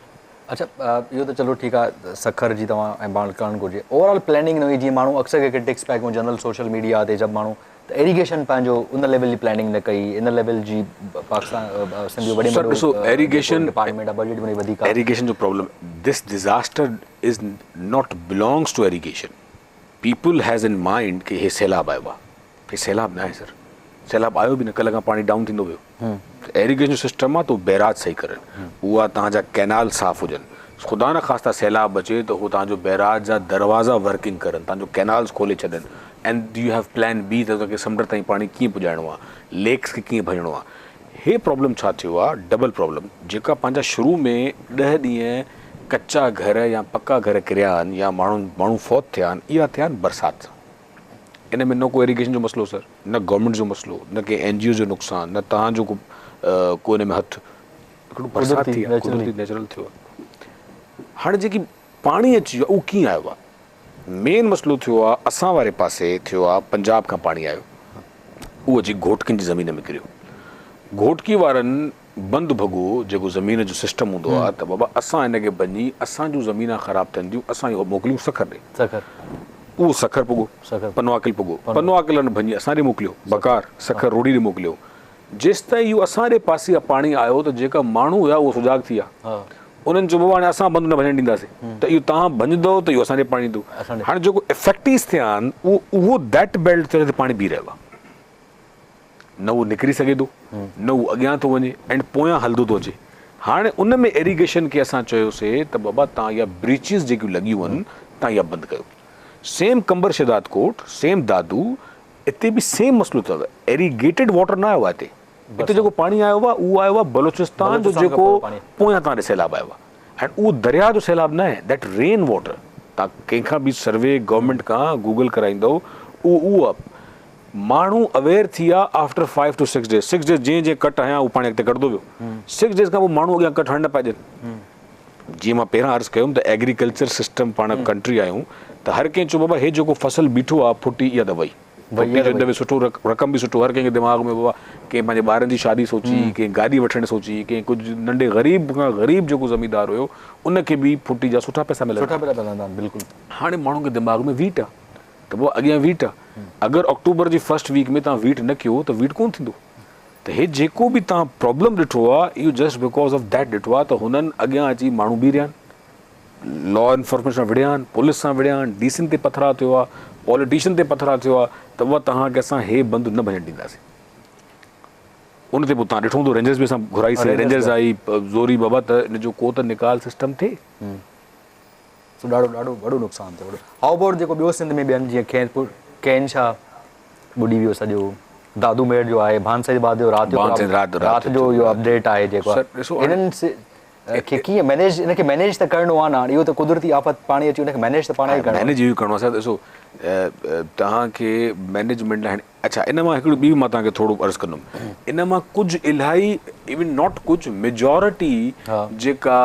اڇا اهو ته چلو ٺيڪ آهي سکر جي توهان ۽ پاڻ ڪرڻ گهرجي اوور آل پلاننگ نه هئي جيئن ماڻهو اڪثر ڪري ڪرٽڪس پيا ڪيون جنرل سوشل ميڊيا تي جب ماڻهو ته ايريگيشن پنهنجو ان ليول جي پلاننگ نه ڪئي ان ليول جي پاڪستان سنڌ جو وڏي ۾ سر ڏسو ايريگيشن ڊپارٽمينٽ آهي بجيٽ به وڌيڪ آهي ايريگيشن جو problem this disaster is not belongs to irrigation people has in mind ڪي هي سيلاب آيو آ هي سيلاب ناهي سر سيلاب آيو به نه ڪلهه کان پاڻي ڊائون ٿيندو ويو ايريگيشن جو سسٽم آ ته بيراج صحيح ڪرن اها توهان جا ڪينال صاف هجن خدا نه خواسته سيلاب اچي ته هو توهان جو بيراج جا دروازا ورڪنگ ڪرن توهان جو ڪينالز کولي ڇڏن and you have plan B ته توهان کي سمنڊ تائين پاڻي ڪيئن پڄائڻو آ ليڪس کي ڪيئن ڀڃڻو آ هي پرابلم ڇا ٿيو آ ڊبل پرابلم جيڪا پنهنجا شروع ۾ ڏهه ڏينهن ڪچا گهر يا پڪا گهر ڪريا آهن يا ماڻهن ماڻهو فوت ٿيا آهن اها ٿيا آهن برسات سان ان ۾ نه ڪو ايريگيشن جو مسئلو سر نه گورنمينٽ جو مسئلو نه ڪنهن اين جي او جو نقصان نه توهان جو ڪو ڪو ان ۾ هٿ هڪڙو برسات ٿي آهي قدرتي نيچرل ٿيو آهي هاڻي جيڪي پاڻي اچي ويو آهي اهو ڪيئن آيو آهي مين مسئلو ٿيو آ اسان واري پاسي ٿيو آ پنجاب کان پاڻي آيو اهو اچي گهوٽڪين جي زمين ۾ ڪريو گهوٽڪي وارن بند ڀڳو جيڪو زمين جو سسٽم هوندو آ ته بابا اسان هن کي ڀڃي اسان جون زمينان خراب ٿين ٿيون اسان اهو موڪليون سکر ڏي سکر. اهو سکر پڳو، پنوعاقل پڳو، پنوعاقل ان ڀڃي اسان ڏي موڪليو، بڪار، سکر روهڙي ڏي موڪليو. جيستائين اهو اسان ڏي پاسي کان پاڻي آيو ته جيڪا ماڻهو هيا اهو سجاڳ ٿي ويا. انهن چيو بابا هاڻي اسان بند نه ڀڃڻ ڏينداسين ته اهو توهان ڀڃندؤ ته اهو اسان ڏي پاڻي ايندو. هاڻي جيڪو افيڪٽيز ٿيا آهن اهو اهو that belt ٿيو جتي پاڻي بيهي رهيو آهي. نه اهو نڪري سگهي ٿو نه اهو اڳيان ٿو وڃي ۽ پويان هلندو ٿو اچي. هاڻي ان ۾ ايريگيشن کي اسان چيوسي ته بابا توهان اها بريچز جيڪيون لڳيون آهن توهان اها بند ڪيو. سيم قمبر شهدادڪوٽ، سيم دادو اتي به سيم مسئلو اٿو. ايريگيٽيڊ واٽر نه آيو آهي اتي. اتي جيڪو پاڻي آيو آهي اهو آيو آهي بلوچستان جو جيڪو پويان تان ڏي سيلاب آيو آهي ۽ اهو درياء جو سيلاب نه آهي that rain water تان ڪنهن کان به سروي گورنمينٽ کان گوگل ڪرائيندو اهو اهو آهي ماڻهو اويئر ٿي ويا after five to six days six days جئين جئين ڪٽ هنيا اهو پاڻي اڳتي ڪڍندو ويو سڪس ڊيز کان پوء ماڻهو اڳيان ڪٽ هڻڻ نه پيا ڏين جيئن مان پهريان عرض ڪيم ته ايگريڪلچر سسٽم پاڻ ڪنٽري آهيون ته هر ڪنهن چيو بابا هي جيڪو فصل بيٺو آهي ڦٽي اها ته وئي ڦٽي جو هن ۾ سٺو رقم به سٺو هر ڪنهن کي دماغ ۾ بابا ڪنهن پنهنجي ٻارن جي شادي سوچي ڪنهن گاڏي وٺڻ سوچي ڪنهن ڪجهه ننڍي غريب کان غريب جيڪو زميندار هيو ان کي به ڦٽي جا سٺا پئسا ملندا سٺا پئسا ملندا آهن بلڪل هاڻي ماڻهن کي دماغ ۾ ويٽ آهي ته بابا اڳيان ويٽ آهي اگر آڪٽوبر جي فرسٽ ويڪ ۾ توهان ويٽ نه ڪيو ته ويٽ ڪونه ٿيندو ته هي جيڪو به توهان پرابلم ڏٺو آهي اهو جسٽ because of that ڏٺو آهي ته هنن اڳيان اچي ماڻهو بيهي رهيا آهن لا انفورسمينٽ سان وڙهيا آهن پوليس سان وڙهيا آهن ڊي سين تي پٿراء ٿيو آهي پاليٽيشن تي پٿراء ٿيو آهي ته بابا توهان کي اسان هي بند نه ڀڃڻ ڏينداسين ان تي پوء توهان ڏٺو هوندو رينجرز به اسان گهرائي سي رينجرز آئي زوري بابا ته ان جو ڪو ته نڪال سسٽم ٿئي. سو ڏاڍو ڏاڍو وڏو نقصان ٿيو وڏو how about جيڪو ٻيو سنڌ ۾ ٻين جيئن خيرپور ڪين شاهه ٻڏي ويو سڄو دادو ميڙ جو آهي ڀان سيد آباد جو رات جو رات جو اهو اپڊيٽ آهي جيڪو انهن کي ڪيئن مينيج ان کي مينيج ته ڪرڻو آهي نه اهو ته قدرتي آفت پاڻي اچي ان کي مينيج ته پاڻ ئي ڪرڻو آهي مينيج اهو ڪرڻو آهي سر ڏسو توهان کي مينيجمينٽ لاء اڇا ان مان هڪڙو ٻي به مان توهان کي ٿورو عرض ڪندم ان مان ڪجهه الاهي ايون not ڪجهه ميجارٽي جيڪا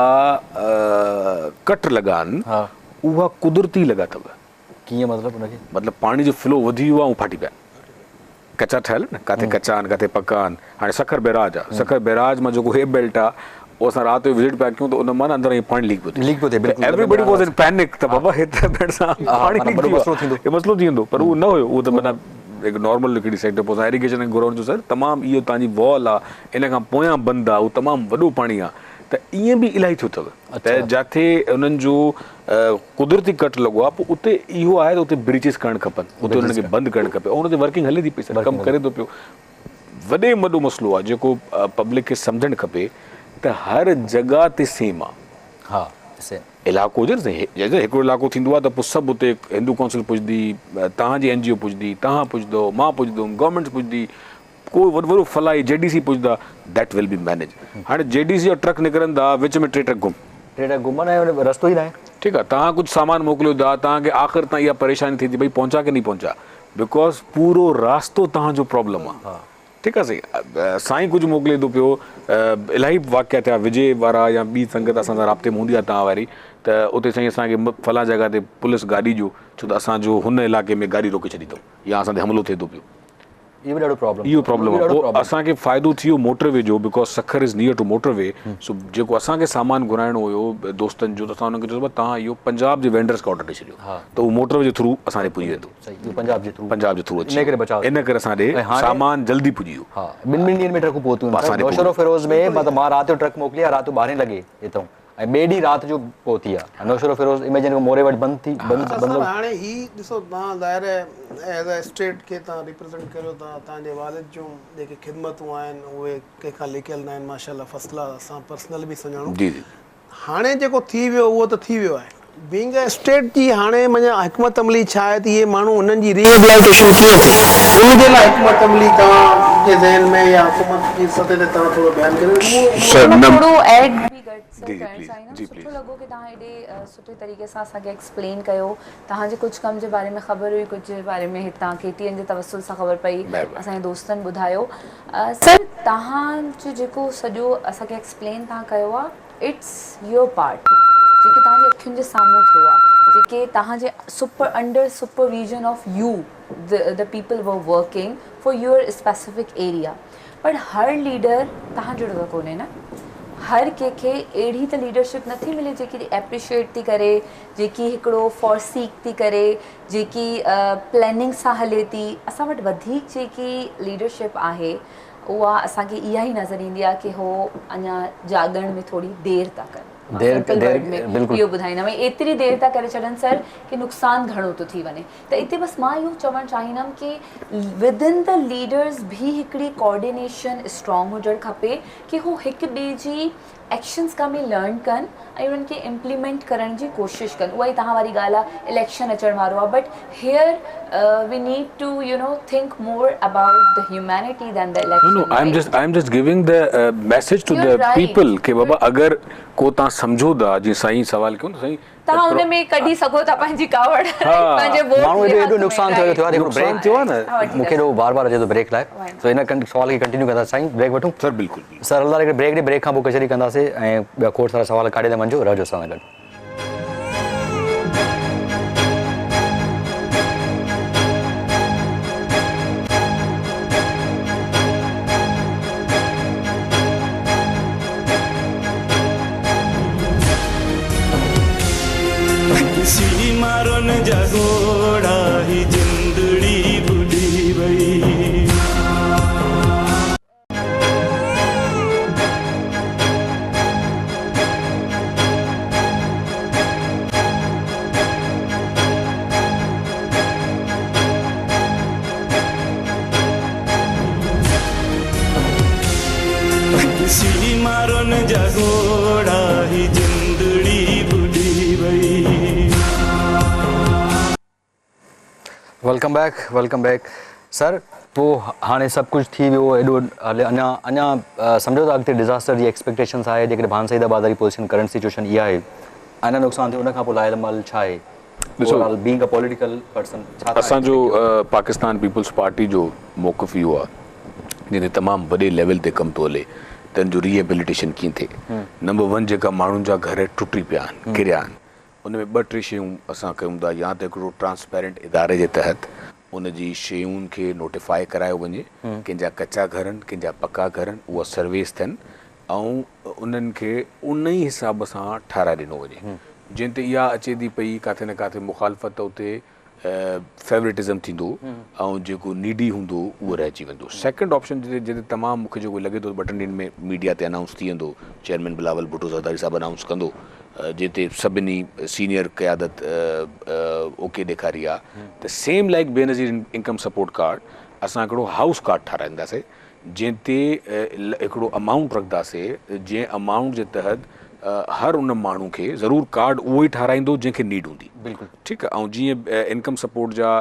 ڪٽ لڳا آهن اها قدرتي لڳا اٿو. ڪيئن مطلب ان کي؟ مطلب پاڻي جو فلو وڌي ويو آهي ۽ ڦاٽي پيا آهن. ڪچا ٺهيل آهن نه ڪاٿي ڪچا آهن ڪاٿي پڪا آهن هاڻي سکر بئراج آهي سکر بئراج مان جيڪو هي بيلٽ آهي اهو اسان رات جو وزٽ پيا ڪيون ته ان مان نه اندر ائين پاڻي ليڪ پيو ٿئي ليڪ پيو ٿئي بلڪل every body was in panic ته بابا هي ته ڀيڻ سان پاڻي ليڪ ٿي ويو آهي هي مسئلو ٿي ويندو پر اهو نه هيو اهو ته معنيٰ هڪ نارمل هڪڙي سيٽ اپ اسان ايريگيشن کي گهرائڻ جو سر تمام اهو توهان جي وال آهي ان کان پويان بند آهي اهو تمام وڏو پاڻي آهي ته ائين به الاهي ٿيو اٿو ته جاٿي انهن جو قدرتي ڪٽ لڳو آهي پوء اتي اهو آهي ته اتي بريچز ڪرڻ کپن اتي انهن کي بند ڪرڻ کپي ۽ ان تي ورڪنگ هلي ٿي پئي سر ڪم ڪري ٿو پيو وڏي ۾ وڏو مسئلو آهي جيڪو پبلڪ کي سمجهڻ کپي ته هر جڳهه تي سيم آهي ها سيم علائقو هجي نه سائين هڪڙو علائقو ٿيندو آهي ته پوء سڀ اتي هندو ڪائونسل پڄندي توهان جي اين جي او پڄندي توهان پڄندو مان پڄندم گورنمينٽ پڄندي ڪو وڏو وڏو فلاحي جي ڊي سي پڄندا that will be manage هاڻي جي ڊي سي جا ٽرڪ نڪرن ٿا وچ ۾ ٽي ٽرڪ گم. ٽي ٽرڪ گم آهن ۽ رستو ئي ناهي. ٺيڪ آ توهان ڪجهه سامان موڪليو ٿا توهان کي آخر تائين اها پريشاني ٿئي ٿي ڀئي پهچا ڪي نهي پهچا because پورو راستو توهان جو پرابلم آ ٺيڪ آ سائين سائين ڪجهه موڪلي ٿو پيو الاهي واقعا ٿيا وجي وارا يا ٻي سنگت اسان سان رابطي ۾ هوندي آ توهان واري ته اتي سائين اسان کي فلان جڳهه تي پوليس گاڏي ڏيو ڇو ته اسان جو هن علائقي ۾ گاڏي روڪي ڇڏي اٿئون يا اسان تي حملو ٿئي ٿو پيو اهو به ڏاڍو پرابلم اهو پرابلم آهي پوء اسان کي فائدو ٿي ويو موٽر وي جو because Sukkur is near to motorway سو جيڪو اسان کي سامان گهرائڻو هيو دوستن جو ته اسان انهن کي چيو بابا توهان اهو پنجاب جي وينڊرس کي آرڊر ڏئي ڇڏيو ته اهو موٽر وي جي ٿرو اسان ڏي پڄي ويندو صحيح اهو پنجاب جي ٿرو پنجاب جي ٿرو اچي ان ڪري بچاء ان ڪري اسان ڏي سامان جلدي پڄي ويو ها ٻن ٻن ڏينهن ۾ ٽرڪون پهتيون آهن نوشهروفيروز ۾ مطلب مان رات جو ٽرڪ موڪلي آهي رات جو ٻارهين لڳي هتان ۽ ٻئي ڏينهن رات جو پهتي آ نوشهروفيروز اميجن موري وٽ بند ٿي بند اڇا سر هاڻي هي ڏسو توهان ظاهر آهي ايز ا اسٽيٽ کي توهان ريپريزنٽ ڪريو ٿا توهان جي والد جون جيڪي خدمتون آهن اهي ڪنهن کان لڪيل ناهن ماشاءالله فرسٽ ڪلاس اسان پرسنل به سڃاڻون جي جي هاڻي جيڪو ٿي ويو اهو ته ٿي ويو آهي بينگ ا اسٽيٽ جي هاڻي معنيٰ حڪمت عملي ڇا آهي ته اهي ماڻهو انهن جي ريهبلائيٽيشن ڪيئن ٿئي ان جي لاء حڪمت عملي توهان جي ذهن ۾ يا حڪومت جي سطح تي توهان ٿورو بيان ڪريو اهو سر مان نه ٿورو ايڊ به گڏ سر جي جي ڪرڻ پليز چاهيندم جي سٺو پليز لڳو ڪي توهان ايڏي سٺي طريقي سان اسان کي ايڪسپلين ڪيو توهان جي ڪجهه ڪم جي باري ۾ خبر هئي ڪجهه جي باري ۾ هتان ڪي ٽي اين جي توسل سان خبر پئي مهرباني اسان جي دوستن ٻڌايو سر توهان جو جيڪو سڄو اسان کي ايڪسپلين توهان ڪيو آهي it's your part جيڪي توهان جي اکين جي سامهون ٿيو آهي جيڪي توهان جي super under supervision of you the people were working for your specific area پر هر ليڊر توهان جهڙو ته ڪونهي نه. هر ڪنهن کي اهڙي ته ليڊرشپ نٿي ملي جيڪي ايپريشيئيٽ ٿي ڪري، جيڪي هڪڙو فورسيڪ ٿي ڪري، جيڪي پلاننگ سان هلي ٿي. اسان وٽ وڌيڪ جيڪي ليڊرشپ آهي اها اسان کي اها ئي نظر ايندي آهي ڪي هو اڃا جاڳڻ ۾ ٿوري دير ٿا ڪن. مان سمپل ورڊ ۾ اهو ٻڌائيندم ۽ ايتري دير ٿا ڪري ڇڏن سر ڪي نقصان گهڻو ٿو ٿي وڃي. ته اتي بس مان اهو چوڻ چاهيندم ڪي ود ان the leaders به هڪڙي ڪوآرڊينيشن اسٽرانگ هجڻ کپي ڪي هو هڪ ٻئي جي ايڪشنز کان به لرن ڪن ۽ انهن کي امپليمينٽ ڪرڻ جي ڪوشش ڪن. اها ئي توهان واري ڳالهه آهي اليڪشن اچڻ وارو آهي but here we need to you know think more about the humanity than the election. No I am just I am just giving the message to the people ڪي بابا اگر ڪو توهان سمجهو ٿا جيئن سائين سوال ڪيو نه سائين توهان ان ۾ ڪڍي سگهو ٿا پنهنجي ڪاوڙ پنهنجي ووٽ ماڻهو ايڏو ايڏو نقصان ٿيو ٿيو آهي هڪڙو بريڪ ٿيو آهي نه مون کي ايڏو بار بار اچي ٿو بريڪ لاء سو ان سوال کي ڪنٽينيو ڪنداسين سائين بريڪ وٺون سر بلڪل سر هلندا هڪڙي بريڪ ڏي بريڪ کان پوء ڪچهري ڪنداسين ۽ ٻيا کوڙ سارا سوال ڪاڍي ٿا منجهو رهجو اسان سان گڏ. Welcome back welcome back sir پو هاڻي سڀ ڪجهه ٿي ويو ايڏو هلي اڃا اڃا سمجهو ته اڳتي ڊزاسٽر جي ايڪسپيڪٽيشنس آهي جيڪڏهن ڀان سعيد آباد واري پوزيشن ڪرنٽ سچويشن اها آهي اڃا نقصان ٿيو ان کان پوء لائحه عمل ڇا آهي ڏسو overall being a political person ڇا اسان جو پاڪستان پيپلز پارٽي جو موقف اهو آهي جنهن تي تمام وڏي ليول تي ڪم ٿو هلي ته ان جو ريهيبليٽيشن ڪيئن ٿئي. نمبر ون جيڪا ماڻهن جا گهر ٽٽي پيا آهن، ڪريا آهن، ان ۾ ٻه ٽي شيون اسان ڪيون ٿا يا ته هڪڙو ٽرانسپيرنٽ اداري جي تحت ان جي شيون کي نوٽيفائي ڪرايو وڃي، ڪنهن جا ڪچا گهر آهن، ڪنهن جا پڪا گهر آهن، اها سرويز ٿين ۽ انهن کي ان ئي حساب سان ٺهرائي ڏنو وڃي. جنهن تي اها اچي ٿي پئي ڪاٿي نه ڪاٿي مخالفت ته اتي فيورٽزم ٿيندو ۽ جيڪو نيڊي هوندو اهو رهجي ويندو. سيڪنڊ آپشن جتي جتي تمام مونکي جيڪو لڳي ٿو ته ٻه ٽن ڏينهن ۾ ميڊيا تي انائونس ٿي ويندو چيئرمين بلاول ڀٽو زرداري صاحب انائونس ڪندو جنهن تي سڀني سينيئر قيادت اوڪي ڏيکاري آ ته same like Benazir income support card اسان هڪڙو هائوس ڪارڊ ٺاراهينداسي جنهن تي هڪڙو امائونٽ رکنداسي جنهن امائونٽ جي تحت هر ان ماڻهو کي ضرور ڪارڊ اهو ئي ٺاراهيندو جنهن کي نيڊ هوندي بلڪل ٺيڪ آ ۽ جيئن انڪم سپورٽ جا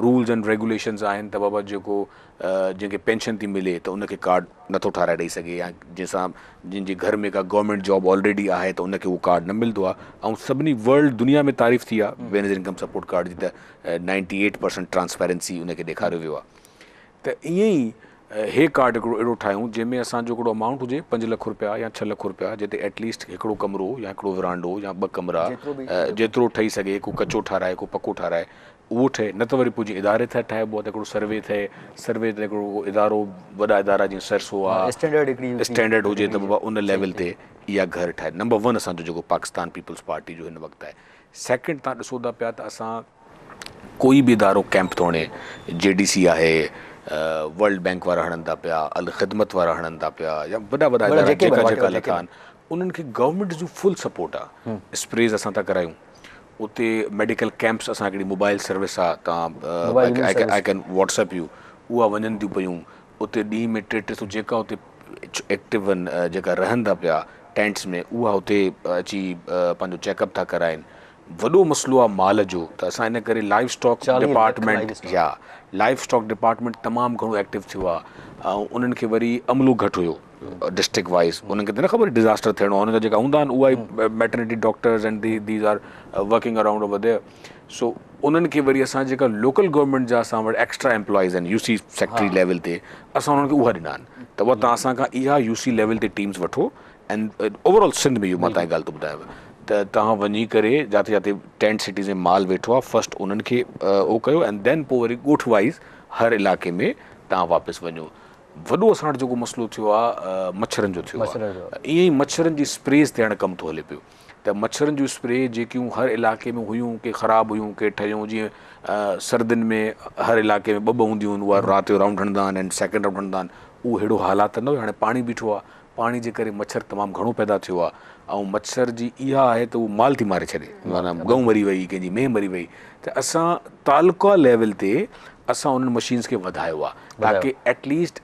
رولز اينڊ ريگوليشنز آهن ته بابا جيڪو جنهن کي پينشن ٿي ملي ته ان کي ڪارڊ نٿو ٺاراهي ڏئي سگهي يا جنهن سان جنهن جي گهر ۾ ڪا گورنمينٽ جاب آلريڊي آهي ته ان کي اهو ڪارڊ نه ملندو آهي ۽ سڀني ورلڊ دنيا ۾ تعريف ٿي آهي بينظير انڪم سپورٽ ڪارڊ جي ته 98% ٽرانسپيرنسي ان کي ڏيکاريو ويو آهي ته ائين ئي هي ڪارڊ هڪڙو اهڙو ٺاهيون جنهن ۾ اسان جو هڪڙو امائونٽ هجي پنج لک روپيا يا ڇهه لک روپيا جتي ايٽ ليسٽ هڪڙو ڪمرو يا هڪڙو ورانڊو يا ٻه ڪمرا جيترو ٺهي سگهي ڪو ڪچو ٺهرائي ڪو پڪو ٺهرائي اهو ٺهي نه ته وري پوء جيئن اداري تحت ٺاهبو آهي ته هڪڙو سروي ٿئي سروي تي هڪڙو ادارو وڏا ادارا جيئن سرسو آهي اسٽينڊرڊ هڪڙي اسٽينڊرڊ هجي ته بابا ان ليول تي اها گهر ٺاهي نمبر ون اسان جو جيڪو پاڪستان پيپلز پارٽي جو هن وقت آهي سيڪنڊ تان ڏسو ٿا پيا ته اسان ڪوئي به ادارو ڪئمپ ٿو هڻي، جي ڊي سي آهي، ورلڊ بئنڪ وارا هڻن ٿا پيا، الخدمت وارا هڻن ٿا پيا يا وڏا وڏا ادارا جيڪا جيڪا لٿا آهن انهن کي گورنمينٽ جو فل سپورٽ آهي. اسپريز اسان ٿا ڪرايون اتي ميڊيڪل ڪئمپس اسان هڪڙي موبائل سروس آهي تان I can Whats app you اها وڃن ٿيون پيون اتي ڏينهن ۾ ٽي ٽي سو جيڪا اتي ايڪٽو آهن جيڪا رهن ٿا پيا ٽينٽس ۾ اها اتي اچي پنهنجو چيڪ اپ ٿا ڪرائين. وڏو مسئلو آ مال جو ته اسان ان ڪري لائيو اسٽاڪ ڊپارٽمينٽ يا لائيو اسٽاڪ ڊپارٽمينٽ تمام گهڻو ايڪٽو ٿيو آ ۽ انهن کي وري عملو گهٽ هيو ڊسٽرڪٽ وائيز انهن کي ته نه خبر ڊزاسٽر ٿيڻو آ انهن جا جيڪا هوندا آهن اها ئي maternity doctors and the these are working around over there so انهن کي وري اسان جيڪا لوڪل گورنمينٽ جا اسان وٽ ايڪسٽرا ايمپلائيز آهن يو سي سيڪريٽري ليول تي اسان انهن کي اها ڏنا آهن ته اها توهان اسان کان اها يو سي ليول تي ٽيمز وٺو ۽ اوور آل سنڌ ۾ اهو مان توهان کي ڳالهه ٿو ٻڌايان ته توهان وڃي ڪري جاتي جاتي ٽينٽ سٽيز ۾ مال ويٺو آهي فرسٽ انهن کي اهو ڪيو ۽ دين پوء وري ڳوٺ وائيز هر علائقي ۾ توهان واپس وڃو. وڏو اسان وٽ جيڪو مسئلو ٿيو آهي مڇرن جو ٿيو آهي. ائين ئي مڇرن جي اسپريز تي هاڻي ڪم ٿو هلي پيو ته مڇرن جون اسپري جيڪيون هر علائقي ۾ هيون ڪي خراب هيون ڪي ٺهيون جيئن سردين ۾ هر علائقي ۾ ٻه ٻه هونديون آهن اها رات جو رائونڊ هڻندا آهن ۽ سيڪنڊ رائونڊ هڻندا آهن اهو ههڙو حالات نه هيو هاڻي پاڻي بيٺو آهي پاڻي جي ڪري مڇر تمام گهڻو پيدا ٿيو آهي ۽ مڇر جي اها آهي ته اهو مال ٿي ماري ڇڏي معنيٰ ڳئون مري وئي ڪنهن جي مينهن مري وئي ته اسان تعلقه ليول تي اسان انهن مشينز کي وڌايو آهي تاڪي at least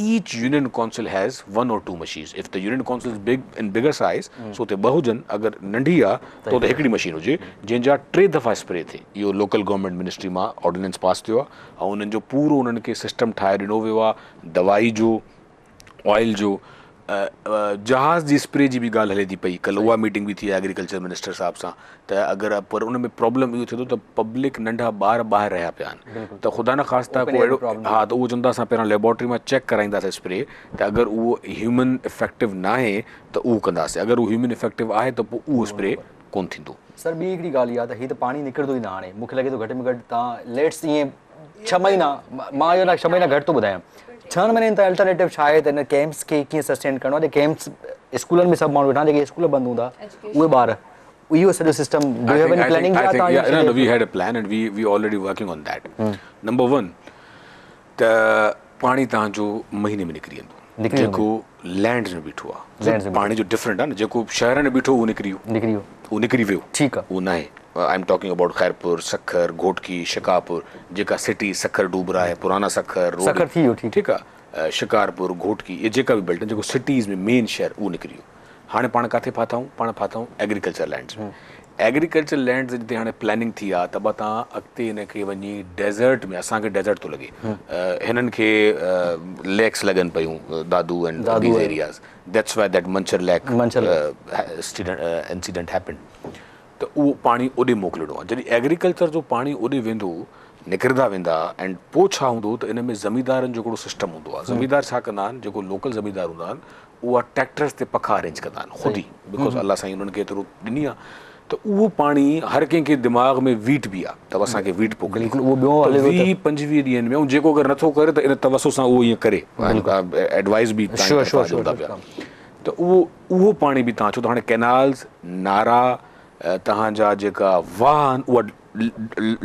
each union council has one or two machines if the union council is big in bigger size so اتي ٻه هجن اگر ننڍي آ ته اتي هڪڙي مشين هجي جنهن جا ٽي دفعا اسپري ٿئي اهو لوڪل گورنمينٽ منسٽري مان آرڊيننس پاس ٿيو آ ۽ انهن جو پورو انهن کي سسٽم ٺاهي ڏنو ويو آ دوائي جو آئل جو جهاز جي اسپري جي به ڳالهه هلي ٿي پئي ڪلهه اها ميٽنگ به ٿي آهي ايگريڪلچر منسٽر صاحب سان ته اگر پر ان ۾ پرابلم اهو ٿئي ٿو ته پبلڪ ننڍا ٻار ٻاهر رهيا پيا آهن ته خدا نه خواسته ڪو اهڙو ها ته اهو چون ٿا اسان پهريان ليبارٽري مان چيڪ ڪرائينداسين اسپري ته اگر اهو هيومن افيڪٽو ناهي ته اهو ڪنداسين اگر اهو هيومن افيڪٽو آهي ته پوء اهو اسپري ڪونه ٿيندو. سر ٻي هڪڙي ڳالهه اها ته هي ته پاڻي نڪرندو ئي نه هاڻي مون کي لڳي ٿو گهٽ ۾ گهٽ تان ليٽس ائين ڇهه مهينا مان اهو ڇهه مهينا گهٽ ٿو ٻڌايان ڇهن مهينن تائين الٽرنيٽو ڇا آهي ته ان ڪيمپس کي ڪيئن سسٽين ڪرڻو آهي ڪيمپس اسڪولن ۾ سڀ ماڻهو ويٺا آهن جيڪي اسڪول بند هوندا اهي ٻار اهو سڄو system do you have any planning يا توهان نه we had a plan and we we already working on that number 1 ته پاڻي توهان جو مهيني ۾ نڪري ويندو جيڪو لينڊز ۾ بيٺو آهي پاڻي جو ڊفرنٽ آهي نه جيڪو شهرن ۾ بيٺو اهو نڪري ويو نڪري ويو اهو نڪري ويو ٺيڪ آهي اهو ناهي I am talking about Khairpur Sukkur Ghotki Shikarpur جيڪا سٽي سکر ڊوبرا آهي پرانا سکر روڊ سکر ٿي ويو ٺيڪ ٺيڪ آهي شڪارپور گهوٽڪي اهي جيڪا به بيلٽ آهن جيڪو سٽيز ۾ مين شهر اهو نڪري ويو هاڻي پاڻ ڪاٿي ڦاٿا آهيون پاڻ ڦاٿا آهيون ايگريڪلچر لينڊز ۾ ايگريڪلچر لينڊز جتي هاڻي پلاننگ ٿي آهي ته به تان اڳتي هن کي وڃي ڊيزرٽ ۾ اسان کي ڊيزرٽ ٿو لڳي هنن کي ليڪس لڳن پيون Dadu and these areas that's why that Manchar lake incident happened ته اهو پاڻي اوڏي موڪلڻو آهي جڏهن ايگريڪلچر جو پاڻي اوڏي ويندو نڪرندا ويندا ۽ پوء ڇا هوندو ته ان ۾ زميندارن جو هڪڙو سسٽم هوندو آهي زميندار ڇا ڪندا آهن جيڪو لوڪل زميندار هوندا آهن اها ٽريڪٽرز تي پکا ارينج ڪندا آهن خود ئي because الله سائين انهن کي ايترو ڏني آهي ته اهو پاڻي هر ڪنهن کي دماغ ۾ ويٽ به آهي ته اسان کي ويٽ پوکڻي بلڪل اهو ٻيو هلي ويهه 25 ڏينهن ۾ ۽ جيڪو اگر نٿو ڪري ته ان توسط سان اهو ائين ڪري ايڊوائز به شور شور ڏيون ٿا پيا ته اهو اهو پاڻي به تان ڇو ته هاڻي ڪينالز نارا تهان جا جيڪا واهه آهن اها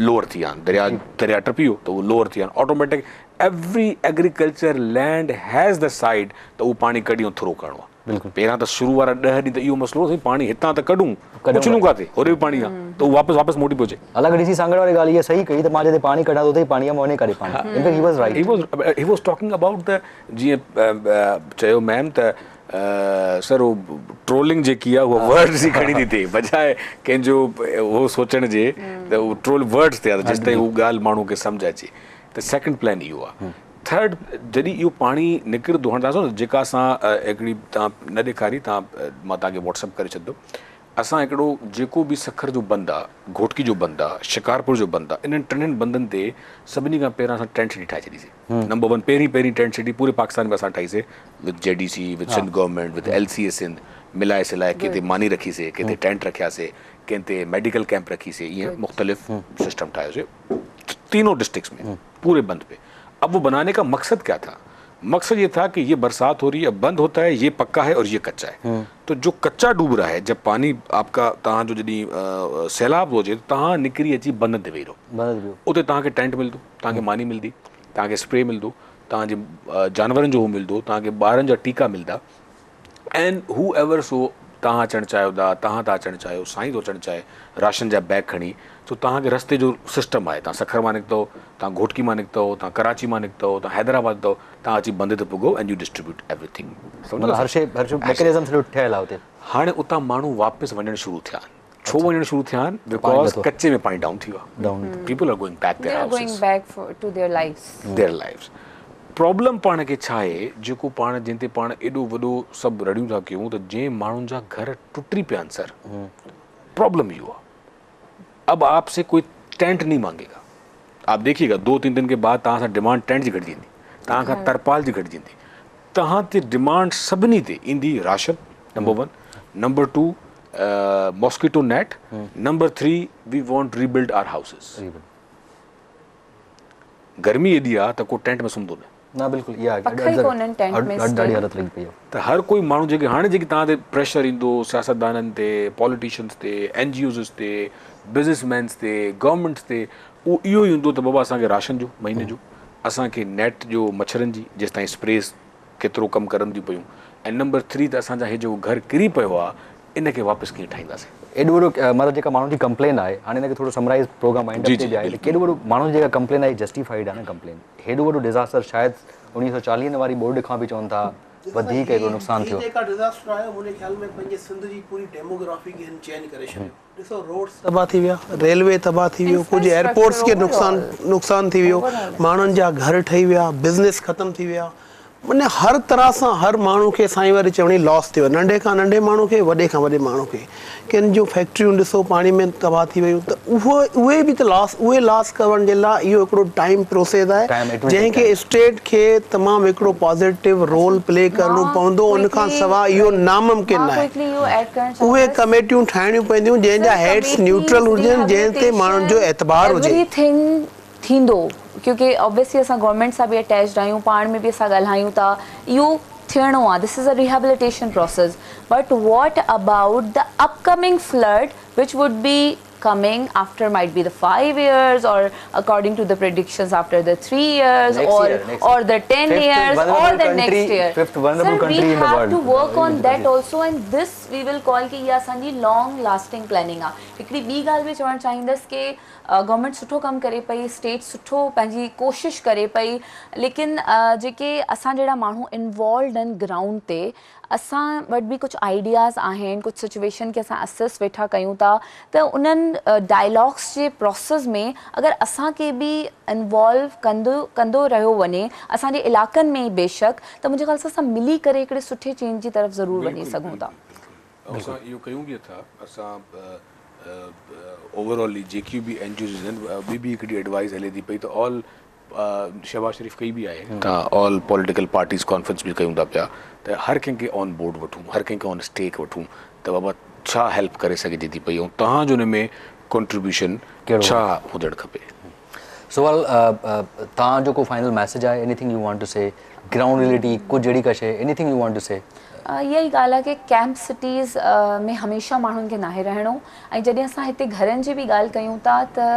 لوئر ٿي ويا آهن دريا دريا ٽپي ويو ته اهو لوئر ٿي ويا آهن automatic every agriculture land has the side ته اهو پاڻي ڪڍي ۽ ٿرو ڪرڻو آهي بلڪل پهريان ته شروع وارا 10 ڏينهن ته اهو مسئلو هو سائين پاڻي هتان ته ڪڍون اڇلون ڪاٿي هوري به پاڻي آهي ته اهو واپس واپس موٽي پيو اچي. حالانڪه ڊي سي سانگهڙ واري ڳالهه اها صحيح ڪئي ته مان جتي پاڻي ڪڍان ٿو اتي ئي پاڻي آهي مان وڃي ڪاڏي پاڻي in fact he was right. He was talking about the جيئن چيو ميم ته سر هو ٽرولنگ جيڪي آهي اها ورڊز جي کڻي ٿي ٿئي بجاء ڪنهن جو هو سوچڻ جي ته هو ٽرول ورڊز تي آهي جيستائين هو ڳالهه ماڻهو کي سمجهه اچي ته سيڪنڊ پلان اهو آهي ٿرڊ جڏهن اهو پاڻي نڪرندو هاڻي تهان جيڪا اسان هڪڙي تهان نه ڏيکاري تهان مان تهان کي واٽس اپ ڪري ڇڏندم اسان هڪڙو جيڪو به سکر جو بند آ، گهوٽڪي جو بند آ، شڪارپور جو بند آ، انهن ٽنهن بندن تي سڀني کان پهريان اسان ٽينٽ سٽي ٺاهي ڇڏي سي. نمبر ون پهرين پهرين ٽينٽ سٽي پوري پاڪستان ۾ اسان ٺاهي سي with G D C, with Sindh government, with L C A Sindh ملائي سلائي ڪنهن تي ماني رکي سي، ڪنهن تي ٽينٽ رکيا سي، ڪنهن تي ميڊيڪل ڪيمپ رکي سي، ائين مختلف سسٽم ٺاهيو سي تينون ڊسٽرڪٽس ۾ پوري بند پي. اب وہ بناني کا مقصد کيا تھا؟ مقصد یہ تھا کہ یہ برسات ہو رہی ہے اب بند ہوتا ہے یہ پکا ہے اور یہ کچا ہے تو جو کچا ڈوب رہا ہے جب پانی آپ کا تهان جو جڏهن سيلاب ٿو اچي ته تهان نڪري اچي بندن تي ويهي رهو اتي تهان کي ٽينٽ ملندو تهان کي ماني ملندي تهان کي اسپري ملندو تهان جي جانورن جو هو ملندو تهان کي ٻارن جا ٽيڪا ملندا اينڊ هو ايور سو تهان اچڻ چاهيو ٿا تهان ٿا اچڻ چاهيو سائين ٿو اچڻ چاهي راشن جا بيگ کڻي سو تهان کي رستي جو سسٽم آهي تهان سکر مان نڪتو تهان گهوٽڪي مان نڪتو تهان ڪراچي مان نڪتو تهان حيدرآباد نڪتو تهان اچي بند تي پڳو اينڊ you distribute everything مطلب هر شي هر شي ميڪنزم سڄو ٺهيل آهي اتي. هاڻي اتان ماڻهو واپس وڃڻ شروع ٿيا آهن ڇو وڃڻ شروع ٿيا آهن because ڪچي ۾ پاڻي ڊائون ٿي ويو آهي people are going back their houses going back to their lives their lives problem پاڻ کي ڇا آهي جيڪو پاڻ جنهن تي پاڻ ايڏو وڏو سڀ رڙيون ٿا ڪيون ته جنهن ماڻهن جا گهر ٽٽي پيا آهن سر پرابلم اهو آهي اب آپ سي ڪوئي ٽينٽ نهين مانگي گا آپ ديکيي گا دو تين دن ڪي بعد توهان سان ڊمانڊ ٽينٽ جي گهٽجي ويندي توهان کان ترپال جي گهٽجي ويندي توهان تي ڊمانڊ سڀني تي ايندي ration number 1 number 2 mosquito net number 3 we want rebuild our houses گرمي ايڏي آ ته ڪو ٽينٽ ۾ سمهندو نه. نه بلڪل اها پک ئي ڪونهن ٽينٽ ۾ ڏاڍي حالت لڳي پئي آهي. ته هر ڪوئي ماڻهو جيڪي هاڻي جيڪي توهان تي پريشر ايندو سياستدانن تي، پاليٽيشنز تي، اين جي اوز تي، بزنس مينز تي، گورنمينٽس تي اهو اهو ئي هوندو ته بابا اسان کي راشن ڏيو مهيني جو، اسان کي نيٽ ڏيو مڇرن جي جيستائين اسپريز ڪيترو ڪم ڪرن ٿيون پيون ۽ نمبر ٿري ته اسان جا هي جيڪو گهر ڪري پيو آهي ان کي واپس ڪيئن ٺاهينداسين. ايڏو وڏو مطلب جيڪا ماڻهن جي ڪمپلين آهي هاڻي ان کي ٿورو سمرائز پروگرام وائنڊ اپ تي به آهي ته ڪيڏو وڏو ماڻهن جي جيڪا ڪمپلين آهي جسٽيفائيڊ آهي نه ڪمپلين هيڏو وڏو ڊزاسٽر شايد 1940 واري ٻوڏ کان به چون ٿا وڌيڪ ايڏو نقصان ٿيو. هي جيڪا ڊزاسٽر آيو منهنجي خيال ۾ پنهنجي سنڌ جي پوري ڊيموگرافي کي هن چينج ڪري ڇڏيو. ڏسو روڊس تباهه ٿي ويا، ريلوي تباهه ٿي ويو، ڪجهه ايئرپورٽس کي نقصان نقصان ٿي ويو، ماڻهن جا گهر ٺهي ويا، بزنس ختم ٿي ويا، معنيٰ هر طرح سان هر ماڻهو کي سائين واري چوڻي لاس ٿيو آهي، ننڍي کان ننڍي ماڻهو کي وڏي کان وڏي ماڻهو کي، ڪن جون فيڪٽريون ڏسو پاڻي ۾ تباهه ٿي ويون ته اهو اهي به ته لاس اهي لاس ڪرڻ جي لاء اهو هڪڙو ٽائيم پروسيس آهي جنهن کي اسٽيٽ کي تمام هڪڙو پازيٽو رول پلي ڪرڻو پوندو ان کان سواء اهو ناممڪن ناهي اهي ڪميٽيون ٺاهڻيون پونديون جنهن جا هيڊس نيوٽرل هجن جنهن تي ماڻهن جو اعتبار هجي. ٿيندو ڪيونڪه آبويسلي اسان گورنمينٽ سان به اٽيچڊ آهيون پاڻ ۾ به اسان ڳالهايون ٿا اهو ٿيڻو آهي this is a rehabilitation process but what about the upcoming flood which would be coming after might be the 5 years or according to the predictions after the 3 years or or the 10 years or the next year sir we have to work on that also and this we will call ڪي اها اسان جي long lasting planning آهي هڪڙي ٻي ڳالهه به چوڻ چاهيندس ڪي گورنمينٽ سٺو ڪم ڪري پئي اسٽيٽ سٺو پنهنجي ڪوشش ڪري پئي ليڪن جيڪي اسان جهڙا ماڻهو انوالوڊ آهن گرائونڊ تي اسان وٽ به ڪجهه آئيڊياز آهن ڪجهه سچويشن کي اسان اسيس ويٺا ڪيون ٿا ته انهن ڊائلاگس جي پروسيس ۾ اگر اسان کي به انوالو ڪندو ڪندو رهيو وڃي اسان جي علائقن ۾ ئي بيشڪ ته منهنجي خيال سان اسان ملي ڪري هڪڙي سٺي چينج جي طرف ضرور وڃي سگهون ٿا. اسان اهو ڪيون به ٿا اسان اوور آل جيڪيون به اين جي اوز آهن ٻي به هڪڙي ايڊوائز هلي ٿي پئي ته آل شهباز شريف ڪئي به آهي ته آل پوليٽيڪل پارٽيز ڪانفرنس به ڪيون ٿا پيا ته هر ڪنهن کي آن بورڊ وٺون هر ڪنهن کي آن اسٽيڪ وٺون ته بابا ڇا هيلپ ڪري سگهجي ٿي پئي ۽ توهان جو ان ۾ ڪنٽريبيوشن ڇا هجڻ کپي. سوال توهان جو ڪو فائنل ميسيج آهي anything you want to say ground reality ڪجهه اهڙي ڪا شي anything you want to say. اها ئي ڳالهه آهي ڪي ڪيمپ سٽيز ۾ هميشه ماڻهن کي ناهي رهڻو ۽ جڏهن اسان هتي گهرن جي به ڳالهه ڪيون ٿا ته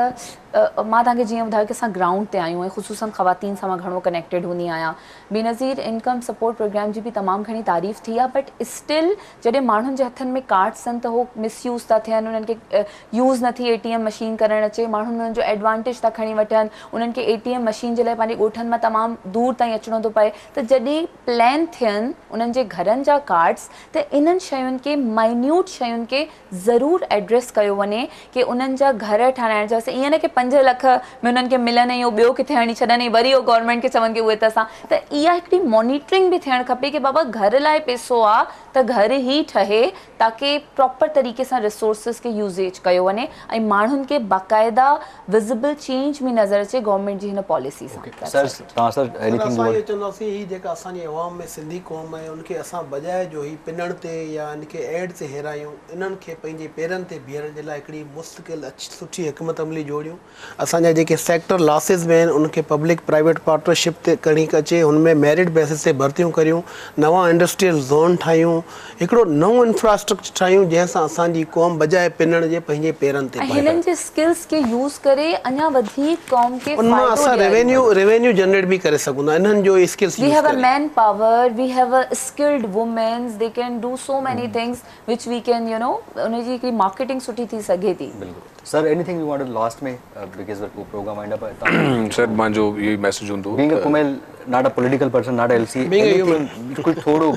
مان توهان کي جيئن ٻڌايو ڪي اسان گرائونڊ تي آهيون ۽ خصوصن خواتين سان مان گهڻو ڪنيڪٽيڊ هوندي آهيان بينظير انڪم سپورٽ پروگرام جي به تمام گهڻي تعريف ٿي آهي بٽ اسٽل جڏهن ماڻهن جي هٿن ۾ ڪارڊس آهن ته هو مس يوز ٿا ٿين انهن کي يوز نٿي اي ٽي ايم مشين ڪرڻ اچي ماڻهن انهن جو ايڊوانٽيج ٿا کڻي وٺن انهن کي اي ٽي ايم مشين جي لاء پنهنجي ڳوٺن مان تمام دور تائين اچڻو ٿو پئي ته جڏهن پلان ٿين انهن جي گهرن جا ڪارڊس ته انهن شين کي مائنيوٽ شين کي ضرور ايڊريس ڪيو وڃي ڪي انهن جا گهر ٺهرائڻ جا ائين نه ڪي پنج لک ۾ انهن کي ملن ۽ اهو ٻيو ڪٿي هڻي ڇڏن ۽ وري اهو گورنمينٽ کي چون ڪي اهي ته اسان ته اها هڪڙي مانيٽرنگ به ٿيڻ کپي ڪي بابا گهر لاء پيسو آ ته گهر ئي ٺهي تاڪه پراپر طريقي سان ريسورسز کي يوزيج ڪيو وڃي ۽ ماڻهن کي باقاعده وزبل چينج به نظر اچي گورنمينٽ جي هن پاليسي سان. سر توهان سر ايني ٿنگ اسان اهو چونداسين هي جيڪا اسان جي عوام ۾ سنڌي قوم آهي ان کي اسان بجاء جو هي پنڻ تي يا ان کي ايڊ تي هيرايون انهن کي پنهنجي پيرن تي بيهڻ جي لاء هڪڙي مستقل سٺي حڪمت عملي جوڙيون اسان جا جيڪي سيڪٽر لاسز ۾ آهن ان کي پبلڪ پرائيويٽ پارٽنرشپ تي کڻي اچي هن ۾ ميرٽ بيسس تي ڀرتيون ڪريون نوان انڊسٽريل زون ٺاهيون هڪڙو نئون انفراسٽرڪچر ٺاهيون جنهن سان اسان جي قوم بجاء پنڻ جي پنهنجي پيرن تي ۽ هنن جي اسڪلز کي يوز ڪري اڃا وڌيڪ قوم کي ان مان فائدو اسان ڏياريون. ريونيو ريونيو جنريٽ به ڪري سگهون ٿا انهن جو skills We use have a ڪري. man power, we have a skilled womens, they can do so many things which we can you know ان جي هڪڙي مارڪيٽنگ سٺي ٿي سگهي ٿي. بلڪل sir anything you want to last ۾ because programme wind up آهي. سر مانجو اهو ئي ميسيج هوندو being a Kumail not a political person not L C anything ڪجهه ٿورو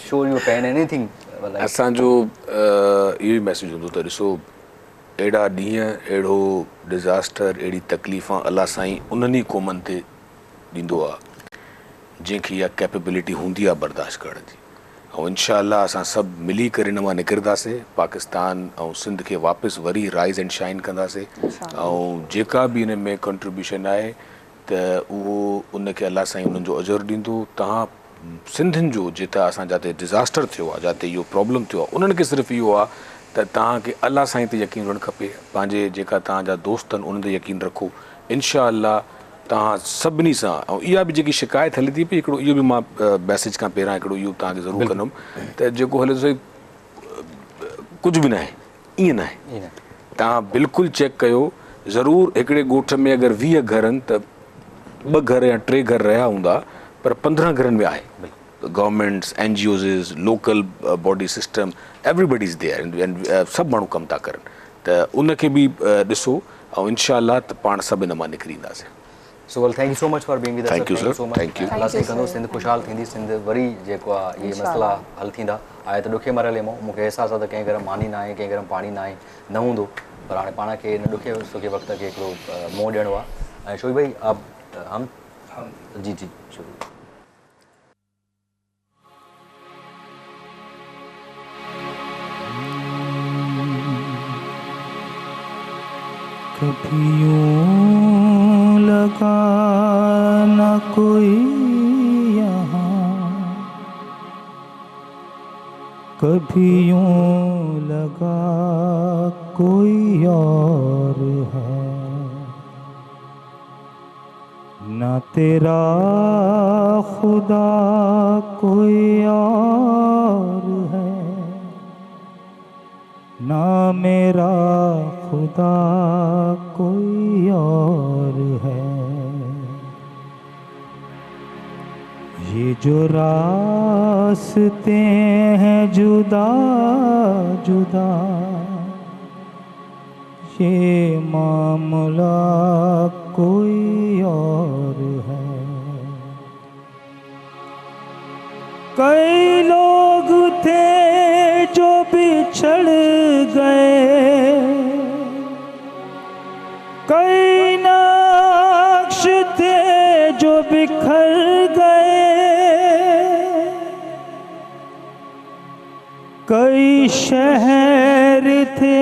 show your pen anything like. اسان جو اهو ئي ميسيج هوندو ته ڏسو اهڙا ڏينهن اهڙو ڊزاسٽر اهڙي تڪليفان الله سائين انهن ئي قومن تي ڏيندو آ جنهن کي اها ڪيپيبلٽي هوندي آ برداشت ڪرڻ جي ۽ انشاء الله اسان سڀ ملي ڪري ان مان نڪرنداسي پاڪستان ۽ سنڌ کي واپس وري رائز اينڊ شائن ڪنداسي ۽ جيڪا به ان ۾ ڪنٽريبيوشن آهي ته اهو ان کي الله سائين انهن جو اجر ڏيندو توهان سنڌين جو جتي اسان جاتي ڊزاسٽر ٿيو آهي جاتي اهو پرابلم ٿيو آهي انهن کي صرف اهو آهي ته توهان کي الله سائين تي يقين هجڻ کپي پنهنجي جيڪا توهان جا دوست آهن انهن تي يقين رکو انشاء الله. तव्हां सभिनी सां ऐं इहा बि जेकी शिकायत हले थी पई हिकिड़ो इहो बि मां मैसेज खां पहिरियां हिकिड़ो इहो तव्हांखे ज़रूरु कंदुमि त जेको हले थो कुझु बि न आहे, ईअं न आहे। तव्हां बिल्कुलु चेक कयो ज़रूरु हिकिड़े ॻोठ में अगरि 20 घर आहिनि त 2 घर या 3 घर रहिया हूंदा पर 15 घरनि में आहे। Governments, N G Os, local body system, everybody is there and सभु माण्हू कमु था करनि त उनखे बि ॾिसो ऐं इनशा त पाण सभु इन मां निकिरी ईंदासीं। So well, thank you so much for being with us. Thank you sir. Thank you. अलाह साईं कंदो सिंध ख़ुशहाल थींदी, सिंध वरी जेको आहे इहे मसइला हल थींदा। आहे त ॾुखे मरहले मां मूंखे अहसासु आहे त कंहिं घर में मानी न आहे, कंहिं घर में पाणी न आहे, न हूंदो, पर हाणे पाण खे हिन ॾुखे सुखे वक़्त खे हिकिड़ो मुंहुं ॾियणो आहे। ऐं शोई भाई आप हम जी जी शुरू। कभी यूं लगा न कोई यहाँ, कभी यूं लगा कोई और है, ना तेरा खुदा कोई और है, ना मेरा खुदा कोई और है। ये जो रास्ते हैं जुदा जुदा, ये मामला कोई और है। कई लोग थे जो बिछड़ गए, कई नक्श थे जो बिखर गए, कई शहर थे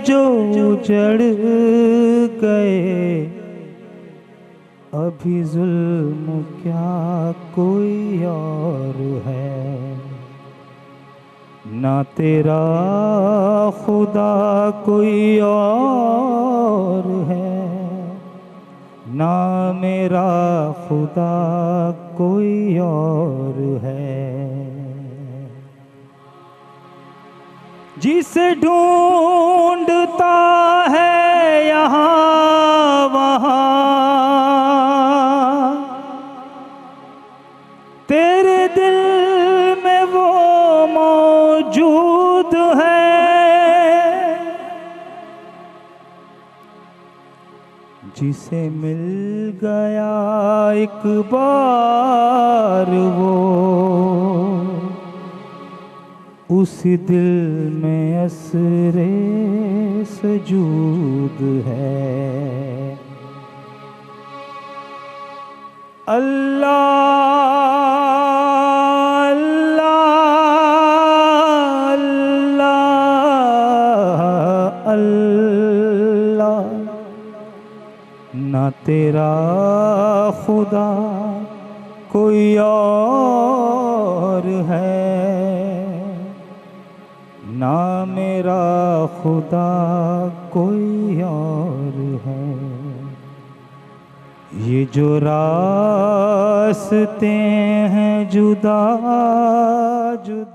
जो उजड़ गए, अभी जुल्म क्या कोई और है, ना तेरा खुदा कोई और है, ना मेरा खुदा कोई और है। जिसे ढूंढता है यहाँ वहाँ, तेरे दिल में वो मौजूद है, जिसे मिल गया एक बार वो, उस दिल में असरे सजूद है। अल्लाह अल्लाह अल्लाह अल्लाह, ना तेरा खुदा कोई और है, ना मेरा खुदा कोई और है। ये जो रास्ते हैं जुदा जुदा।